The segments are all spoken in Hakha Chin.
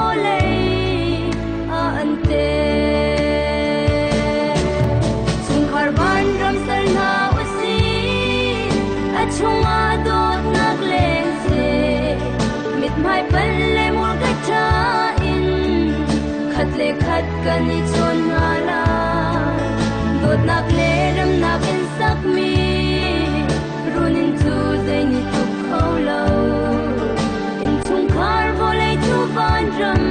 Vawlei ah an tel. Chungkhar vanram sal hna usih, a chungah dawtnak leng seh. Mithmai pal le murka ṭha in khat le khat kan i chawn hna lai. Dawtnak le remnak in sakmi runinn cu zei nih tluk kho lo. Innchungkhar vawlei cu vanram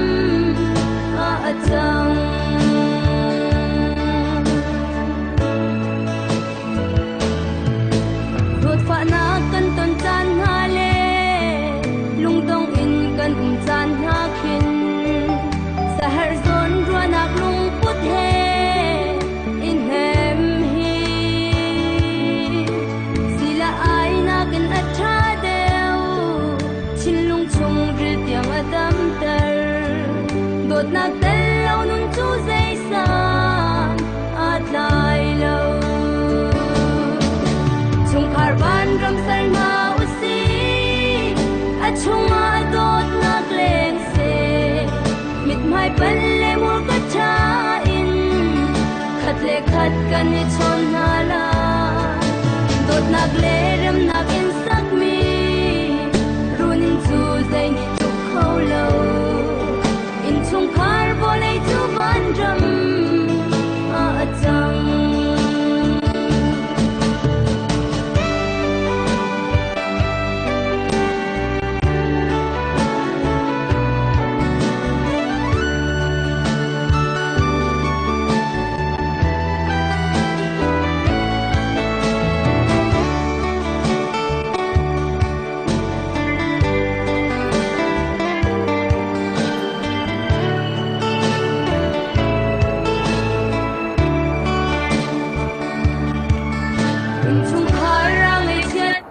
ah a cang. Dawtfahnak kan ton caan hna le lungdong in kan um caan hna khin saherh zawn ruahnak lungput he i hnem hi sila ai nakin a ṭha deuh thinlung chungril tiang a damter dawtnak tel lo nun cu zeisam aa tlai lo chungkhar vanram sal hna usih a chungah dawtnak leng seh mithmai pal le murka ṭha in khat le khat kan i chawn hna lai dawtnak le remnak in sakmi runinn cu zei nih tluk kho lo innchungkhar vawlei cu vanram ah a cang. Innchungkhar a ngeihchiat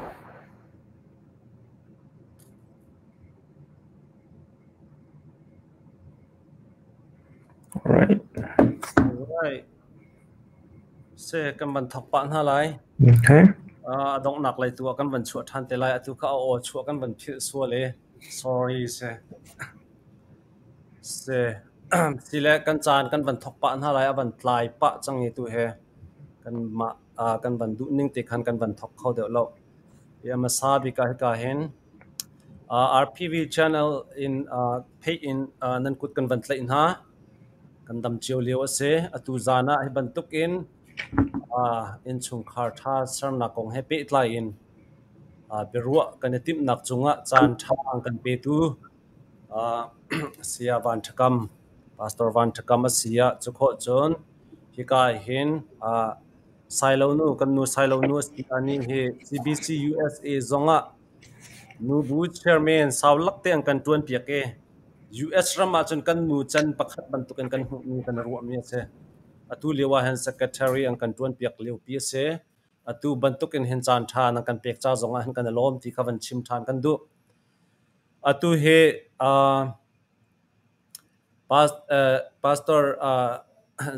All right. Right. Se kan van thok pah hna lai. Okay. A donghnak lei tu ah kan van chuah ṭhan te lai. Atu kha a aw chuah kan van philh sual i sorry se. Se sile kan caan kan van thok pah hna lai. A van tlai pah cang i tu he kan mah kan van duh ning te khan kan van thok kho deuh lo. Hi a hmasa bik ah hika hin RPV channel in pheih in nan kut kan van tlaih hna. Kan dam cio lio a si. Atu zan ah hi bantuk in innchungkhar ṭha sernak kong he pehtlai in biaruah kan i timhnak cungah caan ṭha an kan petu Saya Van Ṭha Kam, Pastor Van Ṭha Kam a si ah cukhawh cun hika hin Sailo nu, kan nu Sailo nu a si. Anih hi CBC USA zongah nubu chairman sau lak te an kan ṭuanpiak i US ram ahcun kan nu can pakhat bantukin kan hmuhmi kan ruahmi a si. Atu lio ah hin secretary an kan ṭuanpiak liopi a si. Atu bantukin hin caan ṭha nan kan pek ca zongah hin kan i lawm ti kha van chim ṭhan kan duh. Atu hi Pastor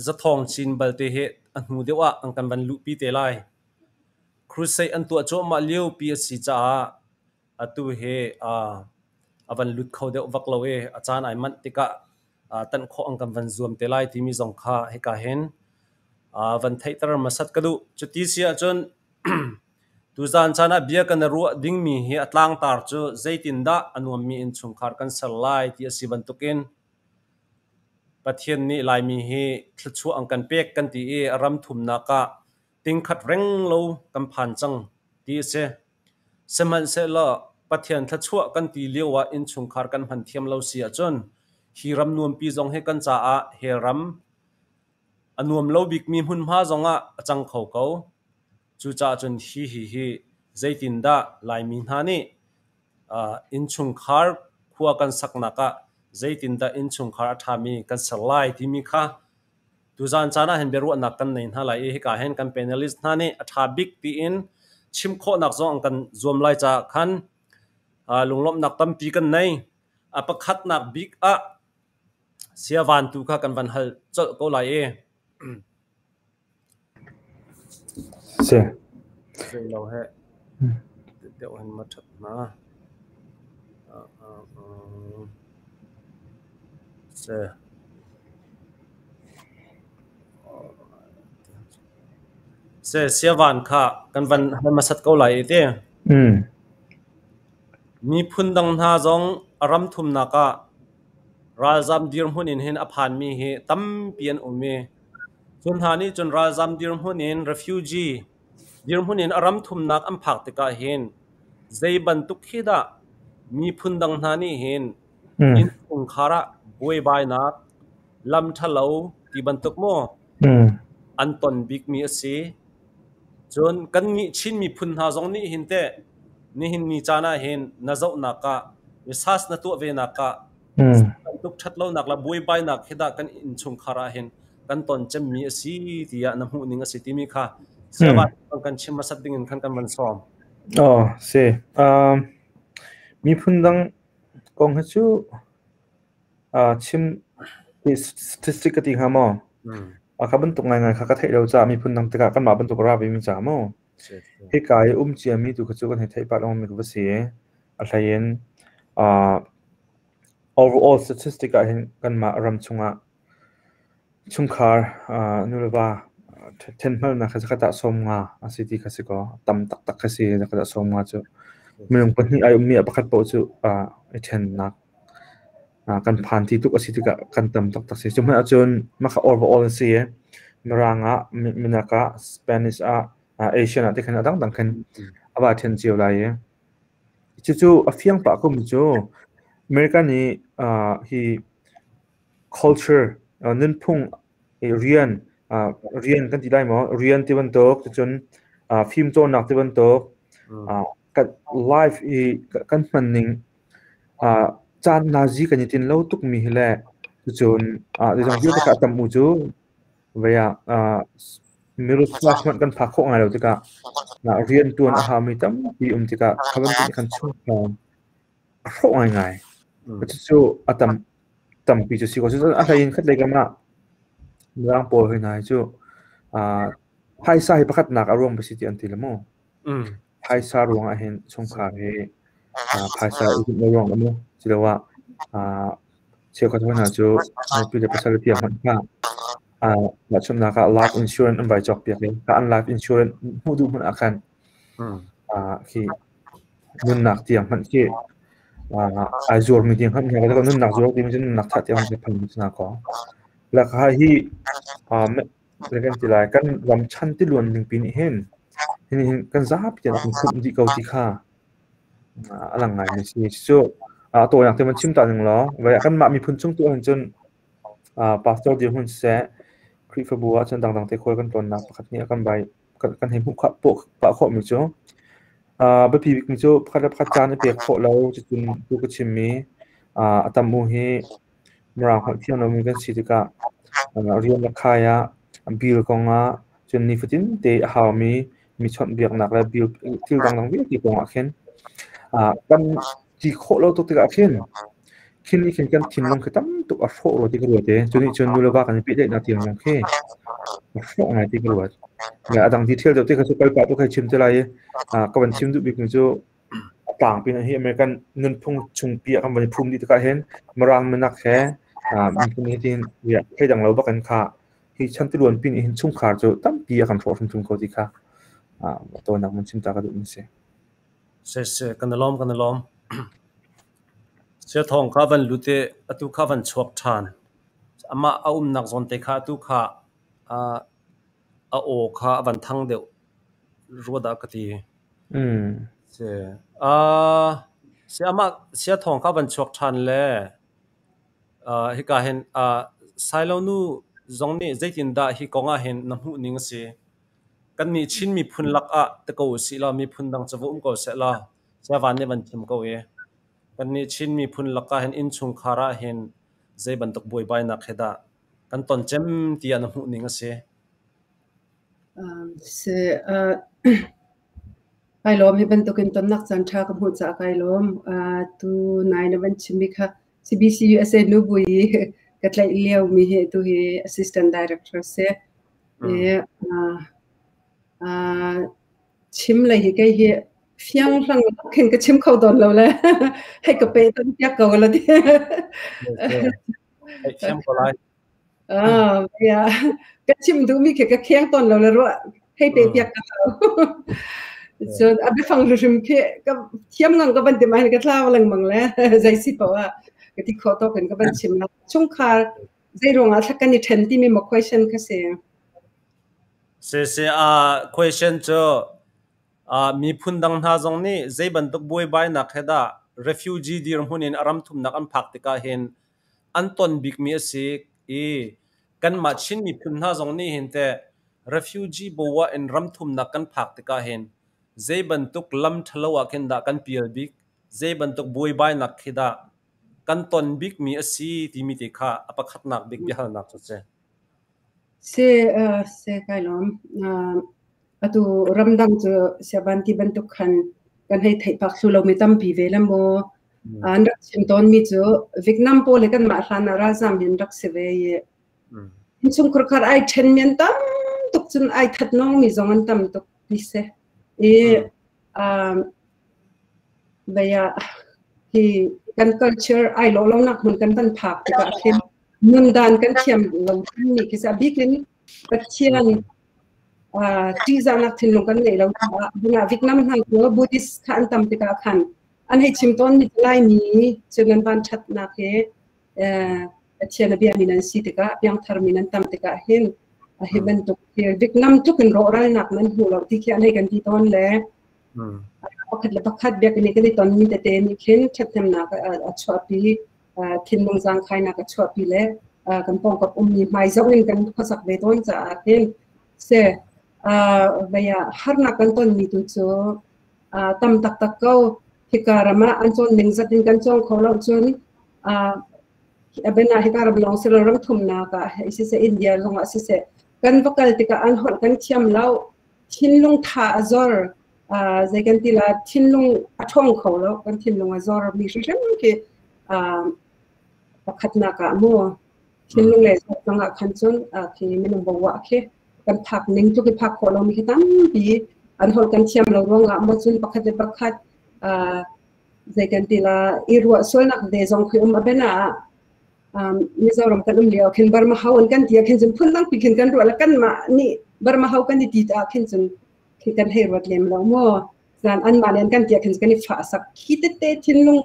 Zathawng Chin balte hi a hnu deuh ah an kan van luhpi te lai. Crusade an tuah cuahmah liopi a si caah atu hi a van lut kho deuh vak lo i a caan ai manh tikah tanh khawh an kan van zuam te lai timi zong kha hika hin van theihter hmasat ka duh. Cuti si ahcun tuzaan caan ah bia kan i ruah dingmi hi a tlangtar cu zeitindah a nuammi innchungkhar kan ser lai ti a si bantukin Pathian nih Laimi hi thluachuah an kan pek kan ti i ram thumnak ah tingkhat reng lo kan phan cang ti a si. Sihmanhsehlaw Pathian thluachuah kan ti lio ah innchungkhar kan hman thiam lo si ahcun hi ram nuampi zong hi kan caah hell ram a nuam lo bikmi hmunhma zongah a cang kho ko. Cucaah cun hi hi zeitindah Laimi hna nih innchungkhar khua kan saknak ah zeitindah innchungkhar a ṭhami kan ser lai timi kha Tuzaan caan ah hin biaruahnak kan nei hna lai i hika hin kan panelist hna nih a ṭha bik tiin chim khawhnak zong an kan zuam lai caah khan lunglawmhnak tampi kan nei. A pakhatnak bik ah siavan tu kha kan van hal colh ko lai i. Si. Zei lo he deuh hin ma ṭhat hna. Si. Si, siavan kha kan van hal hmasat ko lai i ti. Miphun dang hna zong a ram thumnak ah ralzam dirhmun in hin a phanmi hi tampi an um i cu hna nih cun ralzam dirhmun in refugee dirhmun in a ram thumnak an phak tikah hin zei bantuk khi dah miphun dang hna nih hin innchungkhar ah buaibainak, lam ṭhalo ti bantuk maw an ton bikmi a si. Cun kannih Chin miphun hna zong nih hin teh nihin ni caan ah hin na zohnak ah research na tuah venak ah bantuk ṭhatlonak le buaibainak hi dah kan innchungkhar ah hin kan ton cemmi a si tiah na hmuh ning a si timi kha siava kan chim hmasat ding in khan kan van sawm. Oh, si. Miphun dang kong hi cu chim statistic ka ti hnga maw? Kha bantuk ngaingai kha ka theih lo caah miphun dang tikah kanmah bantuk a ra vemi caah maw? Hika i um ciami tu kha cu kan hei theih pah lengmang mi ka va si i a hlei in overall statistic ah hin kanmah ram chungah chungkhar nu le va ṭhenhmalnak kha zakhat ah 50 a si ti kha si kaw tam taktak kha si zakhat ah 50 cu minung pahnih ai ummi ah pakhat paoh cu i ṭhennak kan phan ti tuk a si tikah kan tam taktak si. Cu hmanh ahcun mah kha overall a si i Mirang ah, Minak ah, Spanish ah, Asian ah ti khan a dangdang khan a va ṭhen cio lai i cucu a fiang pah komi cu America nih hi culture nunphung rian rian kan ti lai maw rian ti bantuk cucun fimcawnnak ti bantuk kan life i kan hman ning caan nazi kan i tin lo tukmi hi le cucun zeizong vialte kha a tam u cu vei ah middle class hmanh kan phak khawh ngai lo tikah rian ṭuan a haumi tampi um tikah kha bantuk nih khan chungkhar a hrawh ngaingai. Cucu a tam tampi cu si ko. Cucun a hlei in khatlei kam ah Mirang pawl hoi hna hi cu phaisa hi pakhatnak a ruang si ti an ti le mu. Phaisa ruang ah hin chungkhar hi phaisa i zumh lo ruang ah mu siloah cheukhat hoi hna cu nupi le pasal tiang hmanh kha tahchunhnak ah life insurance an vai cawk piak i kha an life insurance hmuh duh hmanh ah khan khi nunnak tiang hmanh khi ai zuarmi tiang hmanh khi nunnak zuar timi cu nunnak thah tiang khi phan si na ko. Lakha hi kan ti lai kan ram chan tiluan ning pi nih hin hin kan zapi tiang kan khumh dih ko ti kha a lang ngai mi si. Cu a tawinak te man chim ta ning law kanmah miphun chung tu ahhin cun pastor dirhmun siseh Khrihfabu ah cun dangdang te khual kan tlawnnak pakhat nih a kan bai kan hei hmuh pah khawhmi cu biapi bikmi cu pakhat le pakhat caan i pek khawh lo cucun tu ka chimmi a tam u hi Mirang holh thiam lomi kan si tikah rian le khai ah bill kong ah cun nifatin te a haumi mi chawnhbiaknak le bill thil dangdang vialte kong ah khin kan ti khawh lo tuk tikah khin khin nih khin kan thinlung khi tam tuk a hrawh rua ti ka ruat i cu nih cun nu le va kan i pehtlaihnak tiang zong khi a hrawh ngai ti ka ruat. A dang detail deuh te kha cu kal pah tu kha chim te lai i ka van chim duh bikmi cu a tlangpi hi American nunphung chungpi ah kan van i phum dih tikah hin Mirang minak he miphun hi tin thei dang lo bak in kha hi chan tiluan pin hin chungkhar cu tampi a kan hrawh hrimhrim ko ti kha tawinak mun chim ta ka duh mi si. Siseh, kan i lawm, kan i lawm. Siathawng kha van lut i atu kha van chuak ṭhan. Amah a umnak zawn te kha atu kha a aw kha a van thang deuh rua dah ka ti. Si. Si amah siathawng kha van chuak ṭhan le hika hin Sailo nu zong nih zeitindah hi kong ah hin na hmuh ning a si? Kannih Chin miphun lakah ti ko usih law miphun dang cu va um ko sehlaw siavan nih van chim ko i kannih Chin miphun lakah hin innchungkhar ah hin zei bantuk buaibainak hi dah kan ton cem tiah na hmuh ning a si? Kai lawm hi bantukin tonnak caan ṭha ka hmuh caah kai lawm. Tu nai na van chimmi kha CBC USA nubui ka tlaih liomi hi tu hi assistant director si. Chim lei hi kei hi fiang hlang khin ka chim kho dawn lo le hei ka pe ton piak ko la ti. Theihthiam ko lai. Ah, ya. Ka chim duhmi khi ka kheng tawn lo le ruah hei pe piak ka hau. Cun a biafang hrim khi ka thiam ngang ka van ti mai ka tlau lengmang le zei si poah ah ka ti khawh tawk in ka van chim la. Chungkhar zei ruangah thla kan i ṭhen timi maw question kha si? Si si question cu miphun dang hna zong nih zei bantuk buaibainak he dah refugee dirhmun in a ram thumnak an phak tikah hin an ton bikmi a si i kanmah Chin miphun hna zong nih hin teh refugee bawa in ram thumnak kan phak tikah hin zei bantuk lam ṭhalo ah khin dah kan pial bik, zei bantuk buaibainak khi dah kan ton bikmi a si timi te kha a pakhatnak bik biahalnak cu a si. Si, si kai lawm. Atu ramdang cu siaban ti bantuk khan kan hei theih pak thlu lomi tampi ve le maw. An rak chim tawnmi cu Vietnam pawl hi kanmah hlan ah ralzam hi an rak si ve i innchungkhar khar ai ṭhenmi an tam tuk cun ai that nawngmi zong an tam tuk ti si. I vei ah hi kan culture ai lawh lonak hmun kan van phak tikah khin nundan kan thiam lo mi khi a bik in Pathian ṭihzahnak thinlung kan ngeih lo caah huna Vietnam hna cu Buddhist kha an tam tikah khan an hei chim tawn mi Laimi cu nan van ṭhatnak he Pathian a biami nan si tikah piangthar mi nan tam tikah hin hi bantuk Vietnam tluk in rawhralnak nan hmu lo ti khi an hei kan ti tawn le pakhat le pakhat biakinn i kan i tonmi tete nih khin ṭhathnemnak a chuahpi, thinlung zaangkhainak a chuahpi le kan pawngkap ummi hmai zoh in kan khuasak ve tawn caah khin se vei ah harnak kan tonmi tu cu tam taktak ko. Hika ram ah an cawn ning zat in kan cawng kho lo cun abena hika ram lawng si lo ram thumnak ah siseh India zong ah siseh kan va kal tikah an holh kan thiam lo, thinlung tha a zor, zei kan ti la, thinlung a ṭhawng kho lo, kan thinlung a zor mi hrimhrim khi pakhatnak ah mu thinlung le zor zong ah khan cun khi minung bowa khi kan phak ning tluk i phak khawh lo mi khi tampi an holh kan thiam lo ruangah maw cun pakhat le pakhat zei kan ti la i ruah sualnak ve zong khi um a bena ah Mizoram kan um lio khin Burma ho an kan ti ah khin cun phun dang pi khin kan ruah le kanmah nih Burma ho kan i ti ah khin cun khi kan hei ruat lem lo maw zan an mah le an kan ti ah khin kan i fah sak khi tete thinlung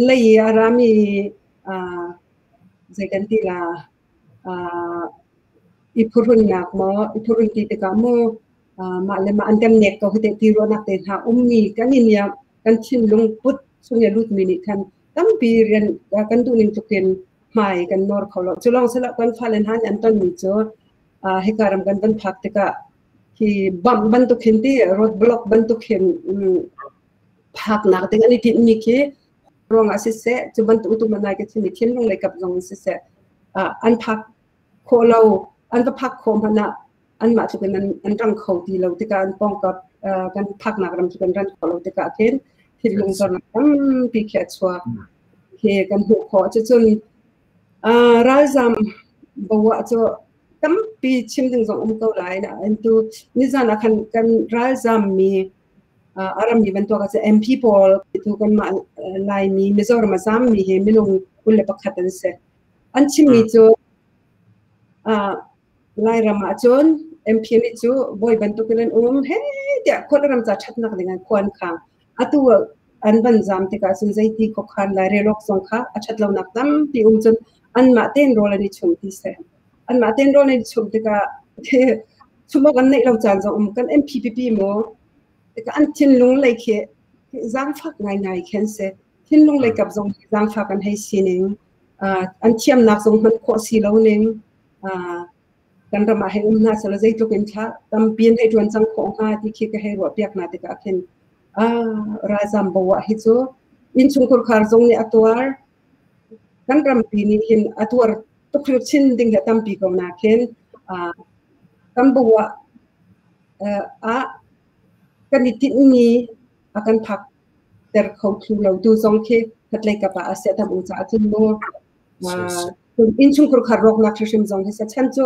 lei a rami zei kan ti la i phurhunnak maw i phurhun ti tikah maw mah le mah an kan nek ko hi ti ruahnak te hna ummi kan in kan thinlung put chung i lutmi nih khan tampi rian kan duh ning tluk in hmai kan nawr kho lo. Cu lawng silo kan fale hna nih an tonmi cu hika ram kan van phak tikah hi bump bantuk hin ti road block bantuk hin phaknak ding an i tinhmi khi ruangah siseh cu bantuk utu manai ka chimmi thinlung lei kap zong siseh an phak khawh lo an va phak khawh hmanh ah anmah tluk in an rang kho ti lo tikah an pawngkap kan phaknak ram cu kan ran kho lo tikah khin thinlung zornak tampi khi a chuak khi kan hmuh khawh. Cucun ralzam bawa cu tampi chim ding zong um ko lai nain tu nizan ah khan kan ralzam mi a rammi bantuk ah MP pawl tu kanmah Laimi Mizoram a zam mi hi minung 21 an si. An chimmi cu Lairam ahcun MP nih cu bawi bantukin an um he tiah khual ram ca ṭhatnak ding ah khua an khang. Atu an van zaam tikah cun zeiti khuakhan lairel awk zong kha a ṭhat lonak tampi um cun anmah tein rawl an i chum ti si. Anmah tein rawl an i chum tikah chum awk an neih lo caan zong um. Kan MP pipi maw tikah an thinlung lei khi zaangfak ngaingai khi an si. Thinlung lei kap zong zaangfak an hei sining, an thiamnak zong hman khawh si lo ning, kan ram ah hei um hna selaw zeitluk in thla tampi in hei ṭuan cang khawh hnga ti khi ka hei ruah piak hna tikah khin ralzam bo ah hi cu innchungkhar khar zong nih a tuar, kan rampi nih hin a tuar tuk chin ding hi a tampi ko na khin kan bo ah kan i tinhmi a kan phak ter kho thlu lo tu zong khi khatlei kap ah a sia tam u caah cun mu innchungkhar khar rawknak hrimhrim zong hi chan cu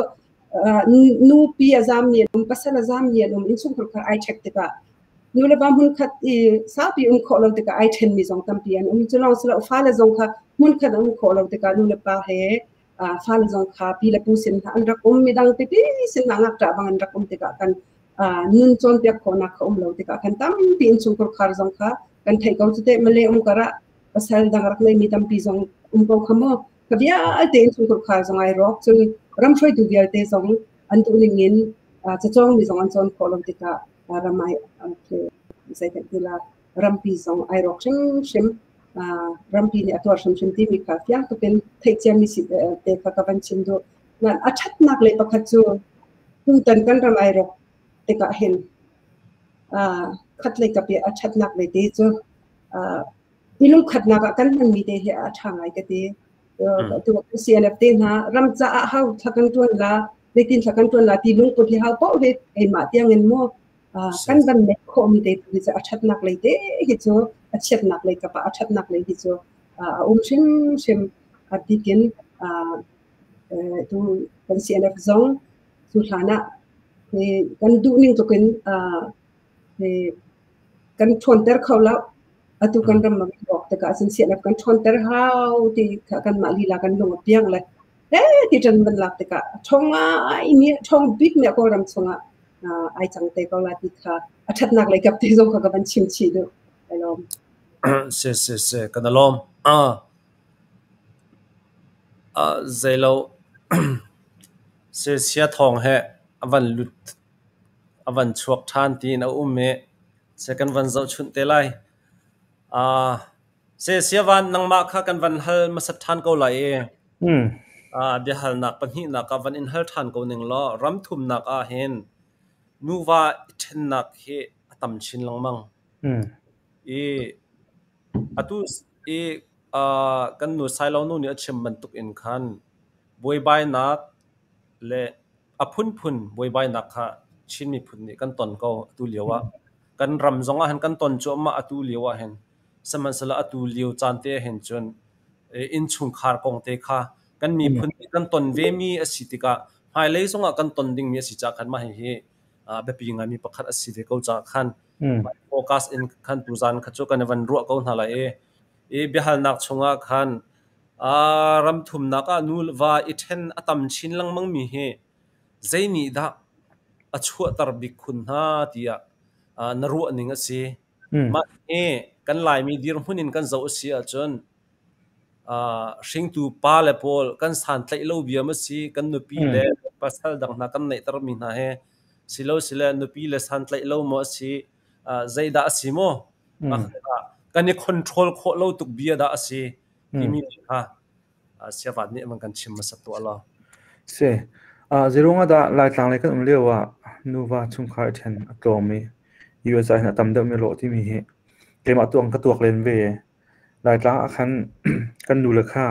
nupi a zam mi an um, pasal a zam mi an um, innchungkhar khar ai check tikah nu le pa hmun khat i saupi um khawh lo tikah ai then mi zong tampi an um. Cu lawng silo fale zong kha hmun khat um khawh lo tikah nu le pa he Fale zong kha pi le pu sin hna an rak um, midang pipi sin hna ngakṭah bang an rak um tikah kan nun cawnpiak khawhnak kha um lo tikah kan tampi innchungkhar khar zong kha kan theih ko cu teh. Malay um karah pasal dang rak neimi tampi zong um ko kha mu. Kha vialte innchungkhar khar zong ai rawk, cun ram hruaitu vialte zong an duh ning in cacawng mi zong an cawn khawh lo tikah ram ai zei ti la, rampi zong ai rawk hrimhrim, rampi nih a tuar hrimhrim timi kha fiang tukin theih ciami si te kha ka van chim duh. A ṭhatnak le pakhat cu tutan kan ram ai rawk tikah hin khatlei kap i a ṭhatnak ve te cu i lungkhatnak ah kan hmanmi te hi a ṭha ngai ka ti. Tu CNF te hna ram caah hau thla kan ṭuan la, zeitin thla kan ṭuan la ti lungput hi hau paoh hi keimah tiangin mu kan van nek khawhmi te tu hi cu a ṭhatnak lei te hi cu, a chiatnak lei kap ah a ṭhatnak lei hi cu a um hrimhrim. A bikin tu kan CNF zong cu hlan ah kan duh ning tluk in kan ṭhawnter kho lo. Atu kan ram a rawk tikah cun CNF kan ṭhawnter hau ti kha kanmah lila kan lung a piang le ti ṭan van lak tikah ṭhawng ngai mi, ṭhawng bik mi Kawlram chungah ai cang te ko la ti kha a ṭhatnak lei kap te zong kha ka van chim chih duh. Ai lawm. Si si si, kan i lawm. Zeilo sia thawng he a van lut, a van chuak ṭhan tiin a um i se kan van zohchunh te lai. Siavan, nangmah kha kan van hal hmasat ṭhan ko lai i biahalnak pahnihnak ah van in hal ṭhan ko ning law, ram thumnak ah hin nuva i ṭhennak hi a tam chin lengmang. I atu i kan nu Sailo nu nih a chim bantuk in khan buaibainak le a phunphun buaibainak kha Chin miphun nih kan ton ko atu lio ah. Kan ram zong ah hin kan ton cuahmah atu lio ah hin. Sihmanhsehlaw atu lio caan te ah hin cun innchungkhar kong te kha kan miphun nih kan ton vemi a si tikah hmailei zongah kan ton dingmi a si caah khan mah hihi biapi ngaimi pakhat a si ve ko caah khan focus in khan tuzaan kha cu kan i van ruah ko hna lai i i biahalnak chungah khan ram thumnak ah nu va i ṭhen a tam chin lengmangmi hi zei nih dah a chuahter bik khun hna tiah na ruah ning a si? Mah hi kan Laimi dirhmun in kan zoh a si ahcun hringtu pa le pawl kan santlaih lo bia ma si, kan nupi le pasal dang hna kan neihtermi hna he silo sile nupi le santlaih lo maw a si, zeidah a si maw? Kan i control khawh lo tuk bia dah a si timi kha siavat nih man kan chim hmasat tuah law. Si. Zeiruang ah dah Laitlang lei kan um lio ah nuva chungkhar i ṭhen a tlawm i US ah hin a tam deuhmi lawh timi hi keimah tuang ka tuak len ve. Laitlang ah khan kan nule kha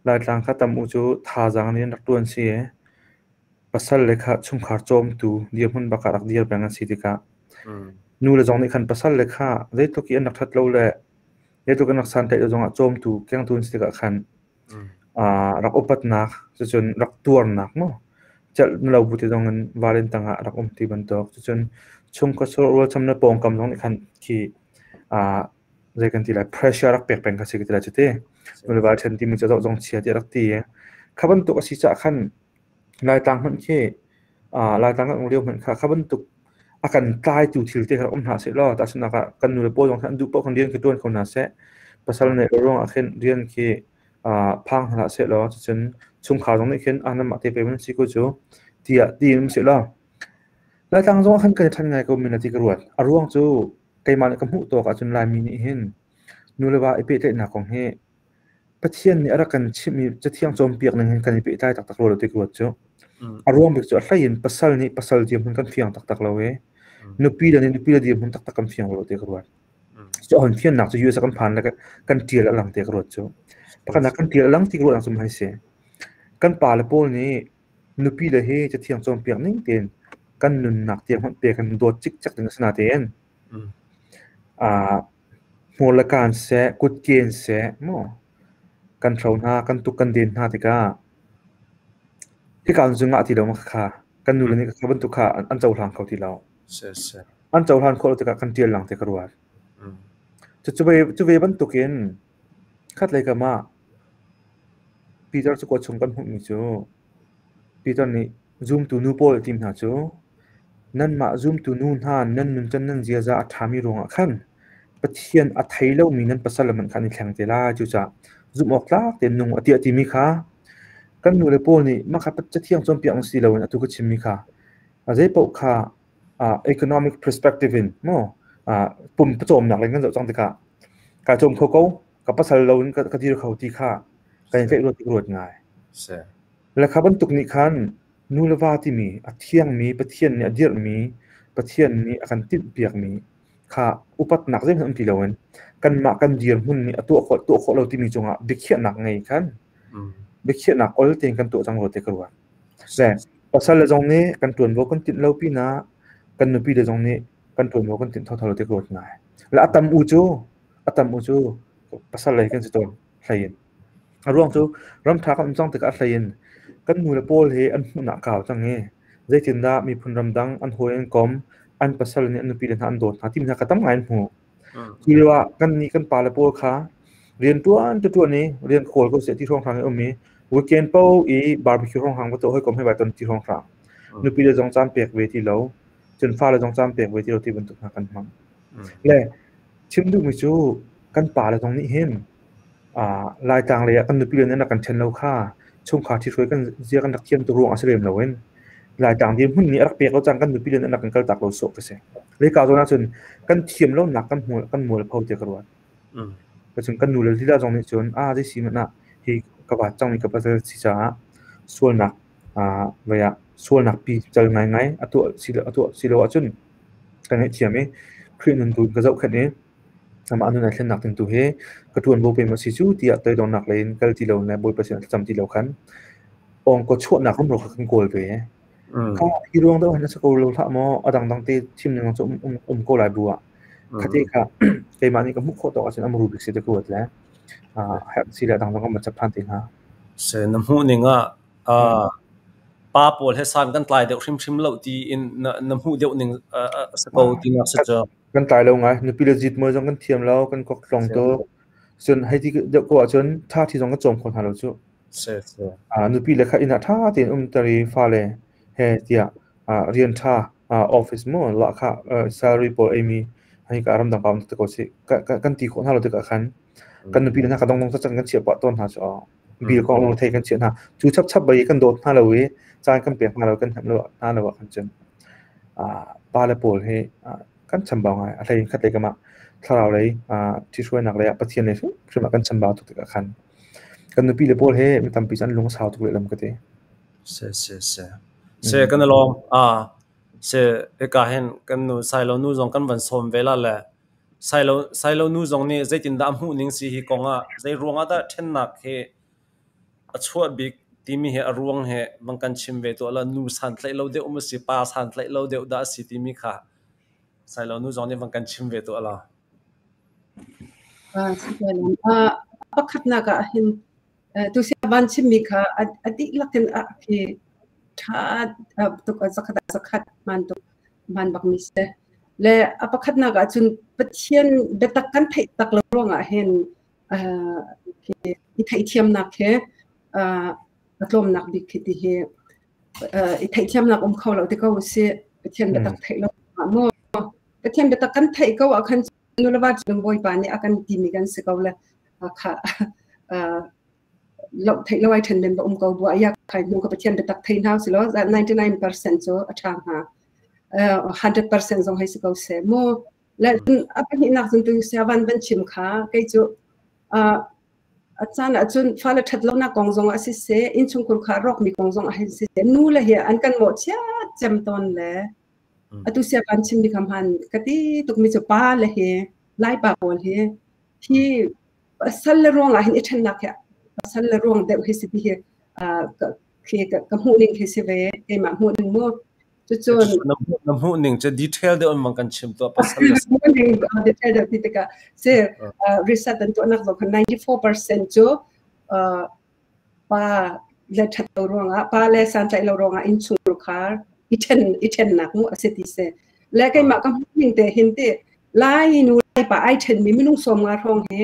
Laitlang kha tam u cu thazaang nih an rak ṭuan si i pasal le kha chungkhar cawmtu dirhmun bak ah rak dir peng an si tikah nule zong nih khan pasal le kha zeitluk i an rak ṭhat lo le zeitluk an rak santlaih lo zongah cawmtu kengtu an si tikah khan rak upatnak, cucun rak tuarnak maw celh na lo bu te zong in valen tangah rak um ti bantuk, cucun chungkhar rualchan le pawngkam zong nih khan khi zei kan ti lai, pressure rak pek peng kha si ka ti lai cuti. Nuleva ṭhen timi cu zoh zong chia tiah rak ti. Kha bantuk a si caah khan Laitlang hmanh khi Laitlang kan um lio hmanh kha kha bantuk a kan tlaitu thil te kha um hna seh law, tahchunhnak ah kan nule pawl zong khan an duh paoh khan rian khi ṭuan kho hna seh, pasal neih lo ruangah khin rian khi phang hna hlah seh law, cucun chungkhar zong nih khin ah nanmah te pei man si ko cu tiah ti in um seh law Laitlang zong ah khan kan i ṭhen ngai ko men ti ka ruat. A ruang cu keimah nih ka hmuh tawk ahcun Laimi nih hin nu le va i pehtlaihnak kong hi Pathian nih a rak kan chimhmi Cathiang cawnpiak ning hin kan i pehtlai taktak rua lo ti ka ruat cu. A ruang bik cu a hlei in pasal nih pasal dirhmun kan fiang taktak lo i nupi le nih nupi le dirhmun taktak kan fiang lo ti ka ruat. Cu a hun fiannak cu US ah kan phan le kan ṭial a lang ti ka ruat cu. Pakhatnak kan ṭial a lang ti ka ruahnak cu hei si. Kan pa le pawl nih nupi le hi Cathiang cawnpiak ning tein kan nunnak tiang hmanh pek in dawt cikcek ding a si natein hmur le kaan seh, kutke in seh, maw kan hro hna, kan tuk kan den hna tikah hika in cun ngah ti lo ma kha kan nule nih kha bantuk kha an cohlang kho ti lo. An cohlan khawh lo tikah kan ṭial lang te ka ruat. Cu ve bantukin khatlei kam ah Peter cakuat chung kan hmuhmi cu Peter nih zumtu nu pawl a ti hna cu nanmah zumtu nu hna nan nuncan nan ziaza a ṭhami ruangah khan Pathian a thei lomi nan pasal le hmanh kha an i thleng te lai. Cucaah zumh awk tlak tein nung a tiah timi kha kan nu le pawl nih mah kha Cathiang cawnpiak na si loin atu ka chimmi kha zei paoh kha economic perspective in maw pum pawcawmnak lei kan zoh cang tikah kaa cawm kho ko, ka pasal loin ka dir kho ti kha kan i tlaih ruat ti ka ruat ngai. Le kha bantuk nih khan nu le va timi a thiangmi Pathian nih a dirhmi, Pathian nih a kan tinhpiakmi kha upatnak zeihmanh um ti loin kanmah kan dirhmun nih a tuah khawh lo timi cungah biakhiahnak ngei khan biakhiahnak ol tein kan tuah cang rua ti ka ruat. Le pasal le zong nih kan ṭuanvo kan tinh lo pinah kan nupi le zong nih kan ṭuanvo kan tinh thotho lo ti ka ruat ngai. Le a tam u cu pasal lei kan si tawn hlei in. A ruang cu ramṭha kan um cang tikah a hlei in kan nu le pawl hi an hmuhnak kau cang i zeitindah miphun ramdang an hawi an kom, an pasal nih an nupi le hna an dawt hna timi hna kha tam ngai an hmu. Cu lio ah kannih kan pale pawl kha rian ṭuan tu ṭuan i rian kawl ko seh ti hrawnghrang i um i weekend paoh i barbecue hrawnghrang va tuah, hawikom he vai ton ti hrawnghrang. Nupi le zong caan pek ve ti lo, cun fale zong caan pek ve ti lo ti bantuk hna kan hmang. Le chim duhmi cu kan pale zong nih hin Laitlang lei ah kan nupi le nih an rak kan ṭhen lo kha chungkhar ṭhithruai kan zia kan rak thiam tuk ruangah si lem loin Laitlang dirhmun nih a rak pek lo caan kan nupi le nih an rak kan kaltak lo sawh ka si. Leika zawn ahcun kan thiam lonak kan mualpho tiah ka ruat. Cun kan nu le lila zong nih cun a zei si hmanh ah hi ka vaat cangmi ka pasal si caah sualnak vei ah sualnak pi cal ngaingai a tuah si lo ahcun ka ngaihthiam i Khrih nun tu in ka zohkhenh i amah nun ai thlennak ding tu hi ka ṭuanvo pe maw si cu tiah toidornak lei in kal ti lo le Bawipa sin thlacam ti lo khan awngkaw chuahnak rumro kha kan kawl ve. Kha hi ruang deuh hin a si ko lo hlah maw, a dangdang te chim ning cu um ko lai bu ah khate kha keimah nih ka hmuh khawh tawk ahcun a muru bik si te ka ruat le herh si le dangdang kan chap ṭhan te hnga. Se na hmuh ning ah pa pawl he san kan tlai deuh hrimhrim lo ti in na hmuh deuh ning a si ko tinak si cu. Kan tlai lo ngai. Nupi le zit mawi zong kan thiam lo, kan kok tlong tuk. Cun hei ti deuh ko ahcun ṭha thi zong kan cawm kho hna lo cu. Se se. Nupi le kha inn ah ṭha tein umter i fale he tiah rian ṭha office mu lahkhah salary pawl eimi hei ka ramdang pa um te ko si kan ti khawh hna lo tikah khan kan nupi le hna ka dongdong cacang kan chiah pah tawn hna cu bil kong lung thei kan chiah hna cu chap chap bai kan dawt hna lo i caan kan pek hna lo, kan hnemh lo hna lo ah khan cun pa le pawl hi kan chambau ngai. A hlei in khat lei kam ah thlarau lei ṭhithruainak lei ah Pathian lei hrim ah kan chambau tuk tikah khan kan nupi le pawl he mi tampi cu an lung a sau tuk lehlam ka ti. Se se se se kan lawm a se eka hin kan nu Sailo nu zong kan van sawm ve la le Sailo Sailo nu zong nih zeitindah a hmuh ning si hi kong ah, zei ruangah dah ṭhennak hi a chuah bik timi hi, a ruang he bang kan chim ve tuah la. Nu santlaih lo deuh maw si, pa santlaih lo deuh dah a si timi kha Sailo nu zong nih bang kan chim ve tuah la. Pakhatnak ah hin tu sia van chimmi kha a dihlak in a khi ṭha tuk, zakhat ah zakhat hmaan tuk, hmaan bak mi si. Le a pakhatnak ah cun Pathian biatak kan theih tak lo ruangah hin i theihthiamnak he a tlawmnak bik khi ti hi i theihthiamnak um kho lo ti ko si. Pathian biatak theih lo maw, Pathian biatak kan theih ko ah khan nu le va cu Bawipa nih a kan timi kan si ko le kha lo theih lo ai ṭhen men ba um ko bu ya khai nu ka Pathian biatak thei hna si lo 99% cu a ṭha hnga, 100% zong hei si ko seh mu. Le a pahnihnak cun tu siavan van chim kha kei cu a caan ah cun fale ṭhat lonak kong zong ah siseh, innchungkhur kha rawkmi kong zong ah siseh, nu le hi an kan mawhchiat cem tawn. Le atu siavan chimmi kha hman ka ti tukmi cu pa le hi, Lai pa pawl hi hi pasal le ruang ah hin i ṭhennak hi pasal le ruang deuh hi si ti hi khi ka hmuh ning khi si ve, keimah hmuh ning mu. Cucun Na hmuh ning cu detail deuh in mang kan chim tuah, pasal le hmuh ning detail deuh ti tikah si research an tuahnak zong khan 94% cu pa le ṭhat lo ruangah, pa le santlaih lo ruangah innchungkhar i ṭhennak mu a si ti si. Le keimah ka hmuh ning te hin ti Lai nu Lai pa ai ṭhenmi minung 50 hrawng hi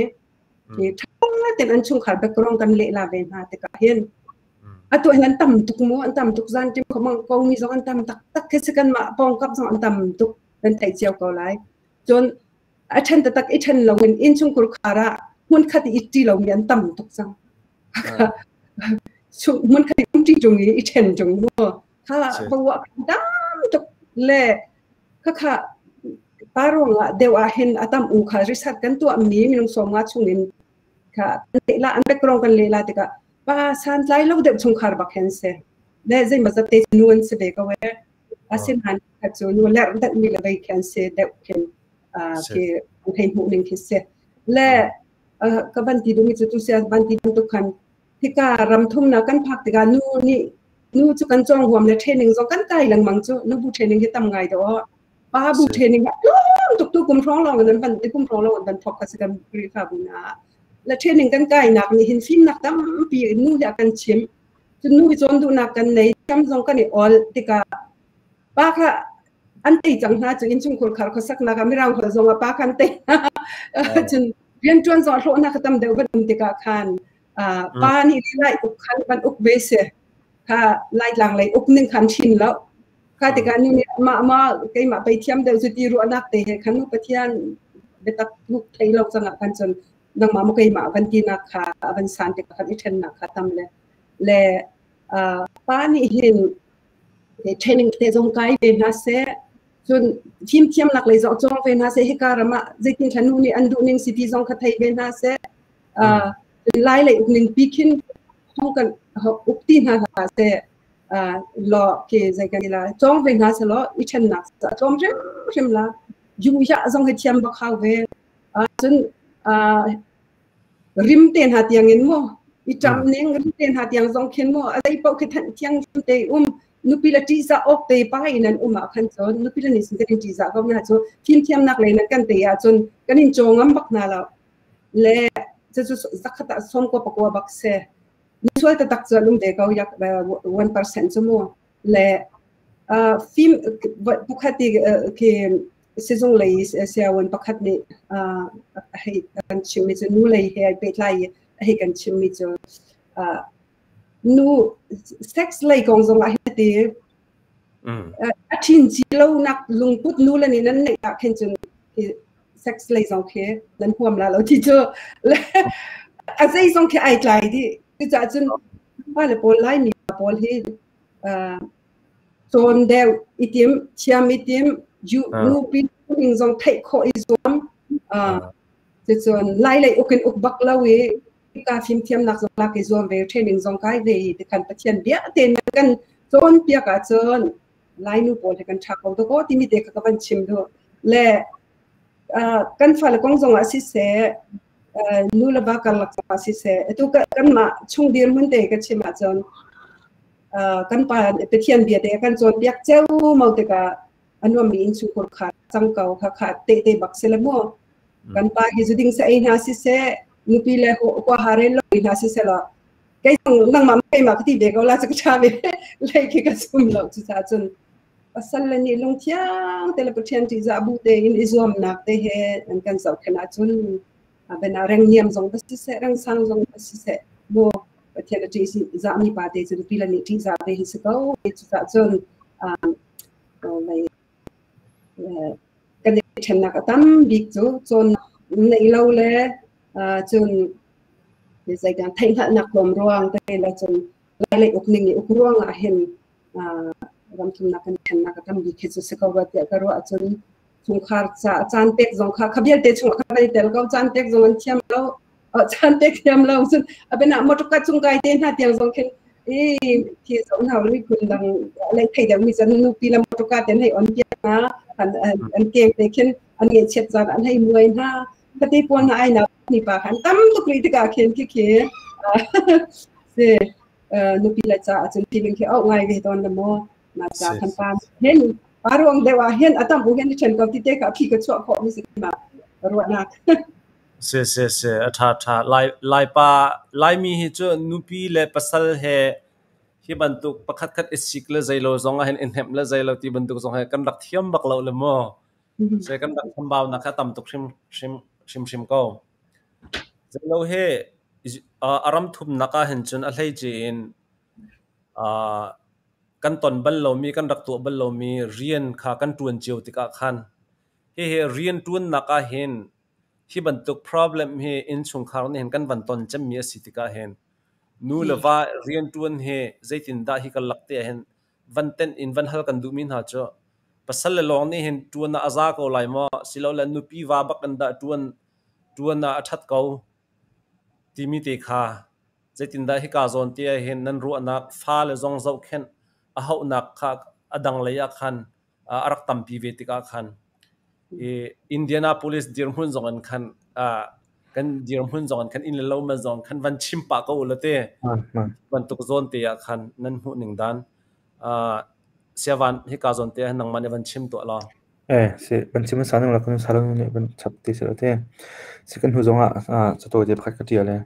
Tha ten an chungkhar background kan leh la ve hna tikah hin atu hin an tam tuk mu, an tam tuk. Zan tim khomang ko mi zong an tam tak tak khi si, kan mah pawng kap zong an tam tuk, kan theih cio ko lai. Cun a then tak i then lo in inn chungkhur khar ah hmun khat i tti lo mi an tam tuk cang. Hmun khat i um tti tung i i then tung mu kha bawa tam tuk le kha kha parong ah deuh ah hin atam u kha research kan tuah mi minung 50 chung in kha la an background kan le la tikah pa san tlai lo deuh chungkhar bak hen se le zei ma zat te nu an se ve ko e. Asin han kha chu nu ler dat mi le vei khan se deuh khin ke hei hmu ning khi se le ka ban ti du mi chu tu sia ban ti tu khan hika ram thum na kan phak tikah nu nih nu chu kan chong huam le training zong kan kai lengmang chu. Nu bu training hi tam ngai do, pa bu training ha tlawm tuk. Tu kum hrawng lawng nan ban, kum hrawng lawng ban thok ka si kan Khrihfa bu na le training kan kai nak nih hin fim nak tampi nu hi kan chim cu. Nu hi cawn duh nak kan nei tam zong kan i ol tikah pa kha an tei cang hna cu. In chungkhur khar khuasak nak ah mirang hol zong ah pa khan tei cun rian tuan zong hlawh nak tam deuh van um tikah khan pa nih lai uk khan van uk ve se kha lai tlang lei uk ning khan thin lo kha tikah nu nih ma ma keimah pei thiam deuh cu ti ruahnak te he khan nu Pathian biatak tuk thei lo cangah khan cun nangmah mo keimah van tinak kha van san tikah khan i ṭhennak kha tam le le pa nih hin training te zong kai ve hna seh, cun fim thiam nak lei zong cawng ve hna seh. Hika ram ah zeitin thla nu nih an duh ning si ti zong kha thei ve hna seh. Lai lei uk ning pi khin hong kan uk ti hna hlah seh lo ke zei kan ila cawng ve hna seh law i ṭhennak tlawm hrim hrim la. Yu ya zong hi thiam bak hau ve. Cun rim te hna tiang in mu i ṭam ning rim te hna tiang zong khin mu a zei paoh khi thanh thiang te um nupi le ṭihzah awk te pa in an um ah khan cun nupi le nih sin kan in ṭihzah ko na cu fim thiamnak lei nan kan te ah cun kan in caw ngam bak hna lo le cucu zakhat ah 99 bak se. Misual taktak cu an um ve ko, yak 1% cu mu le fim pakhat i khi sizung lei siawan pakhat nih hei kan chimmi cu, nu lei he ai pehtlai i hei kan chimmi cu, nu sex lei kong zong ah hi ti a ṭhin ci lo nak lungput nu le nih nan neih ah khin cun sex lei zong khi nan huam la lo ti cu le a zei zong khi ai tlai dih. Cucaah cun pa le pawl, Laimi pawl hi cawn deuh i tim, thiam i tim, nupi ning zong theih khawh i zuam, cucun Lai lei uk in uk bak lo i ka fim thiamnak zong lak i zuam ve, training zong kai ve i tikhan Pathian bia tein kan cawn piak ahcun Lai nu pawl he kan ṭha ko dakaw timi te kha ka van chim duh le kan fale kong zong ah siseh, nu le va karlak zong ah siseh, atu kanmah chung dirhmun te ka chim ahcun kan pa Pathian bia te kan cawnpiak ceumau tikah a nuammi innchungkhur kha cang ko kha kha tehte bak si le mu. Kan pa hi zuding sa ei hna siseh, nupi le kwa ha rel lo hna siseh law kei zong nangmah keimah ka ti ve ko la cu ka ṭha ve lei khi ka zum lo. Cucaah cun pasal le nih lungthiang te le Pathian ṭihzah bu tein i zuamnak te he an kan zohkhenh ahcun bena reng niam zong va siseh, reng sang zong va siseh mu, Pathian a ṭihzahmi pa te cu nupi le nih ṭihzah ve hi si ko. Cucaah cun kan i ṭhennak a tam bik cu cawnnak neih lo le cun zeikan theihhngalhnak tlawm ruang te le cun Lai lei uk ning i uk ruang ah hin ramthumnak kan ṭhennak a tam bik khi cu si ko rua tiah ka ruah. Ahcun chungkhar ca caan pek zong kha kha vialte chung ah kha kan i tel ko. Caan pek zong an thiam lo, caan pek thiam lo cun a biana motor ka cung kai te hna tiang zong khin i thi zo hna miphun dang lei thei deuh mi cun nupi le motor ka ten hei on piak hna, an an keng te khin an ngeih chiat caan an hei muai hna khati pawl hna ai na ni pa khan tam tuk rih tikah khin khi khi se nupi le ca ahcun feeling khi au ngai ve tawn le maw na ca khan pa hen pa ruang deuh ah hin atam u hin ṭhen ko ti te kha phi ka chuah khawh mi si ma ruahnak. Si si si, a ṭha ṭha. Lai Laipa Laimi hi cu nupi le pasal he hi bantuk pakhat khat i sik le zeilo zong ah hin i hnemh le zeilo ti bantuk zong he kan rak thiam bak lo le mu. Se kan rak chambaunak kha tam tuk hrim hrim hrim hrim ko. Zeilo he a ram thumnak ah hin cun a hleice in kan ton bal lomi, kan rak tuah bal lomi rian kha kan ṭuan cio tikah khan hihi rian ṭuannak ah hin hi bantuk problem hi innchungkhar nih hin kan van ton cemmi a si tikah hin nu le va rianṭuan hi zeitindah hi karlak te ah hin van tenh in van hal kan duhmi hna cu pasal le lawng nih hin ṭuan ah a za ko lai maw, silole nupi va bak in dah ṭuan ṭuan ah a ṭhat ko timi te kha zeitindah hika zawn te ah hin nan ruahnak, fale zong zohkhenh a hauhnak kha a dang lei ah khan a rak tampi ve tikah khan i Indianapolis dirhmun zong in khan kan dirhmun zong in khan inn le lo man zong khan van chim pah ko u la te bantuk zawn te ah khan nan hmuh ning dan siavan hika zawn te ah nangmah nih van chim tuah law. Eh si van chim sa nang la kan sa lo nih van chap ti se te si kan hnu zong ah cato te pakhat ka tial e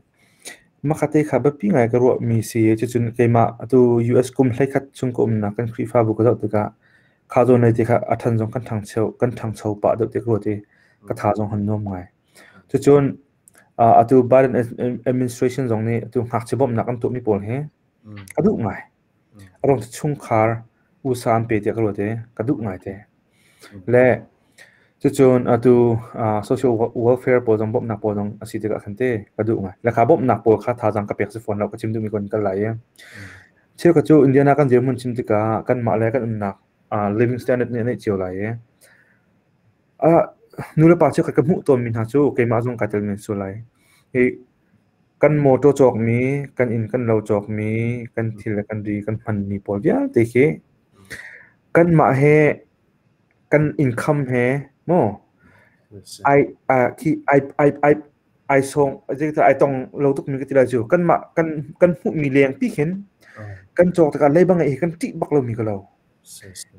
Makha te kha biapi ngai ka ruahmi si. Cucun keimah atu US kum 11 chung ka umnak kan Khrihfabu ka zoh tikah kha zawn lei te kha a ṭhan zong kan ṭhangcho kan ṭhangcho pah deuh ti ka ruat i ka tha zong han nuam ngai. Cucun atu Biden administration zong nih atu ngakchia bawmhnak an tuahmi pawl hi ka duh ngai. A ruang cu chungkhar USA an pe tiah ka ruat i ka duh ngai te. Le cucun atu social welfare pawl zong bawmhnak pawl zong a si tikah khan te ka duh ngai. Le kha bawmhnak pawl kha thazaang ka pek si fawn lo, ka chim duhmi kon kal lai i. Cheukhat cu Indiana kan dirhmun chim tikah kanmah le kan umnak living standard nih a neih cio lai i nulepa cheukhat ka hmuh tawnmi hna cu keimah zong kai tel men sual lai. Hi kan mawtaw cawkmi, kan inn kan lo cawkmi, kan thil le kan ri kan hmanmi pawl vialte khi kanmah he kan income he maw ai khi ai ai ai ai sawng zeitin ai tong lo tukmi ka ti lai cu kanmah kan kan hmuhmi leng pi khin kan cawk tikah leiba ngeih hi kan ṭih bak lomi ka lo.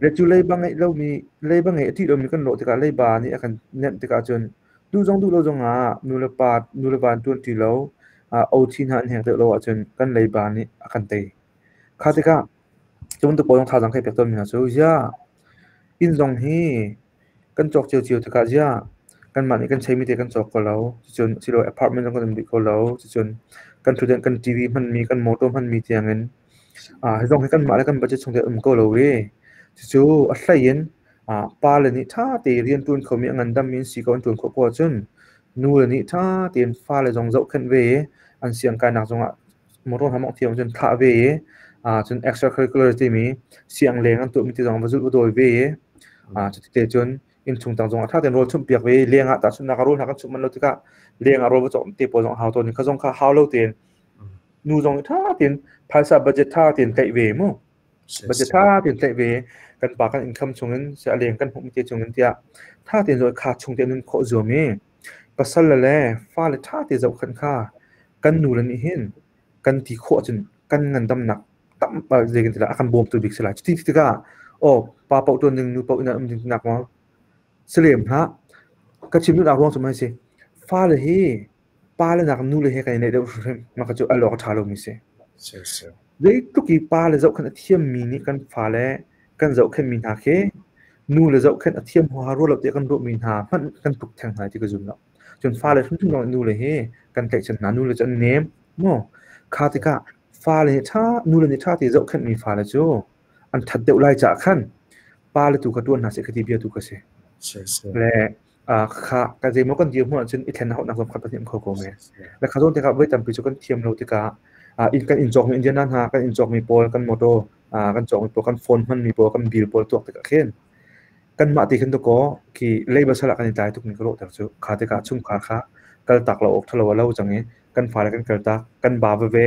Le cu leiba ngeih lomi leiba ngeih a ṭih lomi kan lawh tikah leiba nih a kan nenh tikah cun duh zong duh lo zongah nu le pa nu le va an ṭuan ṭi lo, OT hna an hek deuh lo ahcun kan leiba nih a kan tei. Kha tikah cu bantuk pawl zong thazaang kai pek tawnmi hna cu ziah inn zong hi kan cawk ciocio tikah ziah kanmah nih kan cheimi te kan cawk ko lo, cucun silo apartment zong kan um dih ko lo, cucun kan ṭhutdenh kan TV hmanmi kan motor hmanmi tiangin hi zong hi kanmah le kan budget chung te um ko lo i cucu a hlei in pale nih ṭha te rianṭuan khomi a ngandammi an si ko an ṭuan khawh ko ahcun nule nih ṭha tein fale zong zohkhenh ve i an siangkainak zongah motor hna mawngh thiam cun thlah ve i cun extracurricular timi siangleng an tuahmi ti zong va zulh va dawi ve i cuti te cun innchung tang zongah ṭha tein rawl chumh piak ve i leng ah tahchunhnak ah rawl hna kan chumh manh lo tikah leng ah rawl va cawk te pawl zong a hau tawn i kha zong kha hau lo tein nu zong nih ṭha tein phaisa budget ṭha tein tlaih ve mu, budget ṭha tein tlaih ve, kan pa kan income chungin si a leng kan hmuhmi te chungin tiah ṭha tein zoh kha chung te nun khawh zuam i pasal le fale ṭha te zohkhenh kha kan nu le nih hin kan ti khawh ahcun kan ngandamnak tam zei kan ti lai, a kan bawmtu bik si lai. Cuti tikah aw pa paoh ṭuan ding, nu paoh inn ah um ding tinak maw si lem hlah. Ka chim duhnak ruang cu mah si, fale hi pa le nak nu le he kan i neih deuh hrimhrim. Mah kha cu al awk a ṭha lomi si. Zeitluk i pa le zohkhenh a thiammi nih kan fale kan zohkhenhmi hna khi nu le zohkhenh a thiam huaha rua lo tiah kan ruahmi hna hmanh kan tuk theng hna ti ka zum lo. Cun fale hrimhrim lawng nu le hi kan tlaihchan hna. Nu le cu an nem maw? Kha tikah fale nih ṭha nu le nih ṭha te zohkhenhmi fale cu an ṭhat deuh lai caah khan pa le tu kha ṭuan hna seh ka ti bia tu ka si. Le kha ka zeimaw kan dirhmun ahcun i thlen a hauhnak zong kha kan kho ko men. Le kha zawn tikah voi tampi cu kan thiam lo tikah inn kan inn cawkmi Indiana hna kan inn cawkmi pawl kan motor kan cawkmi pawl kan phone hmanmi pawl kan bill pawl tuak tikah khin kanmah ti khin dakaw khi leiba sal ah kan i tlai tukmi ka lawhter cu. Kha tikah chungkhar kha kaltak lo awk ṭhalo a lo cang i kan fale kan kaltak, kan ba veve,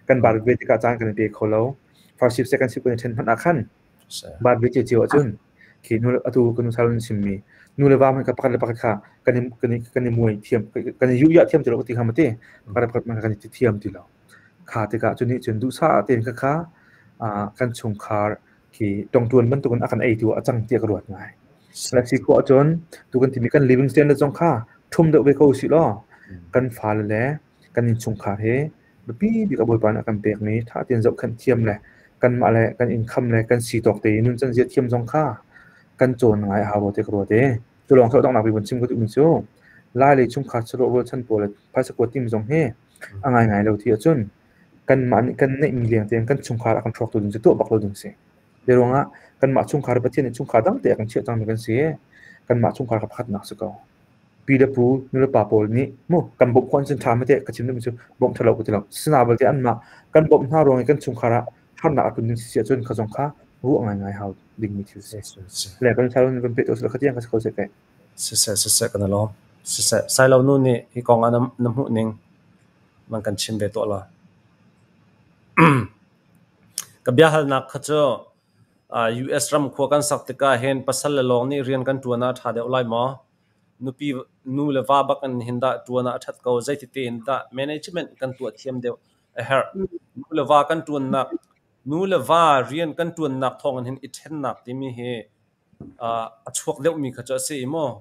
kan ba veve tikah caan kan i pe kho lo. First ship, second ship kan i ṭhen hmanh ah khan bat ve cio ahcun khi nu atu kan sal an chimmi nu le va hmanh kha pakhat le pakhat kha kan i kan i kan i muai thiam, kan i yuh thiam ti lo ka ti kha ma ti, pakhat le pakhat kan i ti thiam ti lo. Kha tikah cu nih cun duhsah tein kha kha kan chungkhar khi tongtuan bantukin a kan eitu a cang tiah ka ruat ngai. Le si khawh ahcun tu kan timi kan living standard zong kha ṭhum deuh ve ko usih law kan fale le kan innchungkhar he biapi bik a Bawipa nih a kan pekmi ṭha tein zohkhenh thiam le kanmah le kan income le kan si tawk tein nuncan zia thiam zong kha kan cawn ngai a hau rua ti ka ruat i cu lawng cu a donghnak bik vun chim ka duhmi cu Lai lei chungkhar sahlawh rualchan pawl le phaisa kuat timi zong hi a ngaingai lo ti ahcun kanmah nih kan neihmi leng tein kan chungkhar a kan hrawktu ding cu tuah bak lo ding si. Hi ruangah kanmah chungkhar Pathian nih chungkhar dang te a kan chiah cangmi kan si i kanmah chungkhar kha pakhatnak si ko. Pi le pu, nu le pa pawl nih mu kan bawmh khawh cun ṭha mate ka chim duhmi cu bawmh ṭha lo ka ti lo. Sina belte anmah kan bawmh hna ruang i kan chungkhar ah harnak a tlun ding si ahcun kha zong kha ruah ngaingai hau dingmi thil si. Le kan thil van peh to sila khatiang ka si ko seh kai. Siseh siseh kan i lawm. Siseh Sailo nu nih hi kong ah na hmuh ning man kan chim ve tuah la. Ka biahalnak kha cu US ram khua kan sak tikah hin pasal le lawng nih rian kan ṭuan ah a ṭha deuh lai maw? Nupi nu le va bak in hin dah ṭuan ah a ṭhat ko? Zeiti tein dah management kan tuah thiam deuh a herh? Nu le va kan ṭuannak nu le va rian kan ṭuannak thawngin hin i ṭhennak timi hi a chuak deuhmi kha cu a si i maw?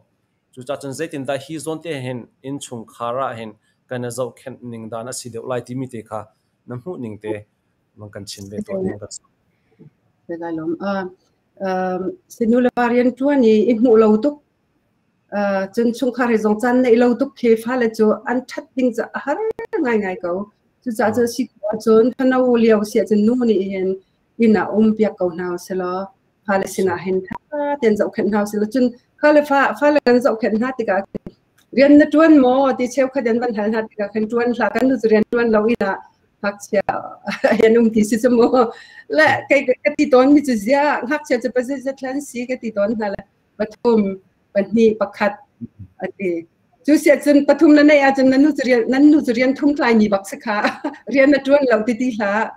Cucaah cun zeitindah hi zawn te hin innchungkhar ah hin kan i zohkhenh ning dan a si deuh lai timi te kha na hmuh ning te man kan chim ve tuah ning ka Lai lom. Sinu le pa rian ṭuan i i hmuh lo tuk cun chungkhar he zong caan neih lo tuk khi fale cu an ṭhat ding cu a har ngaingai ko. Cucaah cun si cun fano lio si ahcun nu nih hin inn ah um piak ko hna selaw fale sinah hin ṭha tein zohkhenh hna usih law cun fale fale kan zohkhenh hna tikah rian na ṭuan maw ti cheukhat an van hal hna tikah khan ṭuan hlah kan nu cu rian ṭuan lo inn ah ngakchia an um ti si cu mu le kei ka ti tawn mi cu zia ngakchia cu pazit zat hlan si ka ti tawn hna le pathum pahnih pakhat ati cu siah cun pathum na neih ahcun nan nu cu rian nan nu cu rian thum tlai mi bak si kha rian na ṭuan lo ti ti hlah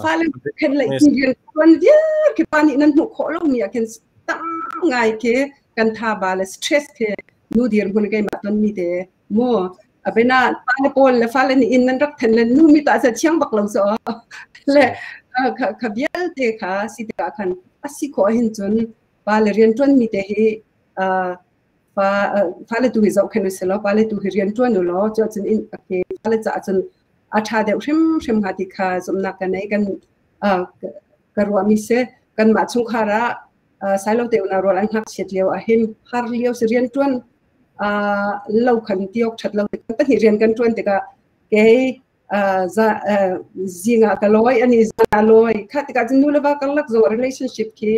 Fale khen le rian tuan viar khi pa nih nan hmuh khawh lo mi ah khin tam ngai khi kan tha ba le stress khi nu dir hmun keimah ton mi te mu abena pa le pawl le fale nih in nan rak then le nu mi ta sa chiang bak lo so le kha kha vialte kha si tikah khan asi khawh hin cun pa le rian tuan mi te hi fa fale tu hi zohkhenh u selaw pale tu hi rian ṭuan u law cu cun in okay fale caah cun a ṭha deuh hrimhrim hnga ti kha zumhnak ka nei kan ka ruahmi si kanmah chungkhar ah sailo te unau rual an ngakchiat lio ah hin har lio si rian ṭuan lo khan tiok ṭhat lo kan pahnih rian kan ṭuan tikah kei zing ah ka lawi ani zan ah lawi kha tikah cun nu le va karlak zong relationship khi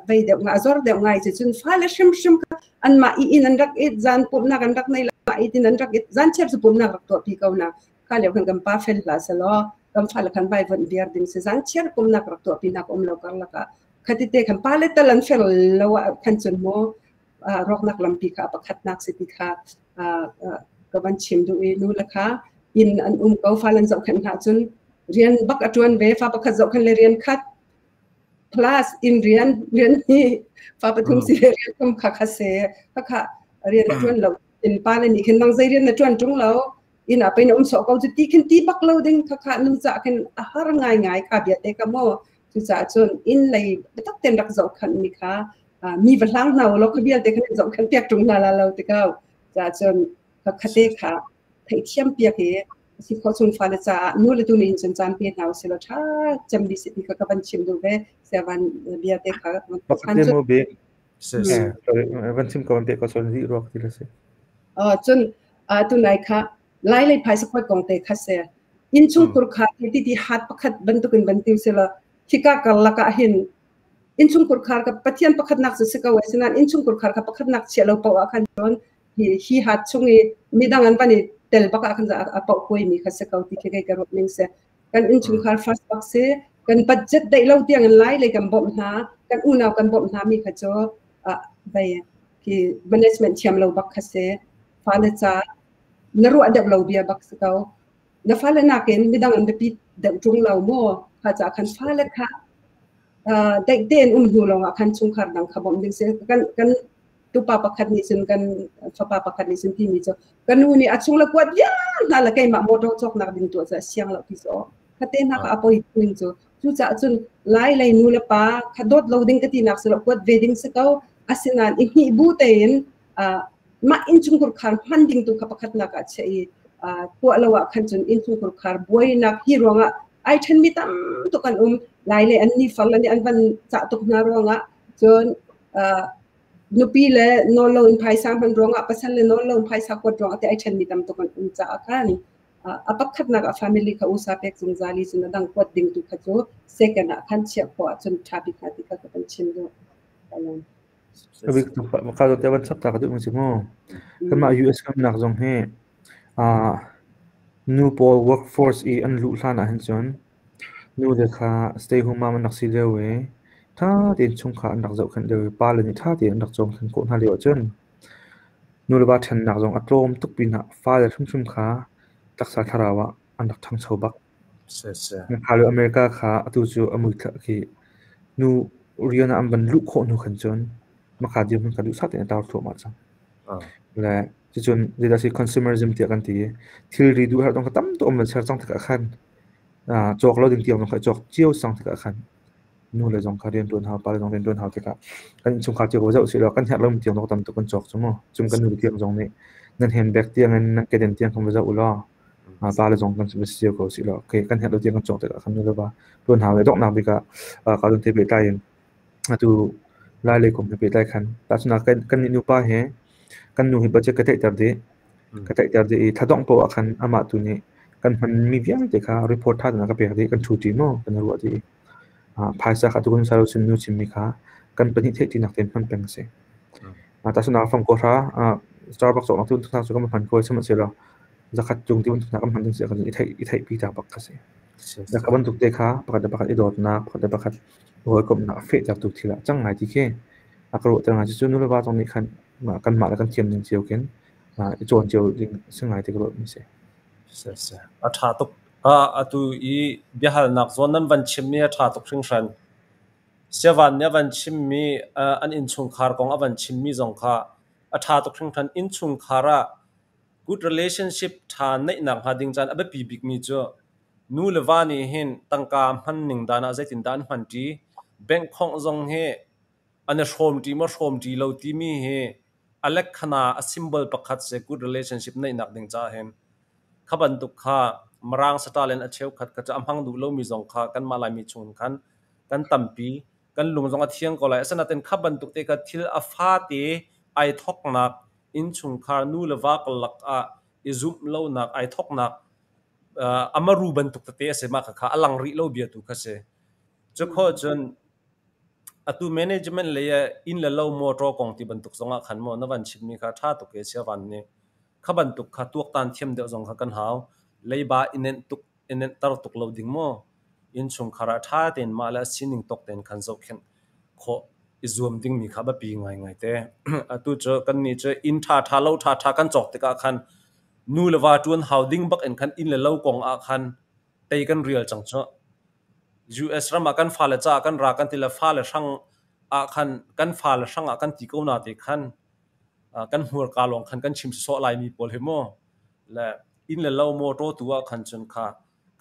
vei deuh nga zor deuh ngai ci cun fale hrimhrim kha anmah i in an rak it zan pumhnak an rak nei la i tin an rak it zan chiar cu pumhnak rak tuah pi ko na kha lio khan kan pa fel hla selaw kan fale khan vai von biar ding si zan chiar pumhnak rak tuah pi nak um lo karlak ah khati te khan pa le tal an fel lo ah khan cun mu rawknak lampi kha pakhatnak si ti kha ka van chim duh i nu le kha inn an um ko fale an zohkhenh hna cun rian bak a ṭuan ve fa pakhat zohkhenh le rian khat plus in rian rian hi fa pathum si le rian thum kha kha se kha kha rian a ṭuan lo in pa le nih khin nang zei rian na ṭuan ṭung lo inn ah pei na um sawh ko cu ti khin ti bak lo ding kha kha nu ca khin a har ngai ngai kha bia te ka mo cucaah cun inn lei biatak tein rak zohkhanh mi kha mi va hlang hna law kha vialte khan zohkhanh piak ṭung hna la lo ti ko caah cun kha khate kha theihthiam piak i si khawh chung fale caah nu le tu nih cun caan pe hna usih law ṭha cem dih si ti kha ka van chim duh ve siavan bia te kha Pakhat te mo be van chim ko van pe ko son ri ruak ti la si cun tu nai kha lai lei phaisa khuat kong te kha se innchung khur kha ti ti hat pakhat bantukin ban tiu sila khika karlak ah hin innchung khar ka pathian pakhatnak cu si ko ai sinan innchung khar ka pakhatnak chia lo paoh ah khan cun hi hi hat chung i midang an van i tel bak ah khan a paoh kuai mi kha si ko ti khi kei ka ruat ning se kan innchungkhar first bak si kan budget deih lo tiang in lai lei kan bawmh hna kan unau kan bawmh hna mi kha cu vei khi management thiam lo bak kha si fale ca na ruah deuh lo bia bak si ko na fale nakin midang an biapi deuh ṭung lo maw kha ca khan fale kha daih tein um hnu lawngah khan chungkhar dang kha bawmh ding si kan kan tupa pakhat nih cun kan fapa pakhat nih cun timi cu ka nu nih a chung le kuat vial hna le keimah motor cawknak ding tuah cu a siang lo ti cu khate hna kha a poi ning cu cucaah cun lai lei nu le pa kha dawt lo ding ka ti nak si lo kuat ve ding si ko asinain i hnih bu tein mah innchungkhar khar hman ding tu kha pakhatnak ah chiah i tuah lo ah khan cun innchungkhar khar buainak hi ruangah ai ṭhenmi tam tuk an um lai le an ni far le nih an van cah tuk hna ruangah cun Nupi le nawl lo in phaisa hman ruangah, pasal le nawl lo in phaisa kuat ruangah te ai ṭhenmi tam tuk an um caah khan a pakhatnak ah family kha usa pek zungzal i cun a dang kuat ding tu kha cu second ah khan chiah khawh ahcun ṭha bik hnga ti kha ka kan chim duh. Abik ka te van chap ta ka duh si mu. Kanmah US kamnak zong hi nu pawl workforce i an luh hlan ah hin cun nu le kha stay home mom an rak si lio i ṭha tein chungkhar an rak zohkhenh lio i pale nih ṭha tein an rak cawm khan khawh hna lio ahcun nu le va ṭhennak zong a tlawm tuk pinah fale hrimhrim kha taksa thlarau ah an rak ṭhangcho bak. Kha lio America kha atu cu a mui khi nu rian ah an van luh khawh hnu khan cun makha dirhmun kha duhsah tein a tar thluahmah cang. Le cucun zeidah si consumerism tiah kan ti i thilri duh herh zong kha tam tuk an van ser cang tikah khan cawk lo ding tiang zong kha i cawk cio cang tikah khan nu le zong kha rian ṭuan hau, pa le zong rian ṭuan hau tikah kan innchungkhar cio ko zoh usih law kan herh lomi tiang zong tam tuk kan cawk cu mu. Cun kan nu le tiang zong nih nan handbag tiang in nan keden tiang khan va zoh u law pa le zong kan va si cio ko usih law okay, kan herh lo tiang kan cawk tikah khan nu le va ṭuan hau le donghnak bik ah ka lung te pehtlai in atu Lai lei kong he pehtlai khan tahchunhnak kan kan nih nupa he kan nu hi budget ka theihter dih. Ka theihter dih i thladongh paoh ah khan amah tu nih kan hmanmi vialte kha report ṭha tein a ka pek dih. Kan ṭhu ṭi maw kan i ruah dih. Phaisa kha atu kan salo chim nu chimmi kha kan pahnih theih ṭinak tein hman peng a si. Tahchunhnak fang kawhra Starbucks cawknak tu hna cu kan hman ko sihmanhsehlaw zakhat cung ti bantuk hna kan hman ding si ahcun i theih i theihpi ta bak kha si. Zakhat bantuk te kha pakhat le pakhat i dawtnak, pakhat le pakhat hawikomhnak a fehtertu thil ah cang ngai ti khi a ka ruahter ngai. Cucu nu le va zong nih khan kanmah le kan thiam ning cio khin i cawn cio ding a si ngai ti ka ruahmi a si. A ṭha tuk. Atu i biahalnak zawn nan van chimmi a ṭha tuk hringhran. Siavan nih a van chimmi an innchungkhar kong a van chimmi zong kha a ṭha tuk hringhran. Innchungkhar ah good relationship ṭha neihnak hnga ding caan a biapi bikmi cu nu le va nih hin tangka hman ning dan ah zeitindah an hman ṭi, bank khongh zong hi an i hrawm ṭi maw hrawm ṭi lo timi hi a lekkhana a symbol pakhat si good relationship neihnak ding caah hin kha bantuk kha Mirang saṭal in a cheukhat kha cu a hmang duh lomi zong kha kanmah Laimi chung khan kan tampi kan lung zong a thiang ko lai. Asinain kha bantuk te kha thil a fate ai thoknak innchungkhar nu le va karlak ah i zumh lonak ai thoknak amaru bantuk tete a si mah khakha a lang rih lo bia tu kha si. Cukhawh cun atu management lei ah inn le lo motor kong ti bantuk zong ah khan maw na van chimmi kha ṭha tuk e Siavan nih kha bantuk kha tuaktan thiam deuh zong kha kan hau. Leiba i nenh tuk i nenhter tuk lo ding maw innchungkhar ah ṭha tein mah le a sining tawk tein khan zohkhenh khawh i zuam dingmi kha biapi ngaingai te. Atu cu kannih cu inn ṭhaṭha lo ṭhaṭha kan cawk tikah khan nu le va ṭuan hau ding bak in khan inn le lo kong ah khan tei kan rial cang cu. US ram ah kan fale caah kan ra kan ti le fale hrang ah khan kan fale hrang ah kan ti ko na te khan kan hmurka lawng khan kan chim sawsawh laimi pawl hi mu le inn le lo motor tu ah khan cun kha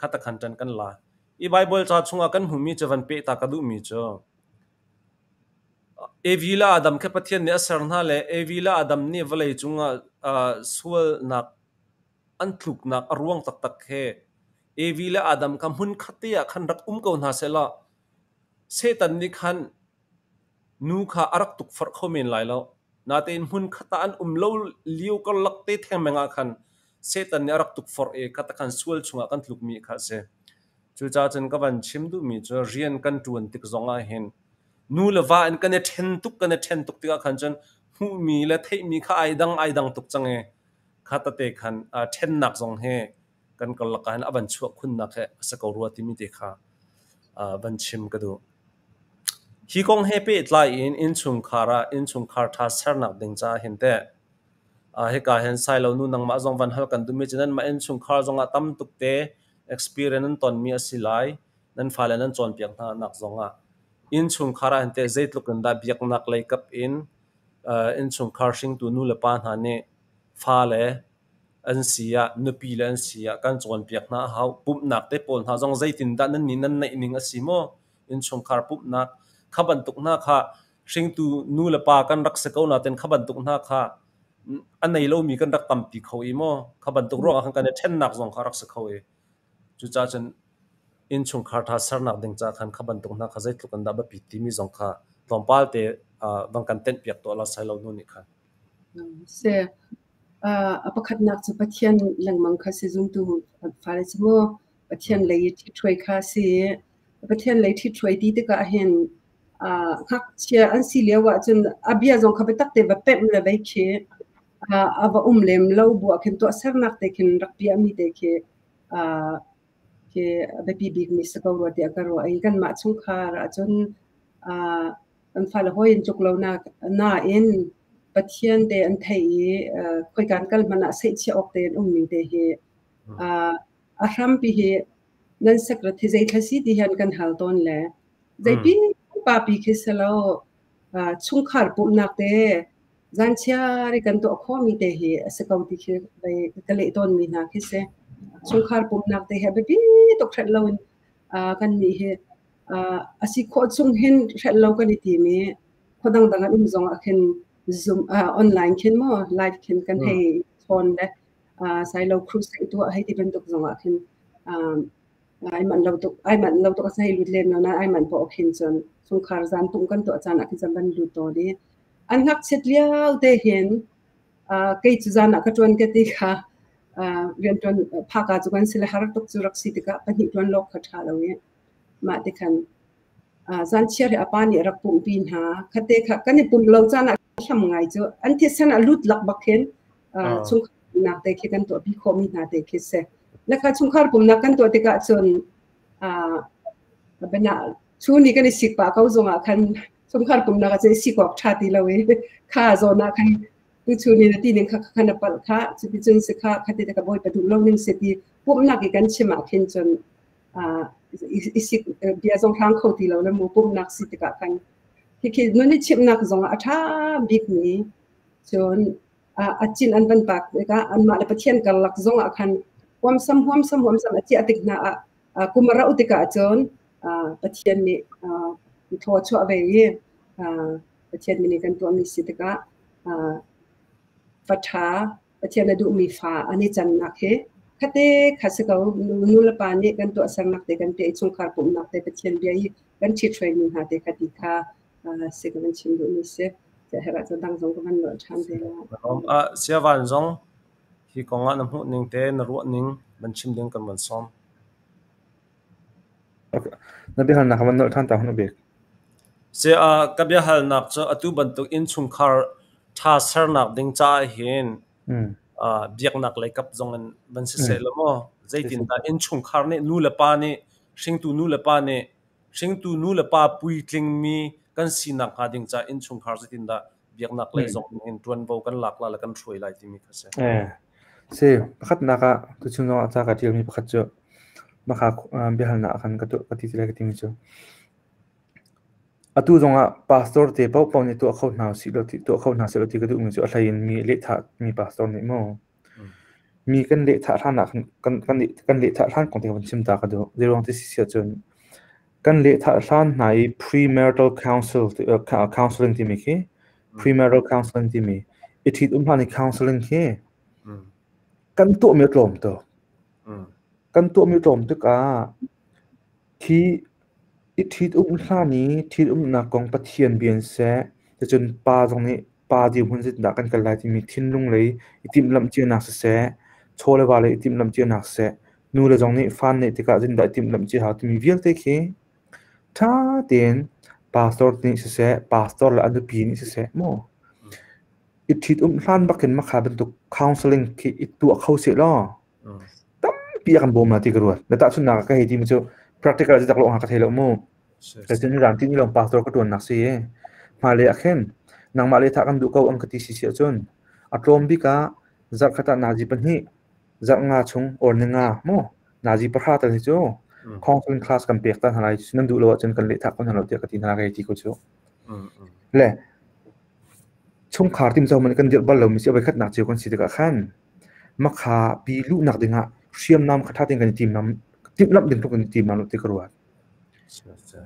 khata khan ṭan kan la. I Bible ca chungah kan hmuhmi cu van peh ta ka duhmi cu Evi le Adam kha Pathian nih a ser hna le Evi le Adam nih vawlei cungah sualnak an tluknak a ruang taktak he Evi le Adam kha hmunkhat te ah khan rak um ko hna sehlaw Satan nih khan nu kha a rak tukforh kho men lai lo. Natein hmunkhat ah an um lo lio karlak te thengmang ah khan Satan nih a rak tukforh i kha khan sual chungah kan tlukmi kha a si. Cucaah cun ka van chim duhmi cu rian kan ṭuan tik zongah hin nu le va in kan i ṭhen tuk kan i ṭhen tuk tikah khan cun hmuhmi le theihmi kha ai dang ai dang tuk cang i kha tete khan ṭhennak zong hi kan karlak ah hin a van chuah khunnak hi a si ko rua timi te kha van chim ka duh. Hi kong he pehtlai in innchungkhar ah innchungkhar ṭha sernak ding caah hin teh hika hin Sailo nu nangmah zong van hal kan duhmi cu nanmah innchungkhar zongah tam tuk te experience nan tonmi a si lai. Nan fale nan cawnpiak hna nak zongah innchungkhar ah hin teh zeitluk in dah biaknak lei kap in innchungkhar hringtu nu le pa hna nih fale an si ah nupi le an si ah kan cawnpiak hna a hau. Pumhnak te pawl hna zong zeitindah nan nih nan neih ning a si maw? Innchungkhar pumhnak kha bantuk hna kha hringtu nu le pa kan rak si ko nain kha bantuk hna kha a nei lomi kan rak tampi kho i maw? Kha bantuk ruangah khan kan i ṭhennak zong kha rak si kho i cucaah cun innchungkhar ṭha sernak ding caah khan kha bantuk hna kha zeitluk in dah biapit timi zong kha tlawmpal te Van kan tenh piak tuah la sai lo nu nih khan. Se a pakhatnak cu Pathian lengmang kha si zumtu fale cu mu Pathian lei i ṭhitṭhuai kha si. Pathian lei ṭhitṭhuai ti tikah hin ngakchia an si lio ahcun a bia zong kha biatak te va pemh le vei khi a va um lem lo bu ah khin tuahsernak te khin rak piahmi te khi khi a biapi bikmi si ko rua tiah ka ruah i kanmah chungkhar ahcun kan fale hawi in tluk lo nain Pathian te an theih i khoika an kal hmanh ah seihchiah awk te an ummi te hi a hrampi hi nan secret hi zeithla si ti hian kan hal tawn le zeipi papi khi si lo chungkhar pumhnak te zanchiar i kan tuah khawhmi te hi a si ko ti khi ka leh tawnmi hna khi si. Chungkhar pumhnak te hi a biapi tuk hrelh loin kan nih hi a si khawh chung hin hrelh lo kan i tim i khua dangdang an um zong ah khin Zoom online khin maw live khin kan hei chawn le sailo crusade tuah hei ti bantuk zong ah khin ai manh lo tuk ai manh lo tuk a hei lut lem lo na ai manh poh khin cun chungkhar zan tung kan tuah caan ah khin cun van lut tawn i an ngakchiat lio te hin kei cu zan ah ka ṭuan ka ti kha rianṭuan phaka cu kan si le har tuk cu rak si tikah pahnih ṭuan lawk kha ṭha lo i mah ti khan zanchiar hi a pa nih a rak pumhpi hna. Khate kha kan i pumh lo caan ah hlam ngai cu an thisen ah lut lak bak khin chungkhar pumhnak te khi kan tuahpi khawhmi hna te khi si. Le kha chungkhar pumhnak kan tuah tikah cun bana chu ni kan i sik pah ko zong ah khan chungkhar pumhnak ah cun i sik awk ṭha ti lo i kha zawn ah khan tu chu ni na ti ning kha khan a palh kha cuti cun si kha khati te ka bawipa duh lo ning si ti pumhnak i kan chim ah khin cun i sik bia zong hrang kho ti lo le mu pumhnak si tikah khan khi nun i chimhnak zong ah a ṭha bikmi cun a cin an van pak tikah anmah le Pathian karlak zong ah khan huamsam huamsam huamsam a ciah tik hna ah kum a rauh tikah cun Pathian nih thaw chuah ve i Pathian nih kan tuahmi si tikah fa ṭha Pathian a duhmi fa an i cannak hi khate kha si ko. Nu le pa nih kan tuahsernak te kan piah i chungkhar pumhnak te Pathian bia i kan ṭhithruaimi hna te kha ti kha si ka van chim duhmi si. Herh ahcun dang zong ka van nolh ṭhan te lai. Siavan zong hi kong ah na hmuh ning te na ruah ning van chim ding kan van sawm. Na biahalnak ka van nolh ṭhan ta hun bik. Ka biahalnak cu atu bantuk innchungkhar ṭha sernak ding caah hin biaknak lei kap zong in van siseh law maw zeitindah innchungkhar nih nu le pa nih hringtu nu le pa nih hringtu nu le pa puitlingmi kan sinak hnga ding caah innchungkhar zeitindah biaknak lei zong in ṭuanvo kan lak la le kan hruai lai timi kha si. Si, pakhatnak ah tuchun zong ah ca ka ṭialmi pakhat cu maka biahalnak ah khan ka tuah ka ti lai ka timi cu Atu zongah pastor te paohpaoh nih tuah kho hna usih law ti tuah kho hna sehlaw ti ka duhmi cu a hlei in mi lehthah mi pastor nih maw mi kan lehthah hlan ah khan kan kan kan lehthah hlan kong te kan chim ta ka duh. Zeiruang ti si ahcun kan lehthah hlan hna i premarital counsel counseling timi khi premarital counseling timi i ṭhitum hlan i counseling khi kan tuahmi a tlawm tuk. Kan tuahmi a tlawm tikah Khi i ṭhitum hlan i ṭhitumnak kong Pathian bia in seh, cucun pa zong nih pa dirhmun zeitindah kan kal lai timi thinlung lei i timhlamh cianak siseh, chaw le va lei i timhlamh cianak siseh, nu le zong nih fa neih tikah zeitindah i timhlamh cia hau timi vialte khi ṭha tein pastor nih siseh, pastor le a nupi nih siseh maw i ṭhitum hlan bakin makha bantuk counseling khi i tuah kho sehlaw tampi a kan bawm la ti ka ruat. Na tahchunhnak ah ka hei timi cu practical cu tak lo ka thei lo mu. Ka cun ram ti ni lawng pastor ka tuannak si i hmailei ah khin nangmah le thah kan duh ko an ka ti si si ahcun a tlawm bik ah zarh khat ah nazi pahnih zarh nga chung or ni nga mu nazi pahra tal hi cu counseling class kan pek ta hna lai nan duh lo ahcun kan leh thah ko hna lo tiah ka ti hna ka hei ti ko cu. Le chungkhar tim man kan dirh bal lo mi si a khatnak cio kan si tikah khan Makha pi luhnak dingah hriamnam kha ṭha tein kan i timlam timhlamh ding tluk in i timlam lo ti ka ruat.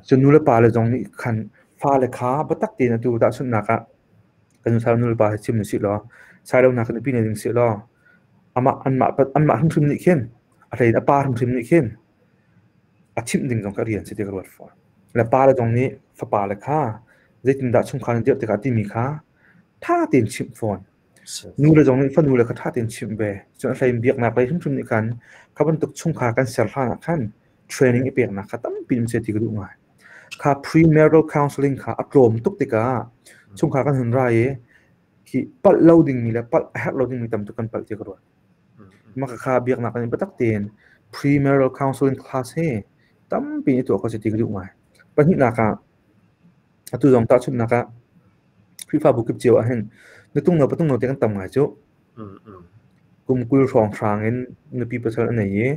Cun nu le pa le zong nih khan fale kha biatak tein atu tahchunhnak ah kan nu nu le pa he chim usih law sailo hna kan nupi nei ding sih law amah anmah anmah hrimhrim nih khin a hlei in a pa hrimhrim nih khin a chimh ding zong kha rian si ti ka ruat fawn. Le pa le zong nih fapa le kha Zeitindah chungkhar na dirh tikah timi kha ṭha tein chimh fawn. Nu le zong nih fanu le kha ṭha tein chimh ve. Cun a hlei in biaknak lei hrimhrim nih khan kha bantuk chungkhar kan ser hlan ah khan training i peknak kha tampi um seh ti ka duh ngai. Kha premarital counseling kha a tlawm tuk tikah chungkhar kan hun ra i hi palh lo dingmi le palh a herh lo dingmi tam tuk kan palh ti ka ruat. Mah kha biaknak in biatak tein premarital counseling class hi tampi in tuah kho seh ti ka duh ngai. Pahnihnak ah atu zong tahchunhnak ah Khrihfabu kip cio ah hin nutung no patung no te kan tam ngai cu. Kum 20 hrawnghrang in nupi pasal a nei i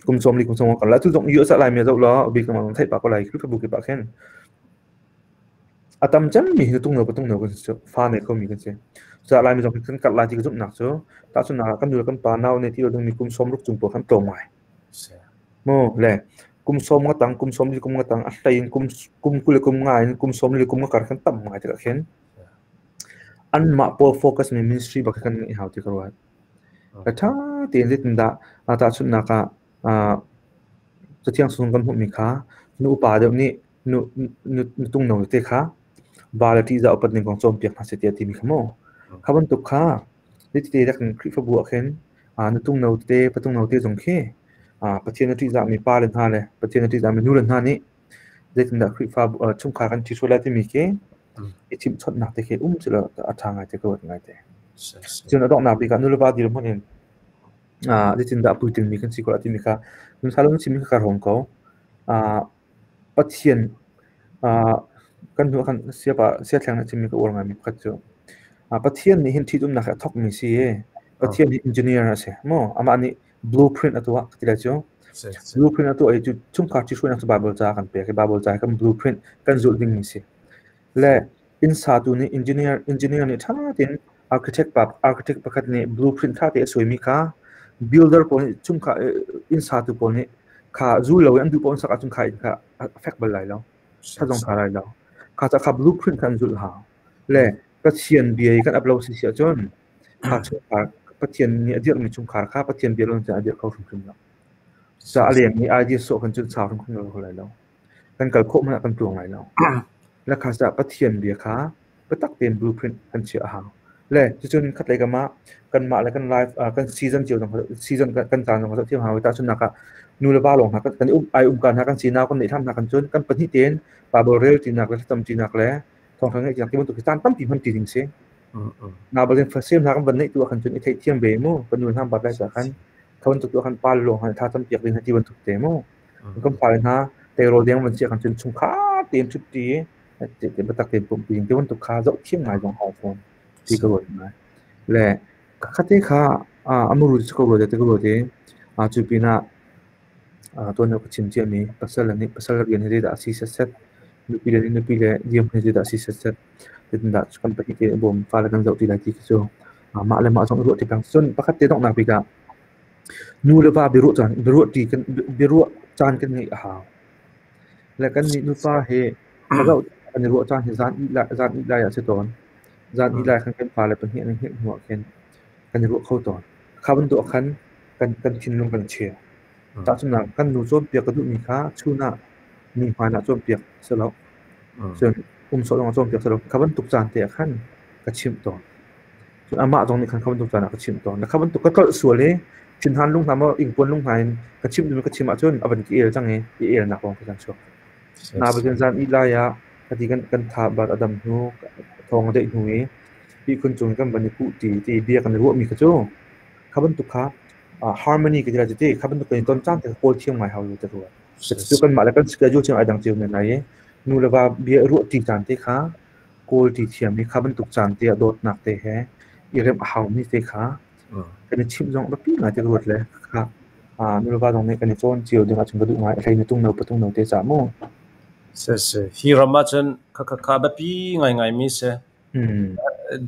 kum 40 kum 40 kar la atu zong US ah Laimi zoh law bik mang theih pah ko lai Khrihfabu kip ah khin a tam cemmi hi nutung no patung no kan si cu fa nei khomi kan si. Cucaah Laimi zong kan karh lai ti ka zumhnak cu tahchunhnak ah kan nu le kan pa nau nei ti lo dingmi kum 60 cung pawl khan tlawm ngai. Mu le kum 10 nga tang kum 40 kum nga tang a hlei in kum kum 20 le kum nga in kum 40 kum nga kar khan tam ngai tikah khin anmah pawl focus mi ministry bak kan ngeih hau ti ka ruat. Ka ṭha tein zeitindah tahchunhnak ah Cathiang chung kan hmuhmi kha nu upa deuh nih nu nu tung no te kha va le ṭihzah upat ning kong cawnpiak hna seh tiah timi kha mu. Kha bantuk kha Tete rak in Khrihfabu ah khin nutung no tete patung no te zong khi Pathian a ṭihzahmi pa le hna le Pathian a ṭihzahmi nu le hna nih zeitindah Khrihfabu chungkhar kan ṭhithruai lai timi khi i chimhchawnhnak te khi um selaw a ṭha ngai te ka ruat ngai te. Cun a donghnak bik ah nu le va dirhmun in zeitindah a puitlingmi kan si ko lai timi kha nunsa lung chimmi kha ka hrawm ko. Pathian kan hnu ah khan siapa siathleng nih a chimmi ka uar ngaimi pakhat cu Pathian nih hin ṭhitumnak hi a thawkmi si i Pathian hi engineer a si maw? Amah nih blueprint a tuah ka ti lai cu. Blueprint a tuah i cu chungkhar ṭhihruainak cu Baibal ca a kan pek i Baibal ca hi kan blueprint kan zulh dingmi si. Le inn satu nih engineer engineer nih ṭha tein architect pa architect pakhat nih blueprint ṭha tein a suaimi kha builder pawl nih chungkhar inn satu pawl nih kha zul lo in an duh paoh an sak ahcun kha inn kha a fek bal lai lo. Ṭha zong ṭha lai lo. Kha ca kha blueprint kha an zulh hau. Le Pathian bia i kan ap lo si si ahcun kha chungkhar Pathian nih a dirhmi chungkhar kha Pathian bia lo cun a dirh kho hrimhrim lo. Cucaah a leng i idea sawh khan cun sau hrimhrim lo kho lai lo. Kan kal khawh hmanh ah kan tluang lai lo. Le kha caah Pathian bia kha biatak tein blueprint kan chiah a hau. Le cucun khatlei kam ah kanmah le kan life kan season cio zong season kan caan zong zoh thiam hau. Tahchunhnak ah nu le va lawng hna kan um ai umka hna kan si nau kan neih hlam hna kan cun kan pahnih tein Bible rel tinak le thlacam tinak le thawngṭha ngeih tinak ti bantuk hi caan tampi hman ti ding si. Na balin fasem hna kan van neih tu ah khan cun i theihthiam ve mu kan nu hna bat lai ca khan kha bantuk tu ah khan pa lawng han tha cam piak ding ti bantuk te mu. Kan fale hna teirawl deng van sia kan cun chungkhar tein ṭhutṭi te biatak tein pumhpi ding ti bantuk kha zoh thiam ngai zong hau fawn ti ka ruat ngai. Le khate kha amuru cu ka ruat te ka ruat i cu pinah tuan ka chim ciami pasal nih pasal rian hi zeidah a si setset nupi le nih nupi le dirhmun hi zeidah a si setset zeitindah kan pahnih te bawm fale kan zoh ti lai ti khi cu mah le mah zong i ruah ti peng. Cun pakhat te donghnak bik ah Nu le va biaruah caan biaruah ṭi kan biaruah caan kan ngeih a hau. Le kannih nupa hi ka zoh kan i ruah caan hi zan ih lai zan ih lai ah si tawn. Zan ih lai khan kan fale pahnih an i hngilh hnu ah khin kan i ruah kho tawn. Kha bantuk ah khan kan kan thinlung kan chia. Tahchunhnak kan nu cawnpiak ka duhmi kha chun ah mi hmaan ah cawnpiak si lo. Cun um sawh zong ah cawnpiak si lo. Kha bantuk caan te ah khan ka chimh tawn. Cun amah zong nih khan kha bantuk caan ah ka chimh tawn. Na kha bantuk ka tlolh sual i thinhan lung hna maw ingpuan lung hna in ka chimh ding ka chim ahcun a van ka el cang i i elnak lawng ka kan chuak. Na bazen zan ih lai ah kati kan kan tha bat a dam hnu thawng a deih hnu i ihkhun cung kan van i kuh ti ti bia kan i ruahmi kha cu kha bantuk kha harmony ka ti lai ti kha bantuk kan i ton caan te kawl thiam ngai hau lu te ruat. Cu kanmah le kan schedule thiam ai dang cio men lai i nu le va bia ruah ti caan te kha Kawl ti thiam i kha bantuk caan te ah dawtnak te he i remh a haumi te kha kan i chimh zong a biapi ngai ti ka ruat le kha nuleva zong nih kan i cawn cio ding ahcun ka duh ngai. A hlei na tung no patung no te cah mu. Si si. Hi ram ahcun kha kha kha biapi ngaingai mi si.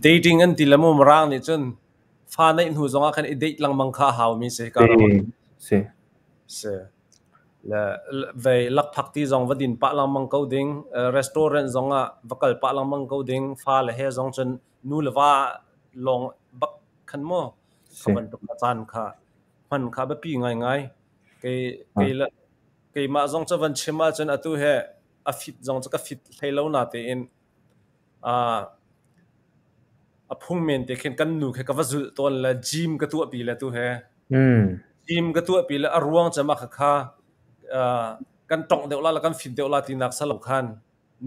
Dating an ti le mu Mirang nih cun fa neih hnu zong ah khan i date lengmang kha a haumi si ka ram ah. Si. Si. Le vei lakphakti zong va din pah lengmang ko ding, restaurant zong ah va kal pah lengmang ko ding, fale he zong cun nu le va lawng bak khan maw kha bantuk a caan kha hman kha biapi ngaingai. Kei kei le keimah zong cu van chim ahcun atu he A fit zong cu ka fit hlei lo na tein a phung men te khin kan nu khe ka va zulh tawn le gym ka tuahpi le tu he. Gym ka tuahpi le a ruang cu mah khakha kan tongh deuh la le kan fit deuh la tinak salo khan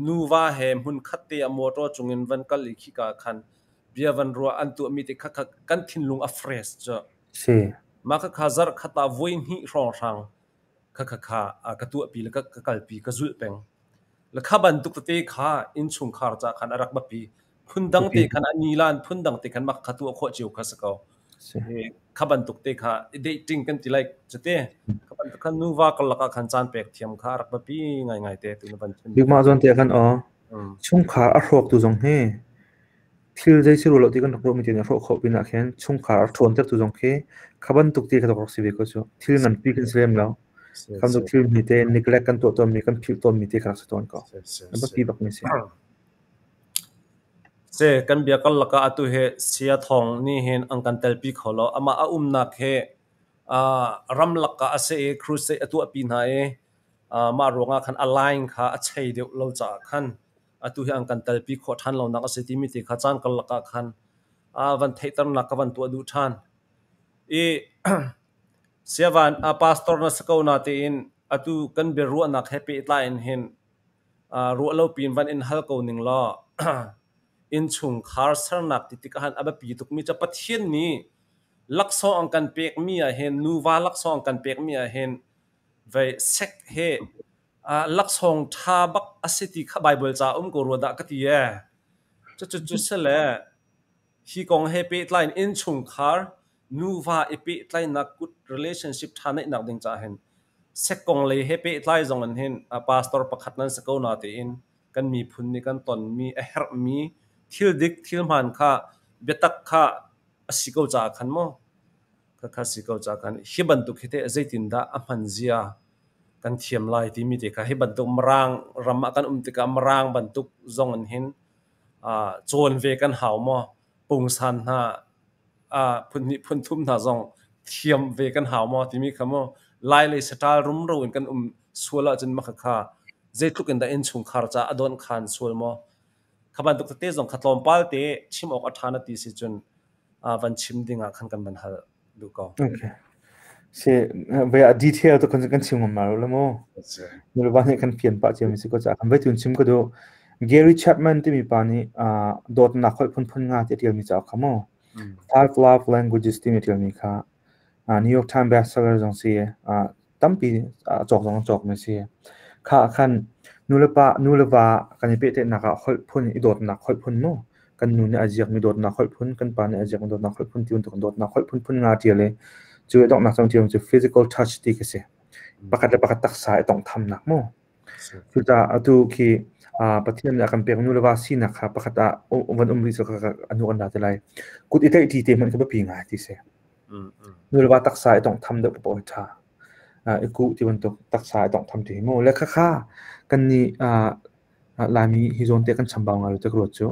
nuva he hmun khat te ah motor cungin van kal i khika khan bia van ruah an tuahmi te kha kan thinlung a fresh cu. Si. Mah khakha zarh khat ah voi hnih hrawnghrang kha kha kha ka tuahpi le ka kalpi ka zulh peng. Le kha bantuk tete kha innchungkhar ca khan a rak biapi. Phundang te khan a nilan phundang te khan mah kha tuah khawh cio kha si ko. Kha bantuk te kha dating kan ti lai cute. Kha bantuk khan nuva karlak ah khan caan pek thiam kha a rak biapi ngaingai te tu na van chim. Bik mah zawn te khan aw chungkhar a hrawk tu zong hi thil zei si lo ti kan rak ruahmi te nih a hrawh khawh pinah khin chungkhar a ṭhawnter tu zong khi kha bantuk ti kha rak si ve ko cu. Thil nganpi kan si lem lo. Kha bantuk thil hme te neglect kan tuah tawnmi kan philh tawnmi te kha rak si tawn ko. A biapi bakmi si. Se kan bia karlak ah atu hi Saya Thawng nih hin an kan telpi kho lo. Amah a umnak hi ramlak ah a si i crusade a tuahpi hna i mah ruangah khan a line kha a chei deuh lo caah khan atu hi an kan telpi khawh ṭhan lonak a si timi te kha caan karlak ah khan van theihternak ka van tuah duh ṭhan. I Siavan a pastor na si ko na tiin atu kan biaruahnak he pehtlai in hin ruah lo piin van in hal ko ning law innchungkhar sernak ti tikah han a biapi tukmi cu Pathian nih laksawng an kan pekmi ah hin nuva laksawng an kan pekmi ah hin vei sek he laksawng ṭha bak a si ti kha Baibal ca um ko rua dah ka ti ee. Cucu cu si le hi kong he pehtlai in innchungkhar nuva i pehtlaihnak good relationship ṭha neihnak ding caah hin sek kong lei he pehtlai zong in hin pastor pakhat nan si ko na tiin kan miphun nih kan tonmi a herhmi thil dik thil hmaan kha biatak kha a si ko caah khan maw khakha si ko caah khan hi bantuk hi teh zeitindah a hman zia kan thiam lai timi te kha hi bantuk Mirang ram ah kan um tikah Mirang bantuk zong in hin cawn ve kan hau maw pungsan hna phun hnih phun thum hna zong thiam ve kan hau maw timi kha maw Lai lei saṭal rumro in kan um sual ahcun mah khakha zeitluk in dah innchungkhar caah a dawnh khan sual maw kha bantuk tete zong kha tlawmpal te chim awk a ṭha na ti si cun van chim ding ah khan kan van hal duh ko. Okay. Si ve a detail to kan kan chim ngam ma lo mo. Nulva nih kan fian pah cia mi si ko ca kan vai tun chim ko do. Gary Chapman timi pa nih dawtnak holh phunphun nga ti a ṭialmi cauk kha mu. Five Love Languages timi a ṭialmi kha New York Times bestseller zong si tampi a cawk zong a cawkmi si. Kha ah khan nulepa nuleva kan i pehtlaihnak ah holh phun i dawtnak holh phun mu. Kan nu nih a ziakmi dawtnak holh phun, kan pa nih a ziakmi dawtnak holh phun ti bantuk dawtnak holh phun phun nga ṭial i cu i donghnak cang ṭial cu physical touch ti khi si. Pakhat le pakhat taksa i tawnghthamnak mu. Cucaah atu khi Pathian nih a kan pek nu le va sinak kha pakhat ah van um rih cu a hnu kan ra te lai. Kut i tlaihṭi te hmanh kha biapi ngai ti si. Nu le va taksa i tawnghtham deuh paoh hi ṭha. I kuh ti bantuk taksa i tawnghtham ti hi mu. Le khakha kannih Laimi hi zawn te kan chambau ngai lo te ka ruat cu.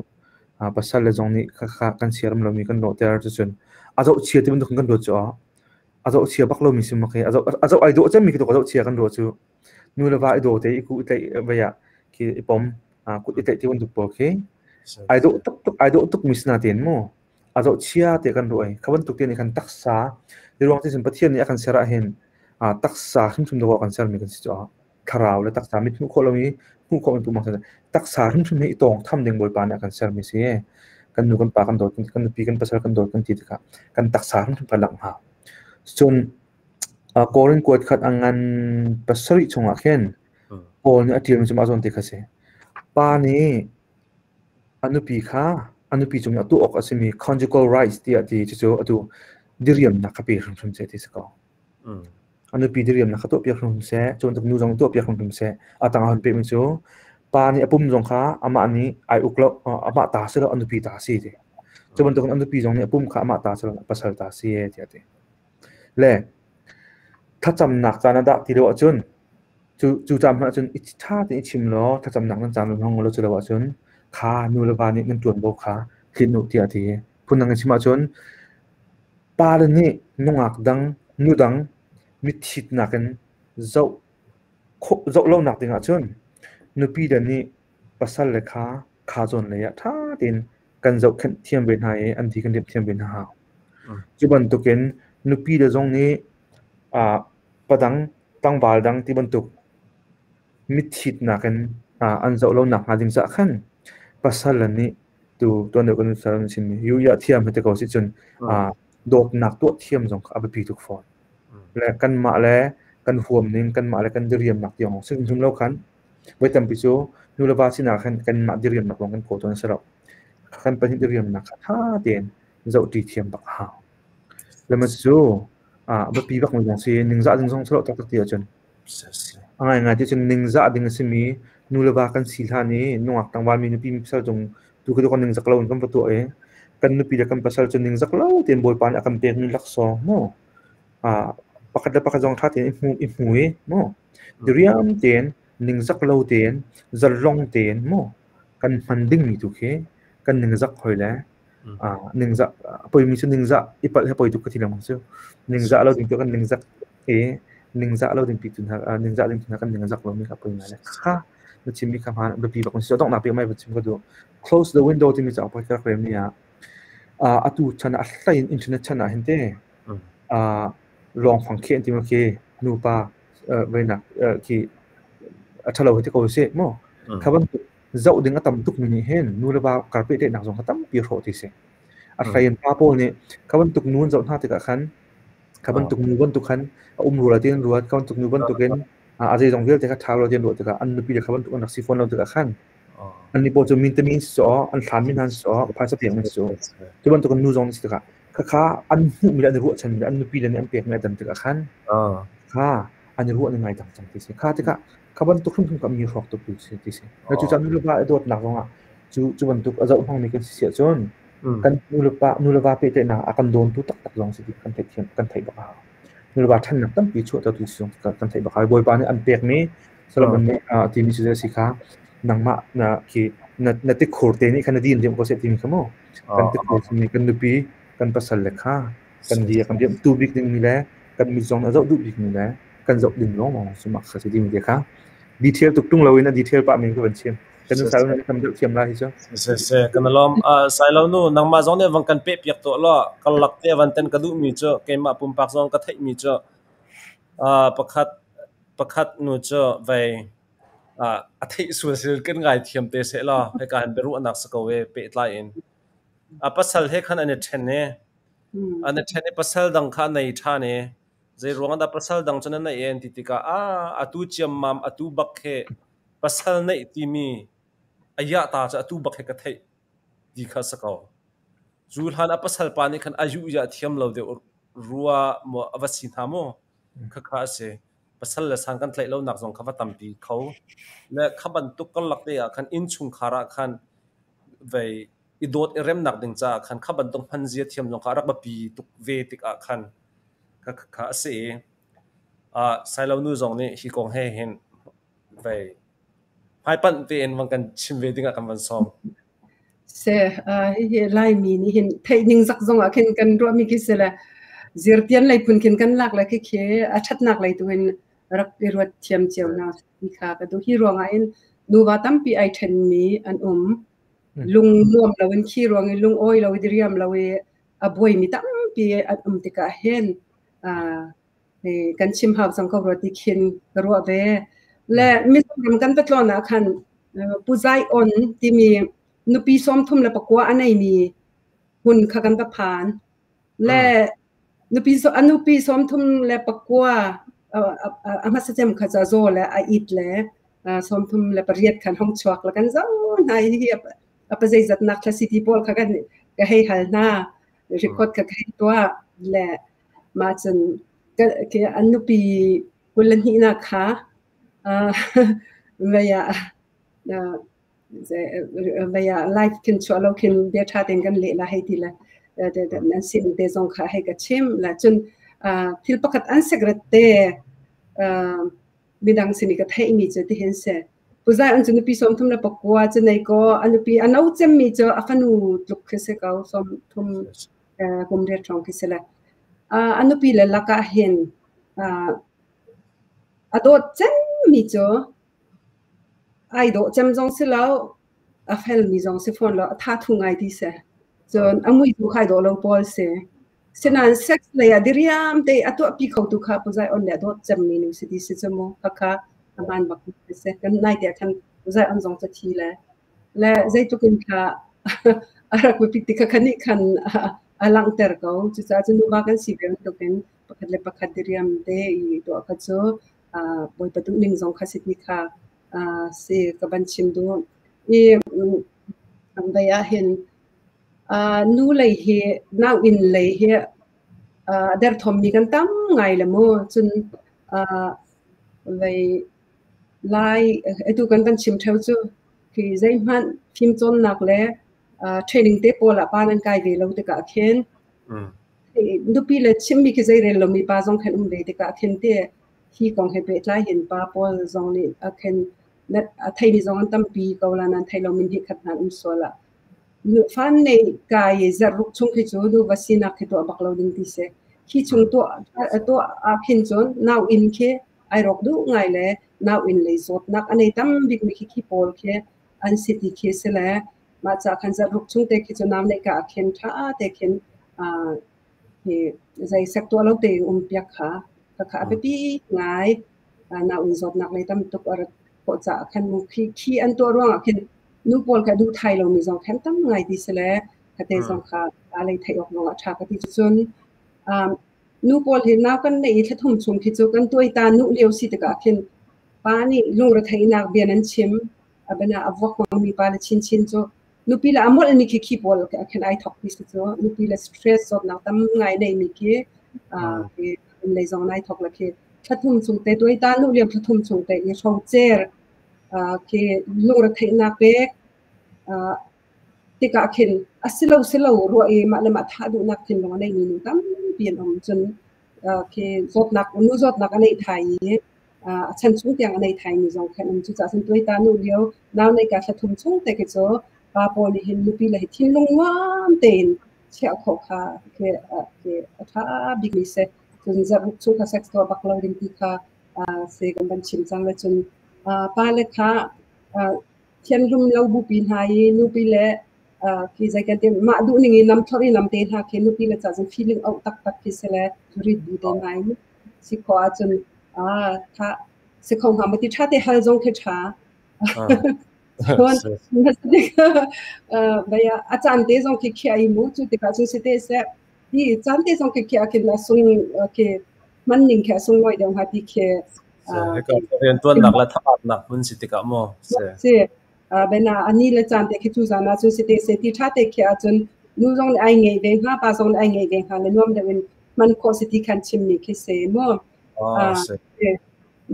Pasal le zong nih khakha kan siaram lomi kan lawhter cucun a zohchia ti bantuk kan ruat cu a zohchia bak lomi si mak hi a zoh ai dawh cemmi khi tuk a zohchia kan ruah cu. Nu le va i daw te i kuh i tlaih vai ah khi i pom kut i tlaih ti bantuk pawl khi ai dawh tuk tuk ai dawh tuk mi si natein mu a zoh chia te kan ruah i kha bantuk te nih khan taksa ruang te cun Pathian nih a kan ser ah hin taksa hrimhrim dawh kan sermi kan si cu thlarau le taksa mit hmuh khawh lomi hmuh khawh mi pumang taksa hrimhrim hi i tawng tham ding Bawipa nih a kan sermi si kan nu kan pa kan dawt kan nupi kan pasal kan dawt kan ti tikah kan taksa hrimhrim kan langh hau cun Korin kuat khat a ngan 7 chungah khin Paul nih a ṭialmi cu mah zawn te kha a si. Pa nih a nupi kha a nupi cung i a tuah awk a simi conjugal rights tiah a ti. Cucu atu diriamnak kha pe hrimhrim seh ti a si ko. A nupi diriamnak kha tuahpiak hrimhrim seh, cu bantuk nu zong tuahpiak hrimhrim seh. A tangah hun pehmi cu pa nih a pum zong kha amah nih ai uk lo, amah ta si lo, a nupi ta a si ti. Cu bantukin a nupi zong nih a pum kha amah ta si lo, a pasal ta a si tiah a ti. Le thlacamnak caan ah dah ti lo ahcun cu caan hmanh ahcun i ṭha tein i chim law thlacamnak nan caan hmang law cu lo ahcun kha nu le va nih nan ṭuanvo kha tlinh u tiah a ti. Phundang in chim ahcun pale nih nungak dang, nu dang mitthitnak in zoh lonak ding ahcun Nupi le nih pasal le kha kha zawn lei ah ṭha tein kan zohkhenh thiam ve hna i an ti kan riamh thiam ve hna hau. Cu bantukin nupi le zong nih padang tlangval dang ti bantuk mitthitnak in an zoh lo nak hnga ding caah khan pasal le nih tu tuan deuh kan sal an chimmi yu ya thiam hi te ko si cun dawtnak tuah thiam zong kha a biapi tuk fawn. Le kanmah le kan huam ning kanmah le kan diriamnak tiang sim hrim lo khan voi tampi cu nu le va sinak khan kanmah diriamnak lawng kan kawl tawn a si lo. Kan pahnih diriamnak kha ṭha tein zohṭi thiam bak a hau. Le mas cu biapi bak mi zong si ningzah ding zong si lo taktak ti ahcun. A ngaingai ti cun ningzah ding a simi nu le va kan si hlan i nungak tlangval mi nupi mi pasal cung tu khi kan ningzak lo in kan va tuah i kan nupi le kan pasal cu ningzak lo tein Bawipa nih a kan pekmi laksawng mu pakhat le pakhat zong ṭha tein i hmu i hmu i mu diriam tein ningzak lo tein zalong tein mu kan hman dingmi tu khi kan ningzak hoi le ningzah poimi cu ningzah i palh he poi tuk ka ti lengmang cu. Ningzah lo ding tu kan ningzak i ningzah lo ding pi tu hna ningzah ding tu hna kan ningzak lo mi kha poi ngai le kha na chimmi kha hmaan biapi bak si donghnak bik mai va chim ka duh. Close the window timi cauk pakhat ka rak rel mi ah atu chan ah a hlei in internet chan ah hin te lawngfang khi an ti ma khi nupa veinak khi a ṭhalo hi ti ko sih mu. Kha bantuk zoh ding a tam tukmi nih hin nu le va kar pehtlaihnak zong kha tampi a hrawh ti si. A hlei in pa pawl nih kha bantuk nu an zoh hna tikah khan kha bantuk nu bantuk khan a um rua ti an ruat, kha bantuk nu bantukin a zeizong vialte kha ṭha rua ti an ruah tikah an nupi le kha bantuk an rak si fawn lo tikah khan annih pawl cu min tamin si sawh, an hlanmi hna si sawh, phaisa pekmi si sawh. Cu bantuk in nu zong si tikah khakha an hmuhmi le an i ruahchanmi le an nupi le nih an pekmi a dam tikah khan kha an i ruah ning ai dang cang ti si. Kha tikah kha bantuk hrimhrim kha mi hrawk tuk tu si ti si. Na cu caan nu le va i dawtnak zongah cu cu bantuk a zoh hmangmi kan si si ahcun kan nu le pa nu le va pehtlaihnak a kan dawntu taktak zong si ti kan theih thiam kan theih bak a hau. Nu le va ṭhennak tampi chuahtertu si zong kan theih bak a hau. Bawipa nih an pekmi Solomon nih a timi cu si kha nangmah na khi na na tikhur te nih khan na din diam ko seh timi kha mu. Kan tikhur mi kan nupi kan pasal le kha kan di kan diam tu bik ding mi le kan mit zong a zoh duh bik mi le kan zoh ding lawng lawng cu mak kha si ding te kha detail tuk tung loin a detail pah min ka van chim kan sai lo tam deuh thiam la hi cu. Se se kan lom sai lo nu nangmah zong nih vang kan pe piak to lo kan lak te van ten ka duh mi cu keimah pumpak zong ka theih mi cu pakhat pakhat nu cu vei a theih sual sil kan ngai thiam te se la heka han biaruahnak si ko e pehtlai in a pasal he khan an i ṭhen i an i ṭhen i pasal dang kha a nei ṭhan i zei ruang dah pasal dang cu na neih e an ti tikah a atu ciammam atu bak he pasal neih timi a yah ta cu atu bak he ka theih ti kha si ko. Cu hlan a pasal pa nih khan a yuh yah thiam lo deuh rua maw a va si hna maw khakha a si. Pasal le sang kan tlaih lonak zong kha va tampi kho. Le kha bantuk karlak te ah khan innchungkhar ah khan vei i dawt i remnak ding caah khan kha bantuk hmanzia thiam zong kha a rak biapi tuk ve tikah khan kha kha a si i Sailo nu zong nih hi kong he hin vei hmaipanh tein van kan chim ve dingah kan van sawm. Se hihi Laimi nih hin theih ning zak zong ah khin kan ruahmi khi si le zirtian lei phun khin kan lak le khi khi a ṭhatnak lei tu in rak i ruat thiam cio hna ti kha ka duh. Hi ruangah hin nuva tampi ai ṭhenmi an um. Lung nuam lo in khi ruang i lung awi lo i diriam lo i a buaimi tampi an um tikah hin kan chim hau cang ko rua ti khin ka ruah ve. Le Mizoram kan va tlawn ah khan Pu Zai On timi nupi 34 a neimi hmun kha kan va phan. Le nupi a nupi 39 a hmasa cem kha cu a zaw le a it le 38 khan hong chuak le kan zoh hna hi a pa zeizatnak thla city pawl kha kan ka hei hal hna record kha ka hei tuah le mah cun an nupi 22nak kha vei ah vei ah live khin chuah lo khin bia ṭha tein kan leh la hei ti le nan sin te zong kha hei ka chim la cun thil pakhat an secret te midang sin i ka theihmi cu tihin si. Puzai an cu nupi 39 cu nei kaw a nupi a no cemmi cu a fanu tluk khi si ko 30 kum riat hrawng khi si le a nupi le lakah hin a dawt cemmi cu Ai dawh cem zong si lo, a felmi zong si fawn lo, a tha thu ngai ti si. Cun a mui tu khai dawh lo pawl si. Sinain sex lei ah diriam te a tuahpi khotu kha Pu Zai On le a dawt cemmi nu si ti si cu mu. Khakha a hmaan bak mi si. Kan nai te ah khan Pu Zai On zong cu thi le le zeitluk in kha a rak biapit ti kha kha nih khan a langhter ko. Cucaah cu nuva kan si ve bantukin pakhat le pakhat diriam te i tuah kha cu Bawipa duhning zong kha si ti kha si ka van chim duh. I vei ah hin nu lei hi nauinn lei hi a derthawmmi kan tam ngai le mu. Cun vei lai atu kan van chim ṭheo cu khi zeihmanh fimcawnnak le training te pawl ah pa nan kai ve lo tikah khin nupi le chimmi khi zei rel lomi pa zong khan um ve tikah khin te hi kong he pehtlai hin pa pawl zong nih a khen a theimi zong an tampi ko la nan thei lomi hi khat hna um sual ah fan nei kai zarh ruk chung khi cu nu va sinak khi tuah bak lo ding ti si. Khi chung tuah tuah ah khin cun nau inn khi ai rawk duh ngai le nau inn lei zawtnak a nei tam bik mi khi khi pawl khi an si ti khi si le mah ca khan zarh ruk chung te khi cu nau neih ka ah khin ṭha te khin hi zei sek tuah lo tein um piak kha khakha a biapi ngai. Nau inn zawtnak lei tam tuk a rat khawh caah khan mu khi khi an tuah ruangah khin nu pawl kha duh thai lomi zong khan tam ngai ti si le khate zong kha a lei theih awk zong ah ṭha ka ti. Cun nu pawl hi nau kan neih i thla thum chung khi cu kan tuaita nuh lio si tikah khin pa nih lungretheihnak bia nan chim a bana a vuak hmangmi pa le chinchin cu nupi le a molhmi khi khi pawl khin ai thok ti si cu nupi le stress zawtnak tam ngai neimi khi lei zong nai thok la khi thla thum chung te tuaita nuh lio thla thum chung te i hrocer khi lungretheihnak pek tikah khin a si lo si lo ruah i mah le mah thah duhnak thinlung a neimi nu tampi an um. Cun khi zawtnak nu zawtnak a neih thai i a chan chung tiang a nei thaimi zong khi an um. Cucaah cun tuaita nu lio nau neih ka thla thum chung te khi cu pa pawl nih hin nupi le hi thinlung nuam tein chiah khawh kha khi a ṭha bikmi si. Cun zarh ruk chung kha sex tuah bak lo ding ti kha si kan van chim cang le cun pa le kha thianhlum lo bupi hna i nupi le khi zei kan ti mah duh ning in nam thlor i nam te hna khi nupi le ca cun feeling auh taktak khi si le rit bu te ngai si khawh ahcun tha si kho hnga ma ti ṭha te hal zong khi ṭha. Cun baya a caan te zong khi khiah i mu cu tikah cun si te seh ti caan te zong khi khiah khin a sung khi hman ning khi a sunglawi deuh hnga ti khi. Riantuannak le thabatnak hmun si tikah maw si bena ani le caan te khi cu zan ah cun si te se ti ṭha te khi ahcun nu zong nih ai ngei ve hnga, pa zong nih ai ngei ve hnga le nuam deuh in hman khawh si ti khan chimmi khi si mu.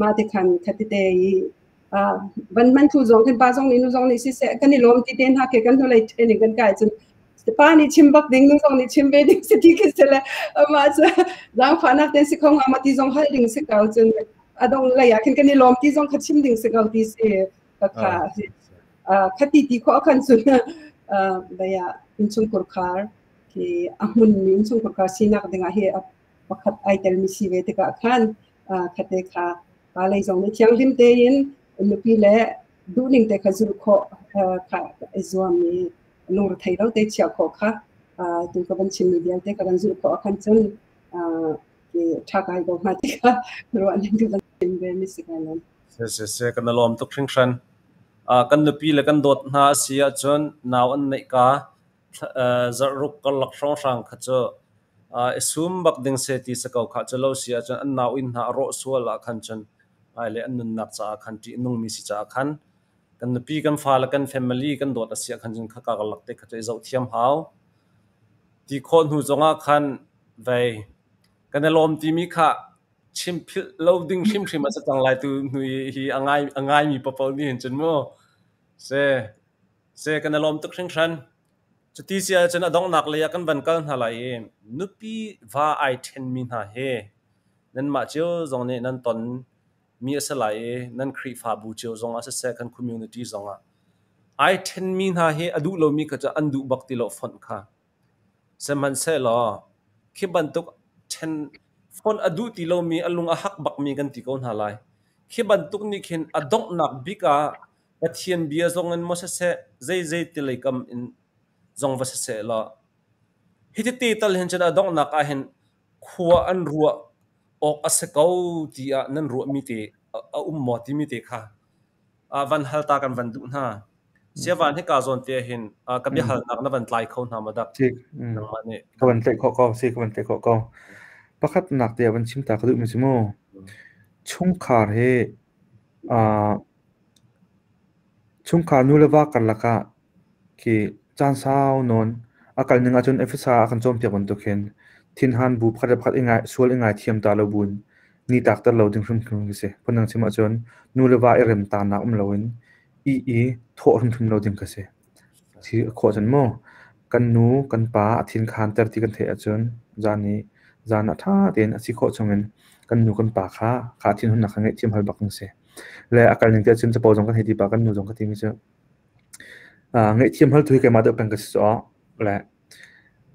Mah te khan khati te i van man thu zong kan pa zong nih nu zong nih siseh kan i lawm ti te hna khi kan hnulei training kan kai cun pa nih chim bak ding, nu zong nih chim ve ding si ti khi si le amah cu zaangfahnak ten si kho nga ma ti zong hal ding si ko. Cun a dong lei ah khin kan i lawm ti zong kha chim ding si ko ti si kha khati ti khawh khan cun baya innchungkhar khar khi a hmun mi innchungkhar khar sinak dingah hi pakhat ai tel mi si ve tikah khan khate kha pa lei zong nih thianghlim tein nupi le duhning te kha zulh khawh kha i zuam i lungrethei lo te chiah khawh kha tu ka van chimmi vialte ka van zulh khawh khan cun ṭha kai ko hnga ti kha ruah ning ka van chim ve mi si kai lawm. Si si si, kan i lawm tuk hringhran. Kan nupi le kan dawt hna a si ahcun nau an neih ka zarh ruk karlak hrawnghrang kha cu i sum bak ding seh ti si ko khah. Cu lo si ahcun an nau inn hna a rawh sual ah khan cun hmailei an nunnak caah khan ṭih a nungmi si caah khan kan nupi, kan fale, kan family kan dawt a si ah khan cun khaka karlak te kha cu i zohthiam hau. Ti khawh hnu zongah khan vei kan i lawm timi kha chim philh lo ding hrimhrim a si cang lai tu hnu hi a ngai a ngaimi paohpaoh nih hin cun mu si si kan i lawm tuk hringhran. Cuti si ahcun a donghnak lei ah kan van kal hna lai i nupi va ai ṭhenmi hna hi nanmah cio zong nih nan ton mi a si lai i nan Khrihfabu cio zong ah siseh, kan community zong ah ai ṭhenmi hna hi a duh lomi kha cu an duh bak ti lo fonh kha. Sihmanhsehlaw khi bantuk ṭhen fonh a duh ti lomi, a lung a hak bakmi kan ti ko hna lai. Khi bantuk nih khin a donghnak bik ah Pathian bia zong in maw siseh, zeizei ti lei kam in zong va siseh law, hi tete tal hin cun a donghnak ah hin khua an ruah awk a si ko tiah nan ruahmi te a um maw timi te kha van hal ta kan van duh hna. Siavan hika zawn te hin ka biahalnak na van tlai kho hna ma dak? Nangmah nih. Ka van tlaih khawh ko, si ka van tlaih khawh ko. Pakhatnak te ah van chim ta ka duhmi cu mu, chungkhar hi chungkhar nu le va karlak ah khi caan sau nawn a kal ning ahcun Efesa a kan cawnpiak bantuk hin thinhan bu pakhat le pakhat i ngai sual i ngaithiam ta lo buin ni tlakter lo ding hrimhrim khi si. Phundang chim ahcun nu le va i remtanak um loin i i thawh hrimhrim lo ding khi si. Si khawh cun mu kan nu kan pa a thin khanter ti kan theih ahcun zan i zan ah ṭha tein a si khawh chungin kan nu kan pa kha kha thinhunnak kha ngaihthiam hal bak ding si. Le a kal ning te ahcun capo zong kan hei ti pah kan nu zong ka timi cu ngaihthiam hal tu hi keimah deuh peng ka si caw le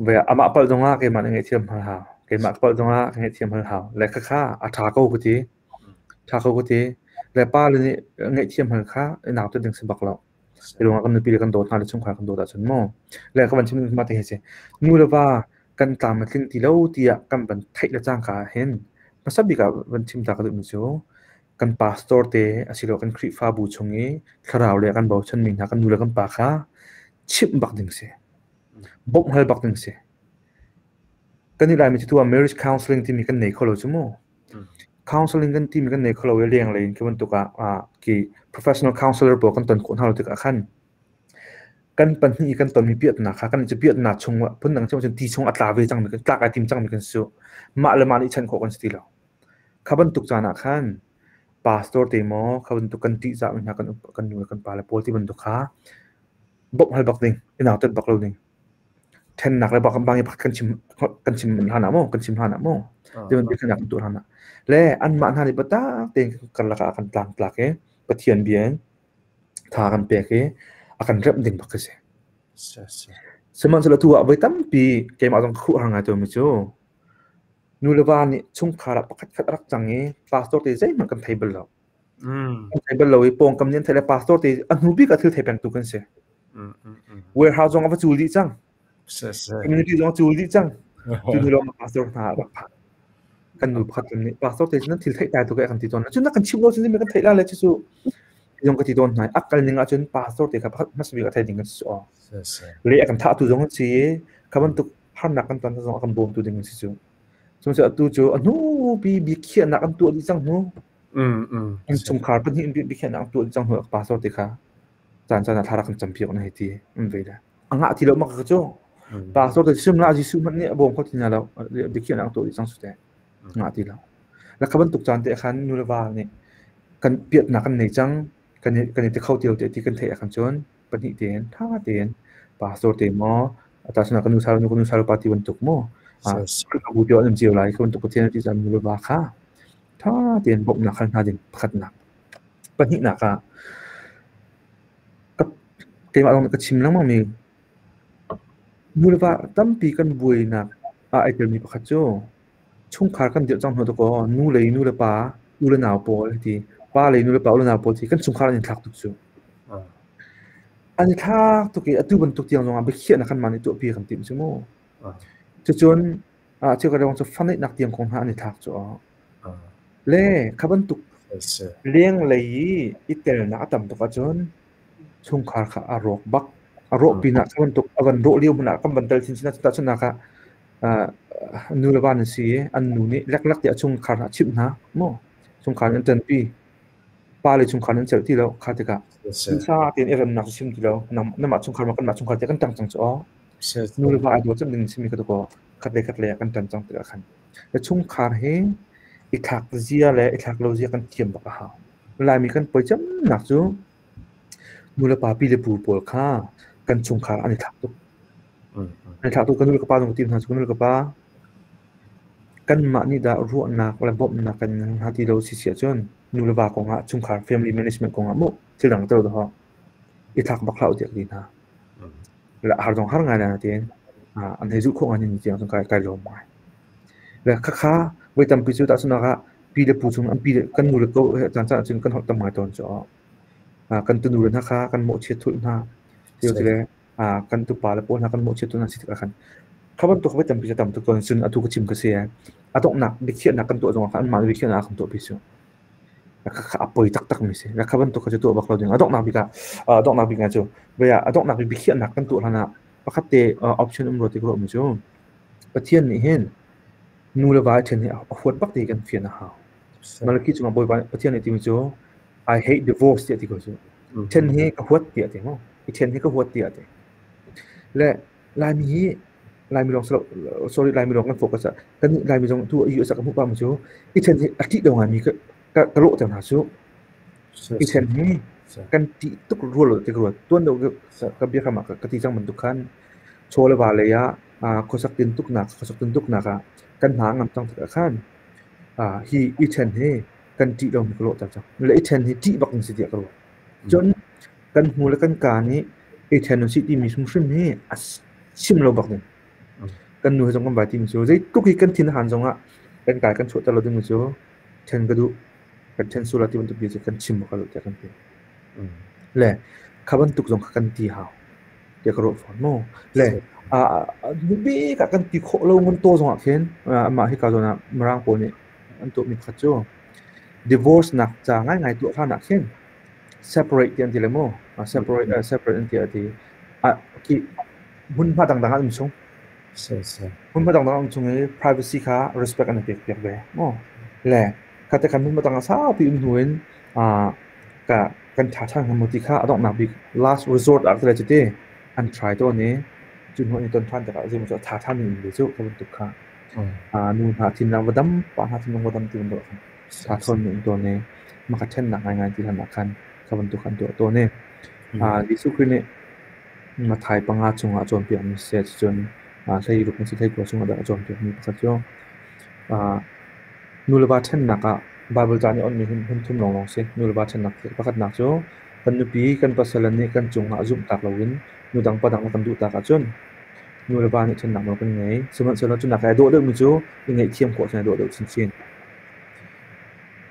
ve amah palh zongah keimah nih ngaihthiam hal hau. Keimah ka palh zongah ka ngaihthiam hal hau. Le khakha a ṭha ko ka ti. Ṭha ko ka ti. Le pa le nih ngaihthiam hal kha i nau te ding si bak lo. Hi ruangah kan nupi le kan dawt hna le chungkhar kan dawt ahcun mu. Le ka van chim mah te hi si. Nu le va kan tlam a tling ti lo tiah kan van theih le cangka ah hin hmasa bik ah van chim ta ka duhmi cu kan pastor te asilo kan Khrihfabu chung i thlarau le kan bochanmi hna kan nu le kan pa kha chimh bak ding si. Bawmh hal bak ding si. Kan i Laimi cu tu ah marriage counseling timi kan nei kho lo cu mu. Counseling kan timi kan nei kho lo i lenglei in khi bantuk ah ki professional counselor pawl kan ton khawh hna lo tikah khan kan pahnih i kan tonmi piatnak kha kan cu piatnak chung phundang cun ti chung a tla ve cangmi kan tlak ai tim cangmi kan si mah le mah nih chan khawh kan si ti lo. Kha bantuk caan ah khan pastor te maw kha bantuk kan ṭihzahmi hna kan kan nu le kan pa le pawl ti bantuk kha bawmh hal bak ding, i nautat bak lo ding. Ṭhennak le bak bang i kan chim kan chim hlan ah maw kan chim hlan ah maw ti bantuk khan kan tuah hlan ah le anmah hna nih biatak tein karlak ah kan tlangtlak i Pathian bia in tha kan pek i a kan remh ding bak khi si. Sihmanhsehlaw tu ah voi tampi keimah zong ka khuh har ngai tawnmi cu nu le va nih chungkhar ah pakhat khat a rak cang i pastor te zeihmanh kan thei bal lo. Kan thei bal lo i pawngkam nih an theih le pastor te a hnu bik ah thil thei pengtu kan si. Warehouse zong a va cul dih cang. Community zong a cul dih cang. Cu hnu lawng pastor hna a rak phak. Kan nu pakhat nih pastor te cu nan thil theih tai tu kan ti tawn. Cun na kan chim lo cun kan theih la le cu zong ka ti tawn hna. A kal ning ahcun pastor te kha pakhat hmasa bik a thei ding kan si. Le a kan thah tu zong an si i kha bantuk harnak kan ton zong a kan bawmtu ding an si cu. Sihmanhsehlaw atu cu a hnupi biakhiahnak an tuah dih cang hnu. An chungkhar pahnih in biakhiahnak an tuah dih cang hnu pastor te kha caan caan ah thla rak kan campiak na hei ti an ve le. A ngah ti lo mak ka cu. Pastor te sim la Jesuh hmanh nih a bawm kho ti hna lo. Biakhiahnak an tuah dih cang su te. Ngah ti lo. La kha bantuk caan te khan nu le va nih kan piatnak kan nei cang kan i ti kho ti lo te ti kan theih ahkhan cun pahnih tein ṭha tein pastor te maw tahchunhnak kan nu sal nu kan nu sal pa ti bantuk maw Khrihfabu te an um cio lai kha bantuk Pathian a ti caan nu le va kha ṭha tein bawmhnak hal hna ding pakhatnak. Pahnihnak ah keimah lawng nih ka chim lengmang mi nu le va tampi kan buainak ah ai telmi pakhat cu chungkhar kan dirh cang hnu dakaw nu lei nu le pa u le nau pawl ti pa lei nu le pa u le nau pawl ti kan chungkhar an in thlak tuk cu. An i thlak tuk i atu bantuk tiang zongah biakhiahnak kanmah nih tuahpi kan timh cu mu. Cucun cheukhat cu faneihnak tiang kong hna an i thlak cu. Le kha bantuk lenglei i i telnak a tam tuk ahcun chungkhar kha a rawk bak. A rawh pinah kha bantuk a van rawh lio hmanh ah kan van tel chinchin ahcun tahchunhnak ah nu le va nan si i an nu nih leklak tiah chungkhar a chimh hna maw chungkhar nih an ṭanpi. Pa le chungkhar nan celh ti lo kha tikah duhsa tein i remnak cu chim ti lo namah chungkhar ma kanmah chungkhar tiah kan ṭang cang cu aw. Nu le va ai daw cem ding simi ka tukaw khat le khat le kan ṭan cang tikah khan le chungkhar hi i thlak zia le i thlak lo zia kan thiam bak a hau. Laimi kan poi cemnak cu nu le pa pi le pu pawl kha kan chungkhar an i thlak tuk. An i thlak tuk. Ka nu le ka pa zong ka ti hna cu ka nu le ka pa kanmah nih dah ruahnak le bawmhnak kan hna ti lo si si ahcun nu le va kongah chungkhar family management kongah mu thil dang tel dawh i thlak bak hlah u tiah ka ti hna. Le har zong har ngai na tiin an hei zulh khawh ngai ni tiang cun kai kai lawm ngai. Le khakha voi tampi cu tahchunhnak ah pi le pu chung an pi le kan nu le ko he caan caan cun kan holh tam ngai tawn cu. Kan tunu le hna kha kan mawhchiat thulh hna. Ti le kan tupa le pawl hna kan mawhchiat thulh hna si tikah khan kha bantuk voi tampi cu tam tuk tawn cun atu ka chim ka si. A donghnak biakhiahnak kan tuah zongah khan anmah nih biakhiahnak a kan tuahpi cu. Kha a poi taktak mi si. Kha bantuk kha cu tuah bak lo ding. A donghnak bik ah a donghnak bik cu voi ah a donghnak bik biakhiahnak kan tuah hlan ah pakhat te option um rua ti ka ruah mi cu Pathian nih hin nu le va ṭhen hi a huat bak ti kan fian a hau. Malaki cungah Bawipa Pathian nih timi cu I hate divorce tiah ti ko cu. Ṭhen hi ka huat tiah ti mu. I ṭhen hi ka huat tiah ti. Le Laimi hi Laimi lawng sorry Laimi lawng kan focus ah kan Laimi zong tu US ah ka hmuh pah mi cu i ṭhen hi a ṭih lo ngaimi ka ka lawhter hna cu. I ṭhen hi kan ṭih tuk rual lo ti ka ruat. Tuan deuh ka biakam ah ka ti cang bantuk khan chaw le va lei ah khuasak tintuknak khuasak tintuknak ah kan hna a ngam cang tikah khan hi i ṭhen hi kan ṭih lomi ka lawhter cang. Le i ṭhen hi ṭih bak in si tiah ka ruah. Cun kan hmu le kan kaa nih i ṭhen usih timi hrimhrim hi a chim lo bak ding. Kan nu he zong kan vai timi cu zeitluk hi kan thin a han zongah kan kai kan chuahter lo dingmi cu ṭhen ka duh, kan ṭhen sual ah ti bantuk bia cu kan chim bak lo tiah kan ti. Le kha bantuk zong kha kan ti hau tiah ka ruah fawn mu. Le bik ah kan ti khawh lo ngun taw zongah khin amah hika zawn ah Mirang pawl nih an tuahmi pakhat cu divorce nak ca ngaingai tuah hlan ah khin separate ti an ti le mu. Separate separate an ti a ti. Khi hmunhma dangdang ah an um chung. Hmunhma dangdang ah um chung i privacy kha respect an i pek piak ve mu. Le kha te khan hmunhma dang ah saupi um hnu in ka kan ṭha ṭhan hnga maw ti kha a donghnak bik last resort ah ka ti an try tawn i cu hnu an i ton ṭhan tikah zeimaw cu a ṭha ṭhan in ve cu ka bantuk kha nu hna thinlung va dam pa hna thinlung va dam ti bantuk khan ṭha thawn mi um tawn i maka ṭhennak ngaingai ti hlan ah khan kha bantuk an tuah tawn i Jesuh Khrih nih Matthai 5 chungah a cawnpiakmi siseh cucun 16 in 19 chungah dah a cawnpiakmi pakhat cu nu le va ṭhennak ah Baibal ca nih onhmi hun thum lawnglawng si. Nu le va ṭhennak pakhatnak cu kan nupi kan pasal nih kan cungah zumhtak loin nu dang pa dang a kan duhtak ahcun nu le va nih ṭhennak nawl kan ngei. Sihmanhsehlaw cu nak ai dawh deuhmi cu i ngaihthiam khawh cun ai dawh deuh chinchin.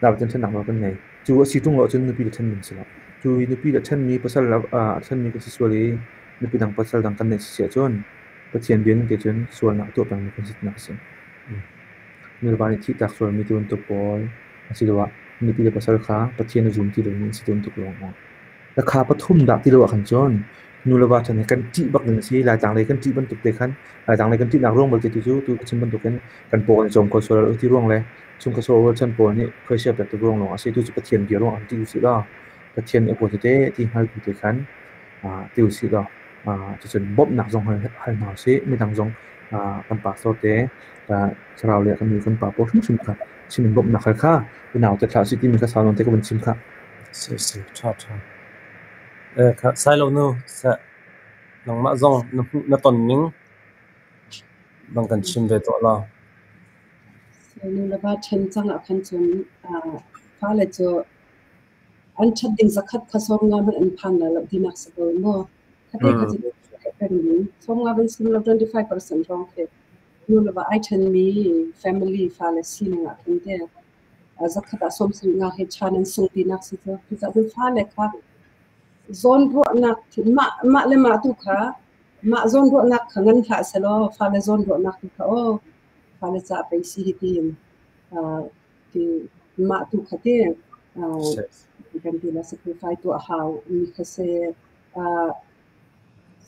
Nain ṭhennak nawl kan ngei. Cu a si ṭung lo ahcun nupi le ṭhen ding si lo. Cu i nupi le ṭhenmi pasal a ṭhenmi kan si sual i nupi dang pasal dang kan neih si ahcun Pathian bia ning te cun sualnak a tuah pengmi kan si tinak a si. Nu le va nih thihtak sualmi ti bantuk pawl asiloah nupi le pasal kha Pathian a zum ti lomi an si ti bantuk lawngah. Lakha pathum dah ti lo ahkhan cun nu le va ṭhen hi kan ṭih bak ding a si. Laitlang lei kan ṭih bantuk te khan Laitlang lei kan ṭihnak ruang belte tu cu tu ka chim bantukin kan paw kan i cawm kho sual lo ti ruang le chungkhar rualchan pawl nih khuaisia pek tuk ruang lawng a si. Tu cu Pathian bia ruang ah ṭih usih law Pathian nih a huat tete ti hngaltu te khan ti usih law cucun bawmhnak zong hal hna usih. Midang zong kan pastor te thlarau le kan nu kan pa pawl hrimhrim kha chim in bawmhnak hal kha unau te thlah usih timi kha sau nawn te ka vun chim khah. Si si ṭha ṭha. Kha Sailo nu seh nangmah zong na hmuh na ton ning bang kan chim ve tuah law. Nu le va ṭhen cang ah khan cun fale cu an ṭhat ding zakhat kha 50 hmanh an phan lai lo tinak si ko maw? Khate kha cu peng ding 50 van sim lo 25% hrawng khi nu le va ai ṭhenmi family fale sining ah khin te zakhat ah 75 he chan an sung tinak si cu. Cucaah cun fale kha zawnruahnak mah mah le mah tu kha mah zawnruahnak kha ngan hlah selaw fale zawnruahnak tu kha aw fale ca pei si hi tiin ti mah tu kha te kan ti la sacrifice tuah hau mi kha se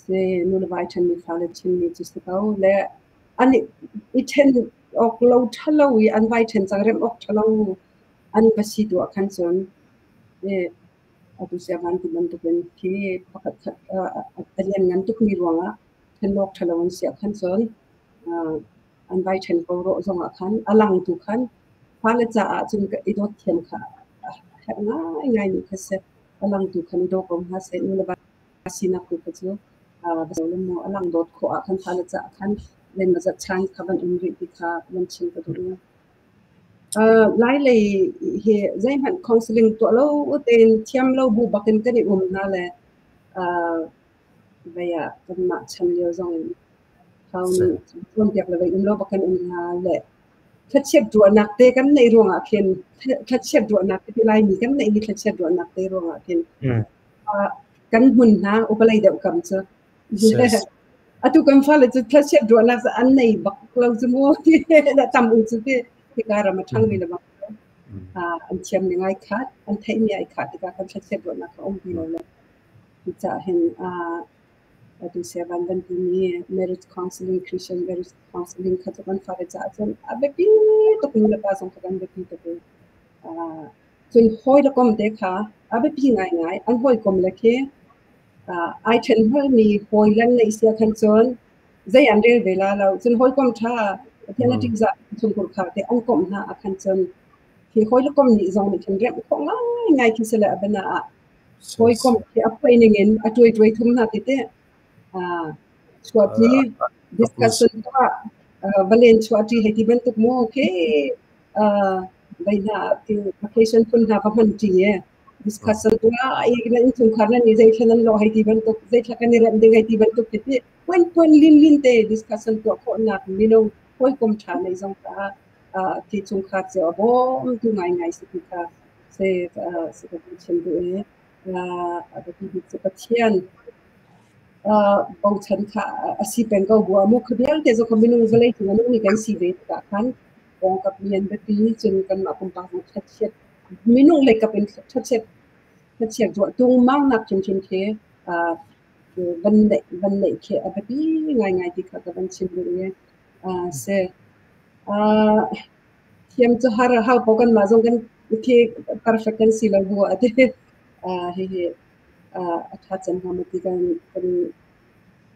se nu le vai ṭhen mi fale chin mi cu si ko le an i ṭhen awk lo ṭhalo i an vai ṭhen cang rem awk ṭhalo an va si tu ah khan cun atu siavan ti bantukin khi pakhat khat a lianngan tukmi ruangah ṭhen awk ṭhalo an si ah khan cun an vai ṭhen ko rawh zongah khan a lang tu khan fale caah cun i dawt thiam kha a herh ngaingai mi kha si. A lang tu khan i daw ko hna seh. Nu le va sinak tu kha cu a lang dawt khawh ah khan fale caah khan zeimawzat chan kha van um rih ti kha van chim ka duh. Lai lei hi zeihmanh counseling tuah lo tein thiam lo bu bakin kan i um hna le vei ah kanmah chan lio zong in hau nih cawnpiak le vei um lo bak kan um hna le thlachiat ruahnak te kan neih ruangah khin thlachiat ruahnak te Laimi kan neih mi thlachiat ruahnak te ruangah khin. Kan hmun hna upalei deuh kam cu. Atu kan fale cu thlachiat ruahnak an nei bak lo cu mu tam u cu ti hika ram a ṭhangmi le bang an thiam ning ai khat, an theihmi ai khat tikah kan thlachiat ruahnak a um ti lo le. Cucaah hin atu Sevan van timi marriage counseling, Christian marriage counseling kha cu kan fale caah cun a biapi tuk, nu le pa zong kha kan biapi tuk i cun hawi le kom te kha a biapi ngaingai. An hawikom le khi ai ṭhen hngalmi hawi le an neih sia khan cun zei an rel ve la lo. Cun hawikom ṭha Pathian a ṭihzah chungkhur khar te an komh hna ah khan cun khi hawi le kom nih zong nih khin remh khawh ngaingai khi si le a bana ah hawikom khi a phuai ning in a tuai tuai thum hna tete chuahṭi discussion tuah valen chuahṭi hei ti bantuk mu khi vei hna vacation phun hna va hman ṭi e discussion tuah i na innchungkhar nan i zei thla nan lawh hei ti bantuk, zei thla kan i remh ding hei ti bantuk khi ti puan puan lin lin te discussion tuah khawhnak minung hawikom ṭha nei zong kha khi chungkhar cu a bawmtu ngaingai si ti kha se se ka chim duh i a biapi bik cu Pathian bochan kha a si peng ko bu mu kha vialte cu minung vawlei cung a nungmi kan si ve tikah khan pawngkap mi an biapi. Cun kanmah pumpak zong ṭhatchiat minung lei kap in ṭhatchiat ṭhatchiat ruah tungmang nak hrimhrim khi van neih khi a biapi ngaingai ti kha ka van chim duh i si. Thiam cu har hau po kanmah zong kan khi perfect kan si lo bu ah ti hihi a ṭha cem hnga maw ti kan kan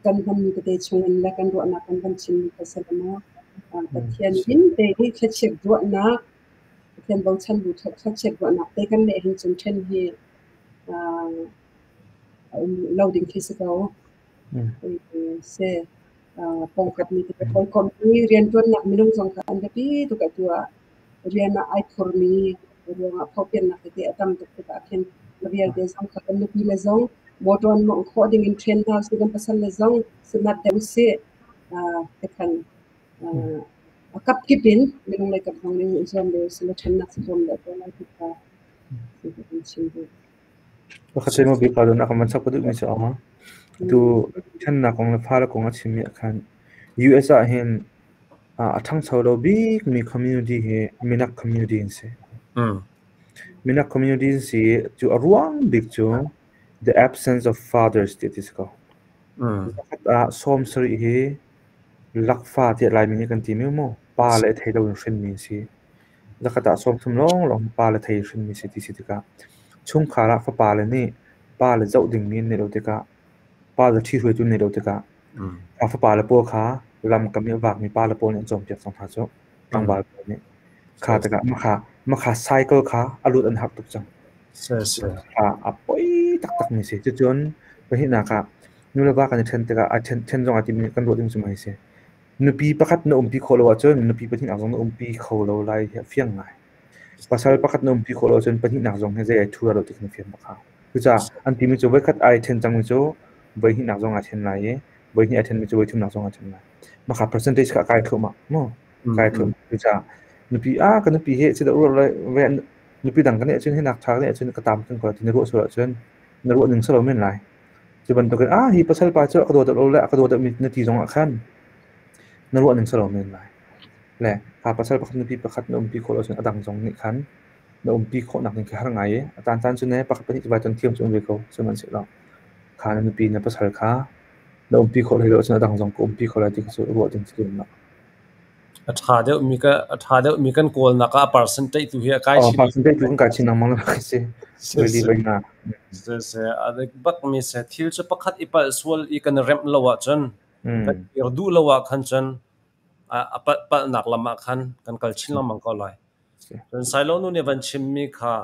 kan hmanmi tete chungin le kan ruahnak kan van chimmi kha si maw. Pathian min te hi thlachiat ruahnak, Pathian bochan bu thlachiat ruahnak te kan leh hin cun ṭhen hi a um lo ding khi si ko. Si pawngkap mi te hawikom mi rianṭuannak minung zong kha an biapi tuk. Atu ah rian ah ai phurmi ruangah phopiannak tete a tam tuk tikah khin vialte zong kha kan nupi le zong motor an mawngh khawh ding in train hna usih, kan pasal le zong smart deuh usih tikhan a kap kip in minung lei kap zong nih zuam ve usih law ṭhennak si zuam deuh ko lai ti kha kan chim duh. Pakhat te maw bik ah kan van chap ka duhmi cu a Tu ṭhennak kong le fale kong a chimmi ah khan US ah hin a ṭhangcho lo bikmi community hi minak community an si. Minak community an si cu a ruang bik cu the absence of fathers ti ti si ko. Zakhat ah 70 hi lakfa tiah Laimi nih kan timi mu pa le thei lo in hrinmi an si. Zakhat ah 30 lawnglawng pa le thei hrinmi si ti si tikah chungkhar ah fapa le nih pa le zoh dingmi an neih lo tikah, pa le ṭhihruaitu an neih lo tikah a fapa le pawl kha lamkam i a vakmi pa le pawl nih an cawnpiak cang hna cu tlangval pawl nih. Kha tikah mah kha cycle kha a lut an harh tuk cang. Kha a poi taktakmi si. Cucun pahnihnak ah nu le va kan i ṭhen tikah a ṭhen, ṭhen zong ah timi kan ruah ding cu mah hi si. Nupi pakhat na umpi khawh lo ahcun nupi pahnihnak zong na umpi kho lo lai hi a fiang ngai. Pasal pakhat na umpi khawh lo ahcun pahnihnak zong hi zei ai ṭhu lo ti kha na fian bak hau. Cucaah an timi cu voikhat ai ṭhen cangmi cu voihnihnak zong aa ṭhen lai i voihnih ai ṭhenmi cu voithumnak zong aa ṭhen lai. Mah kha percentage kha a kai thluahmah maw? Kai thluahmah. Cucaah nupi ah ka nupi hi chidah ruah le nupi dang ka neih ahcun hi nak ṭha ka neih ahcun ka tam kan ko ti na ruah sual ahcun na ruah ning si lo men lai. Cu bantukin ah hi pasal pa cu a ka daw deuh lo le a ka daw deuhmi na ti zong ah khan na ruah ning si lo men lai. Le kha pasal pakhat nupi pakhat na umpi khawh lo cun a dang zong nih khan na umpi khawhnak ding khi har ngai i a caan caan cu ne pakhat pahnih cu vai ton thiam cu um ve ko. Sihmanhsehlaw kha na nupi na pasal kha na umpi khawh hlei lo ahcun a dang zong ka umpi kho lai ti kha cu ruah ding si lem lo. A ṭha deuhmi ka a ṭha deuhmi kan kawlnak ah a percentage tu hi a kai chin. Percentage tu kan kai chin lengmang lo si. Really voi nga. Se a dik bak mi se thil cu pakhat i palh sual i kan remh lo ahcun kan kir duh lo ah khan cun a palh palhnak lam ah khan kan kal chin lengmang ko lai. Cun Sailo nu nih van chimmi kha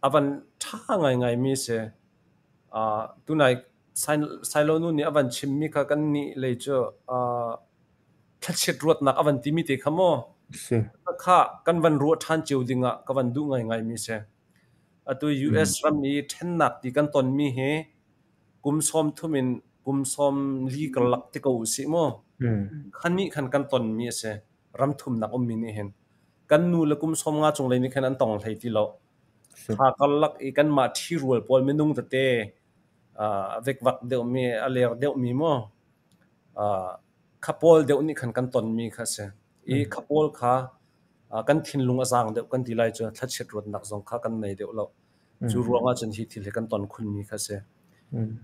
a van ṭha ngaingai mi si. Tunai Sailo nu nih a van chimmi kha kannih lei cu thlachiat ruatnak a van timi te kha maw kha kan van ruah ṭhan cio ding ah ka van duh ngaingai mi si. Atu US ram i ṭhennak ti kan tonmi hi kum 30 in kum 40 karlak ti ko usih mu. Khanih khan kan tonmi a si. Ram thumnak ummi nih hin. Kan nu le kum 50 cung lei nih khan an tong hlei ti lo. Kha karlak i kanmah ṭhirual pawl minung tete vekvak deuhmi, a ler deuhmi maw kha pawl deuh nih khan kan tonmi kha a si. I kha pawl kha kan thinlung a zaang deuh kan ti lai cu thlachiat ruatnak zong kha kan nei deuh lo. Cu ruangah cun hi thil hi kan ton khunmi kha a si.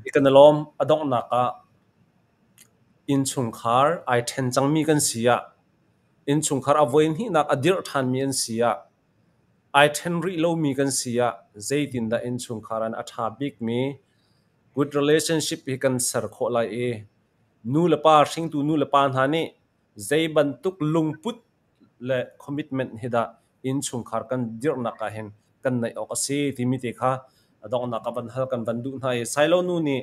I kan i lawm. A donghnak ah innchungkhar ai ṭhen cangmi kan si ah innchungkhar a voi hnihnak a dirh ṭhanmi an si ah ai ṭhen rih lomi kan si ah zeitindah innchungkhar an a ṭha bikmi good relationship hi kan ser khawh lai i nu le pa hringtu nu le pa hna nih zei bantuk lungput le commitment hi dah innchungkhar kan dirhnak ah hin kan neih awk a si timi te kha a donghnak ah van hal kan van duh hna i Sailo nu nih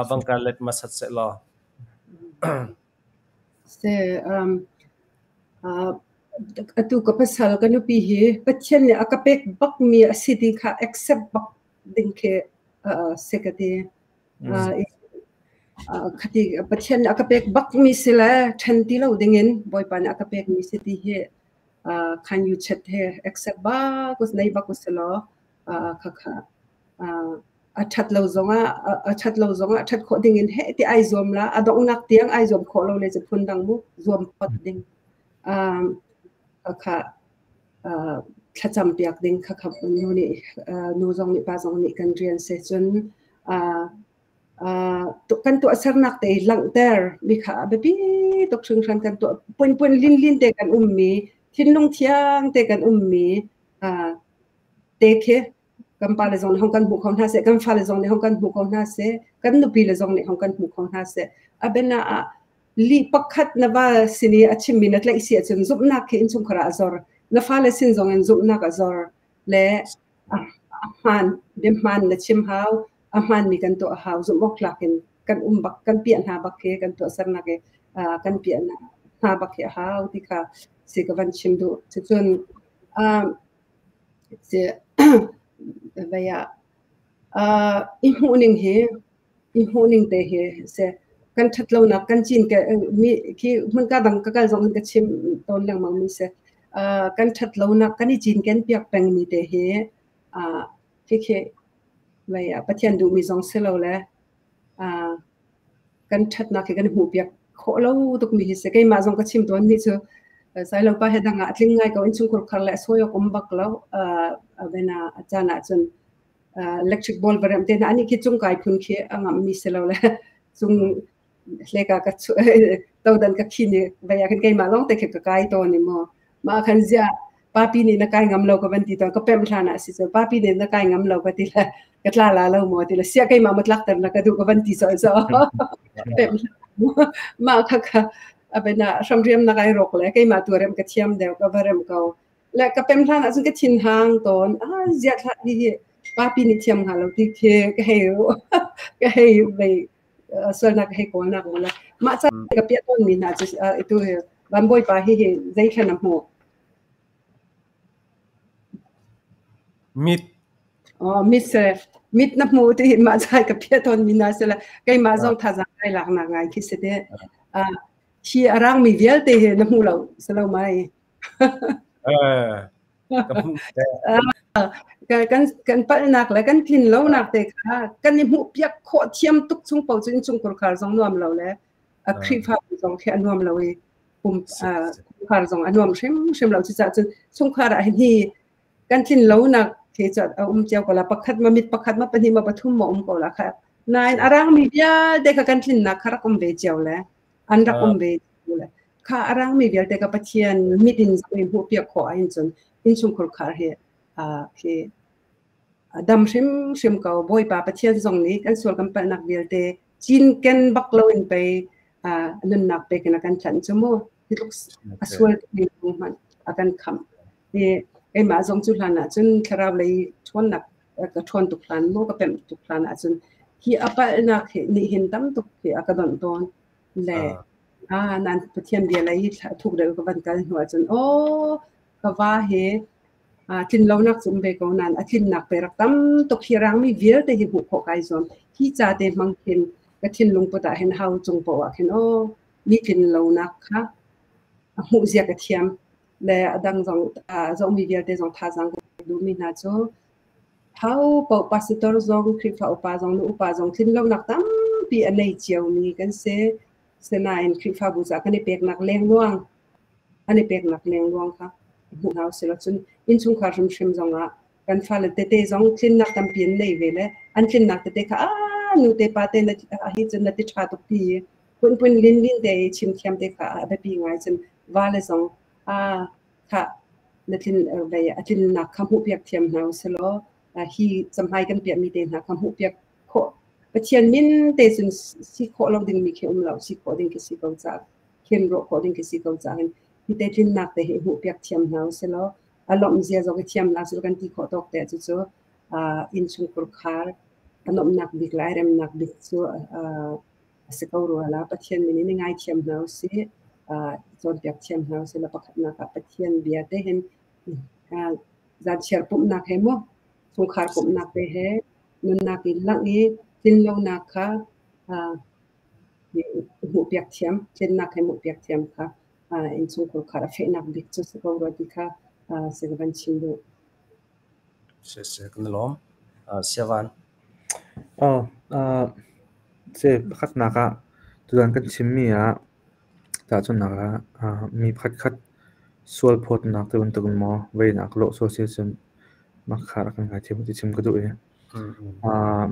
van kan let hmasat seh law. Se atu ka pasal ka nupi hi Pathian nih a ka pek bak mi a si ti kha accept bak ding khi si ka ti. Khati Pathian nih a ka pek bak mi si le ṭhen ti lo ding in Bawipa nih a ka pek mi si ti hi khan you chat he accept bak us nei bak us law kha kha a ṭhat lo zongah a ṭhat lo zongah ṭhat khawh ding in heh ti ai zuam la a donghnak tiang ai zuam khawh lo le cu phun dang mu zuam phot ding kha thlacam piak ding kha kha nu nih nu zong nih pa zong nih kan rian se cun kan tuahsernak te langhter mi kha a biapi tuk hringhran kan tuah pun pun lin lin te kan ummi thinlung thiang te kan ummi te khi kan pale zong nih hong kan hmu kho hna seh kan fale zong nih hong kan hmu kho hna seh kan nupi le zong nih hong kan hmu kho hna seh a bena ah li pakhat na va sin i a chimmi na tlaih si ahcun zumhnak khi innchungkhar ah a zor na fale sin zong in zumhnak a zor le a hmaan biahmaan na chim hau a hmaanmi kan tuah hau zumh awk tlak in kan um bak kan piah hna bak khi kan tuahsernak i kan piah hna bak hi a hau ti kha si ka van chim duh cucun vei ah i hmuhning hi i hmuhning te hi si kan ṭhat lonak kan cin ke mi khi hmunka dang ka kal zong in ka chim tawn lengmang mi si kan ṭhat lonak kan i cinken piak pengmi te hi khikhi vei ah Pathian duhmi zong si lo le kan ṭhatnak hi kan hmuh piak khawh lo tukmi hi si. Keimah zong ka chim tawn mi cu Sailopa he dang ah a tling ngai ko innchungkhar khar le a sawi awk um bak lo. Vena a caan ah cun electric ball va rem te hna ani khi cung kai phun khi a ngamh mi si lo le cung hleka ka todan ka khin i vei ah khan keimah lawng te khi ka kai tawn i mu mah khan ziah papi nih na kai ngam lo ka van ti tawn ka pemh hlan ah si cu papi nih na kai ngam lo ka ti le ka tla la lo maw ti le sia keimah ma tlak ter na ka duh ka van ti colh so pemh mah kha kha abena hramriam na kai rok le keimah tu rem ka thiam deuh ka va rem ko le ka pem hlan ah cun ka thin hang tawn ah ziah thla hi hi papi nih thiam hnga lo ti khi ka hei ka hei vei sualnak ka hei kawlnak mu la mah ca ka piah tawn mi hna cu itu hi van bawipa hi hi zei thlan a hmuh Mit. Oh, mit se mit na hmu ti hi mah ca ka piah tawn mi hna se la keimah zong thazaang kai lak nak ngai khi si te hi a rang mi vialte hi na hmu lo se lo mai Kan kan palhnak le kan tlin lonak te kha kan i hmuh piak khawh thiam tuk chung paoh cu innchungkhar khar zong nuam lo le a Khrihfabu zong khi a nuam lo i pum chungkhar zong a nuam hrimhrim lo. Cucaah cun chungkhar ah hin hi kan tlin lonak khi cu a um cio ko la. Pakhat ma mit pakhat ma pahnih ma pathum ma um ko la kha. Nain a rangmi vialte kha kan tlinnak kha rak um ve cio le an rak um ve le kha a rangmi vialte ka Pathian mit in zoh in hmuhpiak khawh ahhin cun innchungkhar khar hi khi dam hrimhrim ko. Bawipa Pathian zong nih kan sual kan palhnak vialte cinken bak lo in pei nunnak pek in a kan tlanh cu mu. Hi tluk a sual mi hmanh a kan khamh. Hi keimah zong cu hlan ah cun thlarau lei ṭhawnnak ka ṭhawn tuk hlan mu ka pemh tuk hlan ah cun hi a palhnak hi nih hin tam tuk hi a ka donh tawn. Le nan Pathian bia lei hi thuk deuh ka van kal hnu ahcun aw ka va hi tlin lonak cu um ve ko nain a tlinnak pe rak tam tuk hi rangmi vialte hi hmuh khawh kai zuam. Hi ca te hmang khin ka thinlung put ah hin hau cung poah ah khin aw mi tlin lonak kha a hmuh zia ka thiam le a dang zong zohmi vialte zong thazaang ka duhmi hna cu. Ho paoh pastor zong Khrihfa upa zong nu upa zong tlinlonak tampi a nei ciomi kan si. Sinain Khrihfabu caah kan i peknak lengluang an i peknak lengluang kha hmuh hna usih law cun innchungkhar hrimhrim zongah kan fale tete zong tlinnak tampi an nei ve le an tlinnak tete kha aa nu te pa te na hi cun na ti ṭha tuk ti punpun lin lin te i chim thiam te kha a biapi ngai. Cun vale zong a kha na tlin vei a tlinnak kha hmuhpiak thiam hna usih law hi camhai kan piahmi te hna kha hmuhpiak khawh, Pathian min te cun si khawh lo dingmi khi um lo, si khawh ding khi si ko caah khin ruah khawh ding khi si ko caah hin hi te tlinnak te hi hmuhpiak thiam hna usih law a lawmh zia zong i thiam la cu kan ti khawh tawk te cucu innchungkhur khar a nuamhnak bik le ai remnak bik cu a si ko rua la. Pathian min in i ngaithiam hna usih, cawnpiak thiam hna usih law pakhatnak ah Pathian bia te hin zanchiar pumhnak he mu chungkhar pumhnak te he nunnak in langh i tlinlonak kha hmuhpiak thiam, tlinnak he hmuhpiak thiam kha innchungkhar khar a fehnak bik cu si ko rua ti kha si ka van chim duh. Si, kan i lawm. Siavan. Oh, si pakhatnak ah tuzan kan chimmi ah tahchunhnak ah mi pakhatkhat sual phawtnak ti bantuk in maw veinak lawh sual si cun mah kha rak kan ngaithiam ti chim ka duh i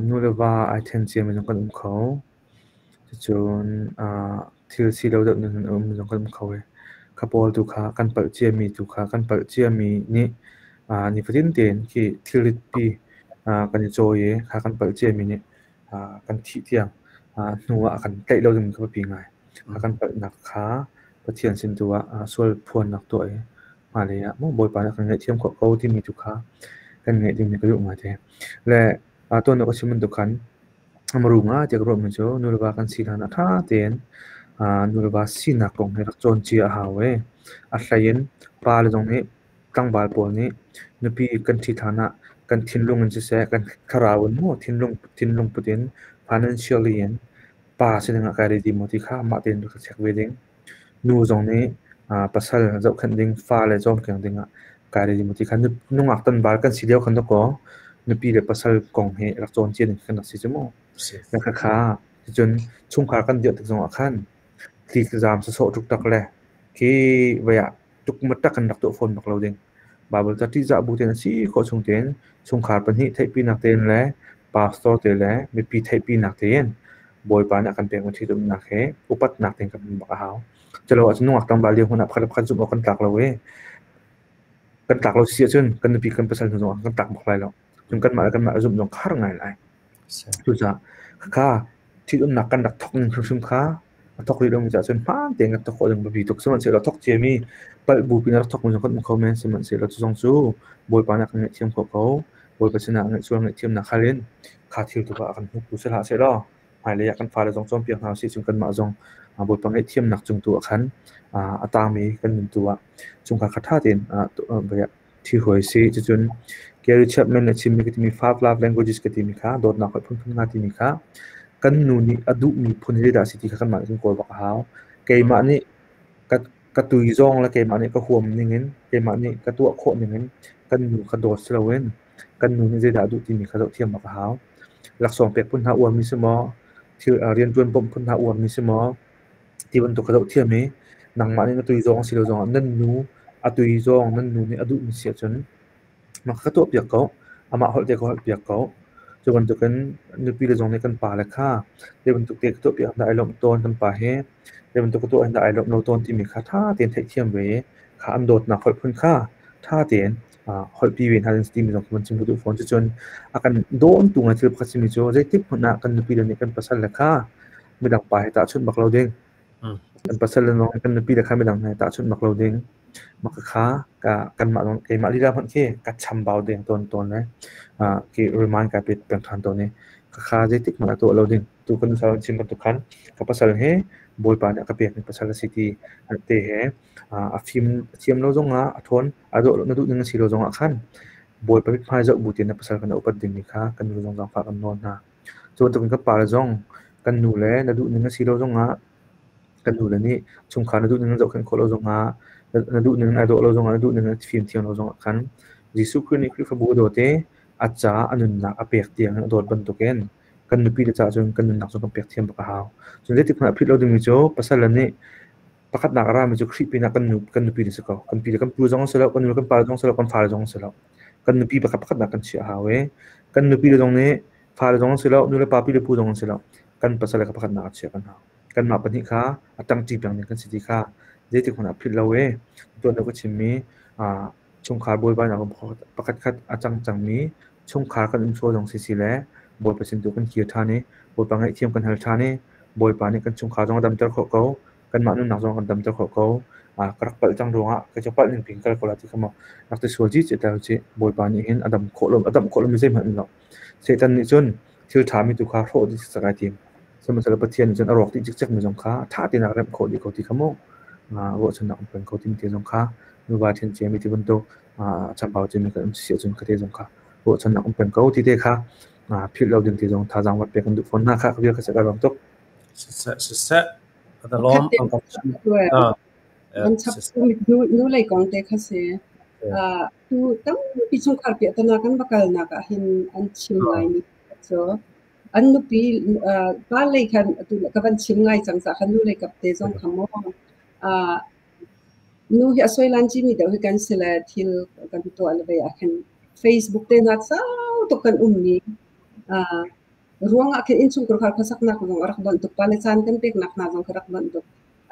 nu le va ai then ciami zong kan um kho. Cucun thil si lo deuh ning in a um zong kan um kho i kha pawl tu kha kan palh ciami tu kha kan palh ciami nih nifatin tein khi thilritpi kan i cawi i kha kan palh ciami nih kan thih tiang hnu ah a kan tlaih lo ding kha biapi ngai. A kan palhnak kha Pathian sin tu ah sual phuannak tuah i hmailei ah maw Bawipa nih a kan ngaihthiam khawh ko timi tu kha kan ngeih dingmi ka duh ngai te. Le tuan ka chim bantuk khan amaru nga tiah ka ruahmi cu nu le va kan si hlan ah ṭha tein nu le va sinak kong hi rak cawn cia a hau i a hlei in pa le zong nih tlangval pawl nih nupi kan ṭhit hlan ah kan thinlung in siseh, kan thlarau in maw thinlung put in financially in pa si ding ah kai ready maw ti kha mah tein rak i check ve ding. Nu zong nih pasal zohkhenh ding, fale cawmkeng ding ah kai ready maw ti kha nungak tanval kan si lio khan dawkaw nupi le pasal kong hi rak cawn cia ding kan rak si cu mu. Khakha cun chungkhar kan dirh tik zong ah khan tlikzaam sawsawh ṭukṭak le khi vei ah tukmatak in rak tuah fawn bak lo ding. Baibal ca ṭihzah bu tein a si khawh chung tein chungkhar pahnih theihpinak tein le pastor te le mipi theihpinak tein Bawipa nih a kan pekmi ṭhitumnak he upatnak tein kan um bak a hau. Culo ahcun nungak tlangval lio hmun ah pakhat le pakhat zumh awk kan tlak lo i kan tlak lo si ahcun kan nupi kan pasal hnu zongah kan tlak bak lai lo. Cun kanmah le kanmah zumh zong har ngai lai. Cucaah khakha ṭhitumnak kan rak thawk ning hrimhrim kha a thawk rih lomi caah cun hmaan tein kan thawk khawh ding biapi tuk. Sihmanhsehlaw thawk ciami palh bu pin a rak thawkmi zong kan um kho men. Sihmanhsehlaw cu zong cu Bawipa nih a kan ngaihthiam khawh ko. Bawipa sinah ngaihsual ngaihthiamnak hal in kha thil tu kha a kan hmuhtu si hlah sehlaw hmailei ah kan fale zong cawnpiak hna usih, cun kanmah zong Bawipa ngaihthiamnak cung tu ah khan a tangmi kan nun tu ah chungkhar kha ṭha tein ṭhihruai si. Cucun Gary Chapman a chimmi ka timi Five Love Languages ka timi kha, dawtnak holh phunphun nga timi kha, kan nu nih a duhmi phun hi zeidah a si ti kha kanmah nih kan kawl bak a hau. Keimah nih ka tui zawng le keimah nih ka huam ningin, keimah nih ka tuah khawh ningin kan nu kha dawt si loin kan nu nih zeidah a duh timi kha zohthiam bak a hau. Laksawng pek phun hna uarmi si maw, thil rianṭuan bawmh phun hna uarmi si maw, ti bantuk kha zoh thiam i nangmah nih na tui zawng si lo zongah nan nu a tui zawng nan nu nih a duhmi si ahcun mah kha tuahpiak ko, amah holh te ka holhpiak ko. Cu bantukin nupi le zong nih kan pale kha zei bantuk te ka tuahpiak dah ai lawmh tawn kan pa hi, zei bantuk ka tuah dah ai lawmh lo tawn timi kha ṭha tein theihthiam ve i kha an dawtnak holh phun kha ṭha tein holhpi ve hna ding timi zong kan chim ka duh fawn. Cucun a kan dawntu ngai thil pakhat simi cu zeitik hmanh ah kan nupi le nih kan pasal le kha midang pa he tahchunh bak lo ding. Kan pasal le zong kan nupi le kha midang he tahchunh bak lo ding. Mah kha ka kanmah zong keimah lila hmanh khi ka chambau ding tawn tawn le khi remind kai pet peng ṭhan tawn i khakha zeitik hmanh ah tuah lo ding. Tu kan nusal chim bantuk khan ka pasal he Bawipa nih a ka pekmi pasal a si ti te he a fim a thiam lo zongah a ṭhawn a dawh na duh ning a si lo zongah khan Bawipa mithmai zoh bu tein na pasal kan upat dingmi kha kan nu zong zaangfah kan nawl hna. Cu bantukin kan pale zong kan nu le na duh ning a si lo zongah kan nu le nih chungkhar na duh ning an zohkhenh khawh lo zongah na duh ning ai dawh lo zongah na duh ning an fim thiam lo zongah khan Jesuh Khrih nih Khrihfabu a dawt i A ca a nunnak a pek tiang in a dawt bantukin kan nupi le caah cun kan nunnak cu kan pek thiam bak a hau. Cun zeitik hmanh a philh lo dingmi cu pasal le nih pakhatnak a rami cu Khrih pinah kan nu kan nupi le si ko. Kan pi le kan pu zong si lo, kan nu le kan pa zong si lo, kan fale zong si lo. Kan nupi pakhat pakhatnak kan chiah a hau i kan nupi le zong nih fale zong si lo, nu le pa pi le pu zong si lo, kan pasal le pakhatnak a chiah kan hau. Kanmah pahnih kha a ṭangṭi peng ding kan si ti kha zeitik hmanh ah philh lo i tuan deuh ka chimmi chungkhar buaibainak pakhatkhat a cang cangmi chungkhar kan um sual zong sisi le Bawipa sin tu kan kir ṭhan i Bawipa ngaihthiam kan hal ṭhan i Bawipa nih kan chungkhar zong a damter khawh ko, kanmah nunnak zong a kan damter khawh ko. Ka rak palh cang ruangah ka cu palh ning pin kal ko la ti kha maw rak ti sual ci ta ci Bawipa nih hin a dam khawh lo a damh khawh lomi zeihmanh um lo. Satan nih cun thil ṭhami tu kha hrawh dih cikcek ai tim. Sihmanhsehlaw Pathian nih cun a rawk dih cikcek mi zong kha ṭha tein a remh khawh dih ko ti kha mu ruahchannak um peng ko timi te zong kha nuva ṭhen ciami ti bantuk chambau ciami kan um si ahcun kha te zong kha ruahchannak um peng ko ti te kha philh lo ding ti zong thazaang vat pek kan duh fawn hna kha ka bia ka sek a rom tuk. Siseh siseh ka lawm ang kan Kan chap nu lei kong te kha si. Tu tampi chungkhar piahtana kan va kalnak ah hin an chim ngaimi cu an nupi pa lei khan atu ka van chim ngai cang ca khan nu lei kap te zong kha maw nu hi a soilan cimi deuh hi kan si le thil kan tuah le ve ah khin Facebook te hna sau tuk kan ummi ruang ah khin innchungkhar khuasaknak zong a rak donh tuk pa le caan kan peknak hna zong kha rak donh tuk.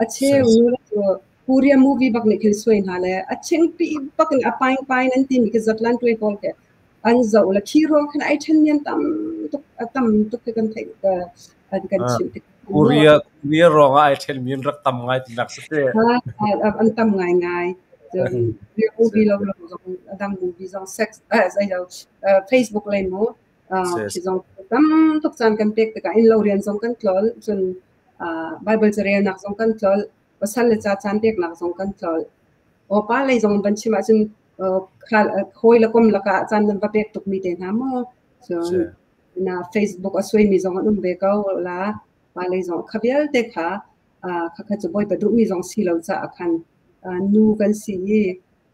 A cheu nu le cu Korea movie bak nih khin suai hna le a chingpi bak in a paing paing an timi khi zatlan tuai pawl ke an zoh le khi ruang khan ai ṭhen nian tam tuk a tam tuk khi kan theih an kan chimh tik. Korea Korea ruang ah ai ṭhen mi rak tam ngai ti nak si te. An tam ngai ngai. Cun Korea movie lo lo zong a dang movie zong sex zei lo Facebook lei mu khi zong tam tuk caan kan pek tikah inn lo rian zong kan tlol cun Bible carelnak zong kan tlol pasal le ca caan peknak zong kan tlol. Aw pa lei zong van chim ahcun hawi le kom lakah caan nan va pek tukmi te hna maw? Cun na Facebook a suaimi zong an um ve ko la. Pa lei zong kha vialte kha khakha cu Bawipa duhmi zong si lo caah khan nu kan si i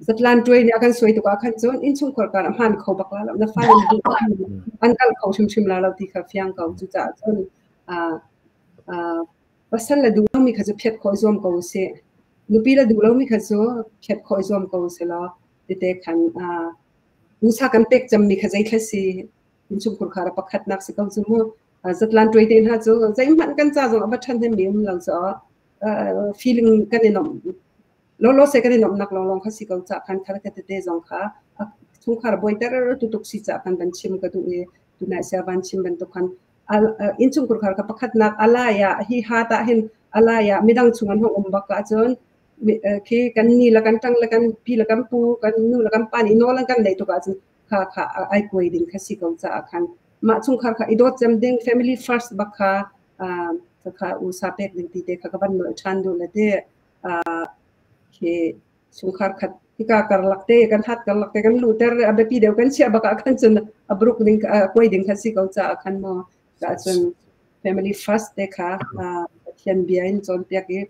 zatlan tuai nih a kan suai tuk ah khan cun innchungkhar kar a hmaan kho bak la lo. Na fale duh an kal kho hrimhrim la lo ti kha fiang ko. Cucaah cun pasal le duh lomi kha cu phiat khawh i zuam ko usih. Nupi le duh lomi kha cu phiat khawh i zuam ko usih law tete khan usa kan pek cemmi kha zeithla si innchungkhar khar pakhatnak si ko cu mu. Zatlan tuai te hna cu zeihmanh kan ca zong a va ṭhan hnemmi um lo cu feeling kan i nuamh lawlaw se kan i nuamhnak lawnglawng kha si ko ca khan kha tete zong kha chungkhar buaiter tutuk si ca khan van chim ka duh i tunai sia van chim bantuk khan innchungkhar khar ka pakhatnak alai ah hi hat ah hin alai ah midang chung an hong um bak ahcun khi kan ni le kan ṭang le kan pi le kan pu kan nu le kan pa nih nawl an kan neih tuk ahcun kha kha ai kuai ding kha si ko caah khan mah chungkhar kha i dawt cem ding family first bak kha kha usa pek ding ti te kha ka van nolh ṭhan duh le te khi chungkhar khat hika karlak te kan hat karlak te kan luhter a biapi deuh kan chiah bak ah khan cun a bruk ding kuai ding kha si ko caah khan maw ka cun family first te kha Pathian bia in cawnpiak i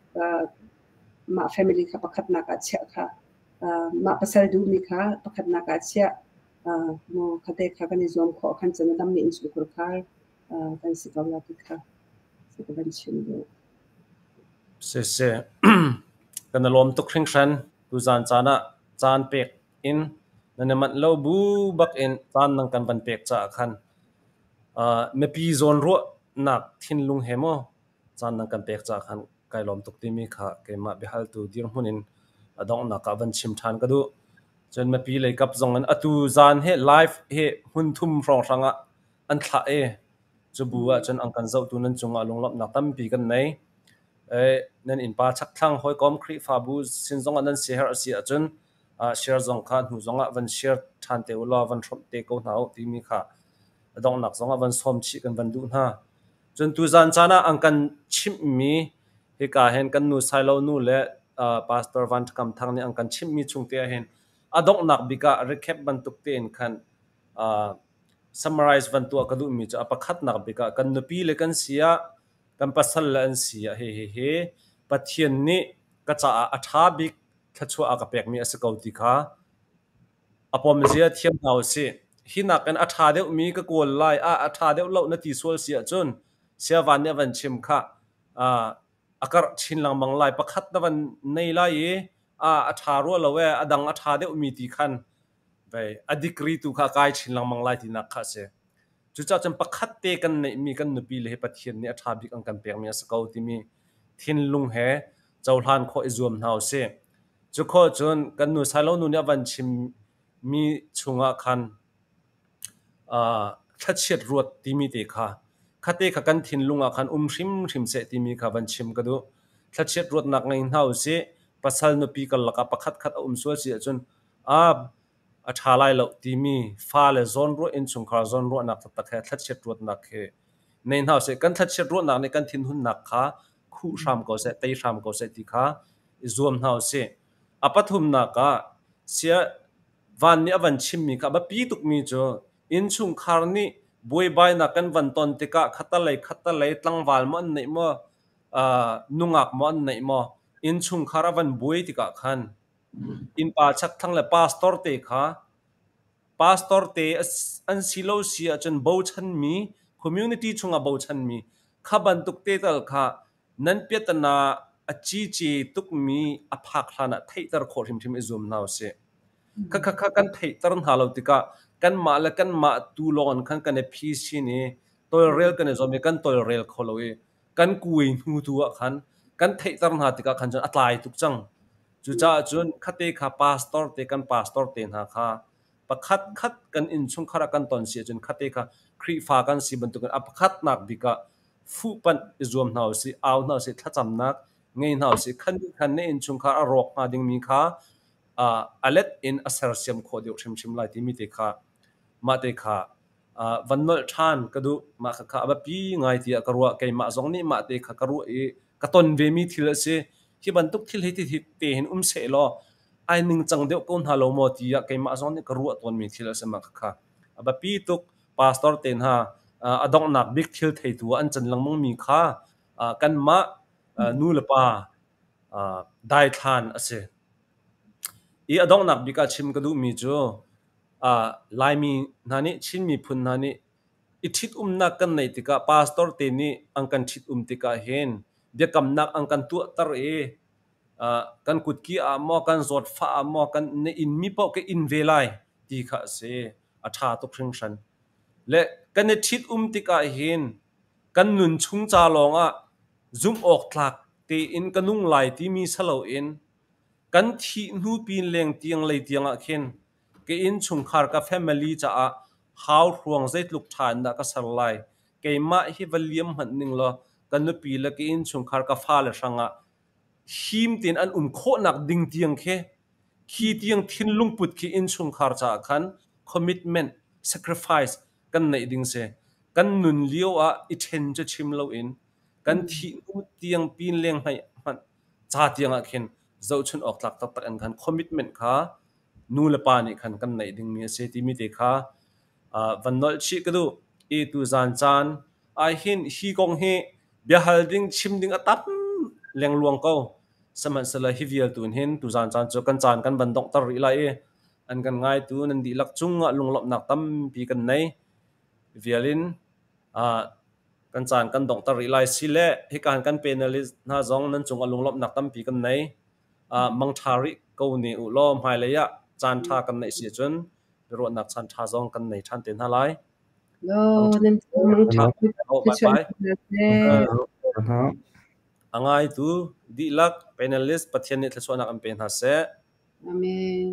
mah family kha pakhatnak ah chiah kha mah pasal duhmi kha pakhatnak ah chiah maw kha te kha kan i zuam khawh khan cun a dammi innchungkhar khar kan si ko la ti kha ka van chim duh. Siseh, kan i lawm tuk hringhran. Tuzaan caan ah caan pek in nan i manh lo bu bak in caan nan kan van pek caah khan mipi zawnruahnak thinlung he maw caan nan kan pek caah khan kai lawm tuk timi kha keimah biahaltu dirhmun in a donghnak ah van chim ṭhan ka duh. Cun mipi lei kap zong in atu zaan hi live hi hmun thum hrawnghrang ah an thlah i Cu bu ahcun an kan zohtu nan cungah lunglawmhnak tampi kan nei. Nan innpa chakthlang hawikom Khrihfabu sin zongah nan siaherh a si ahcun share zong kha hnu zongah van share ṭhan te u law van hrawmh te ko hna u timi kha a donghnak zongah van sawm chih kan van duh hna. Cun tuzaan caan ah an kan chimhmi hika hin kan nu Sailo nu le Pastor Van Ṭha Kam Thang nih an kan chimhmi chung te ahhin a donghnak bik ah recap bantuk tein khan Summarize van tuah ka duhmi cu a pakhatnak bik ah kan nupi le kan si ah, kan pasal le an si ah hihihi Pathian nih ka caah a ṭha bik thluachuah a ka pekmi a si ko ti kha a pom zia thiam hna usih. Hi nakin a ṭha deuhmi ka kawl lai ah a ṭha deuh lo na ti sual si ahcun siavan nih a van chim khah. A karh chin lengmang lai. Pakhat na van nei lai i a ṭha rua lo ee, a dang a ṭha deuhmi ti khan vei a degree tu kha a kai chin lengmang lai tinak kha a si. Cucaah cun pakhat te kan neihmi kan nupi le hi Pathian nih a ṭha bik an kan pekmi a si ko timi thinlung he cohlan khawh i zuam hna usih. Cu khawh cun kan nu Sailo nu nih a van chimmi chungah khan thlachiat ruat timi te kha khate kha kan thinlung ah khan um hrimhrim seh timi kha van chim ka duh. Thlachiat ruatnak ngei hna usih. Pasal nupi karlak ah pakhat khat a um sual si ahcun a ṭha lai lo timi fale zawnruah innchungkhar zawnruahnak taktak he thlachiat ruatnak he nei hna usih. Kan thlachiat ruahnak nih kan thinhunnak kha khuh hram ko seh, tei hram ko seh ti kha i zuam hna usih. A pathumnak ah sia van nih a van chimmi kha a biapi tukmi cu innchungkhar nih buaibainak kan van ton tikah khatalei khatalei tlangval maw an neih maw nungak maw an neih maw innchungkhar a van buai tikah khan innpa chakthlang le pastor te kha pastor te an si lo si ahcun bochanmi community chungah bochanmi kha bantuk te tal kha nan piatana a cici tukmi a phak hlan ah theihter khawh hrimhrim i zuam hna usih. Khakha kan theihter hna lo tikah kanmah le kanmah tu lawng in khan kan i phisin i tawlrel kan i zuam i kan tawlrel kho lo i kan kui hnu tu ah khan kan theihter hna tikah khan cun a tlai tuk cang. Cucaah cun khate kha pastor te kan pastor te hna kha pakhat khat kan innchungkhar ah kan ton si ahcun khate kha Khrihfa kan si bantukin a pakhatnak bik ah fuhpanh i zuam hna usih, au hna usih, thlacamnak ngei hna usih. Khan khan na innchungkhar a rawk hnga dingmi kha a let in a sersiam khawh deuh hrimhrim lai timi te kha mah te kha van nolh ṭhan ka duh. Mah khakha a biapi ngai tiah ka ruah. Keimah zong nih mah te kha ka ruah i ka ton vemi thil a si. Hi bantuk thil hi te hin um seh law ai ningcang deuh ko hna lo maw tiah keimah zong nih ka ruah tawnmi thil a si mah khakha. A biapi tuk. Pastor te hna a donghnak bik thil theitu ah an can lengmangmi kha kanmah nu le pa daithlan a si. I a donghnak bik ah chim ka duhmi cu Laimi hna nih Chin miphun hna nih i ṭhitumnak kan neih tikah pastor te nih an kan ṭhitum tikah hin biakamnak an kan tuahter i kan kutki ah maw kan zawtfah ah maw kan na inn mi paoh ka inn ve lai ti kha a si. A ṭha tuk hringhran. Le kan i ṭhitum tikah hin kan nun chung ca lawngah zumh awk tlak tein ka nung lai timi si loin kan thih hnu pin leng tiang lei tiang ah khin ka innchungkhar ka family caah hauhruang zeitluk ṭha in dah ka ser lai keimah hi va liam hmanh ning law ka nupi le ka innchungkhar ka fale hrangah him tein an um khawhnak ding tiang khi khi tiang thinlung put khi innchungkhar caah khan commitment sacrifice kan neih ding si kan nun lio ah i ṭhen cu chim loin kan thih hnu tiang pin leng hmanh ca tiang ah khin zohchun awk tlak taktak in khan commitment kha nu le pa nih khan kan neih dingmi a si timi te kha van nolh chih ka duh i tu zan caan ah hin hi kong hi biahal ding chim ding a tam lengluang ko sihmanhsehlaw hi vial tu hin tu zan caan cu kan caan kan van donghter rih lai i an kan ngaitu nan dihlak cungah lunglawmhnak tampi kan nei vial in Kan caan kan donghter rih lai. Sile hikan kan panelist hna zong nan cungah lunglawmhnak tampi kan nei. Mangṭha rih ko ne u law hmailei ah caan ṭha kan neih si ahcun biaruahnak caan ṭha zong kan nei ṭhan te hna lai. Mangṭha. Bye bye. A ngaitu dihlak panelist Pathian nih thluachuahnak an pe hna seh. Amen.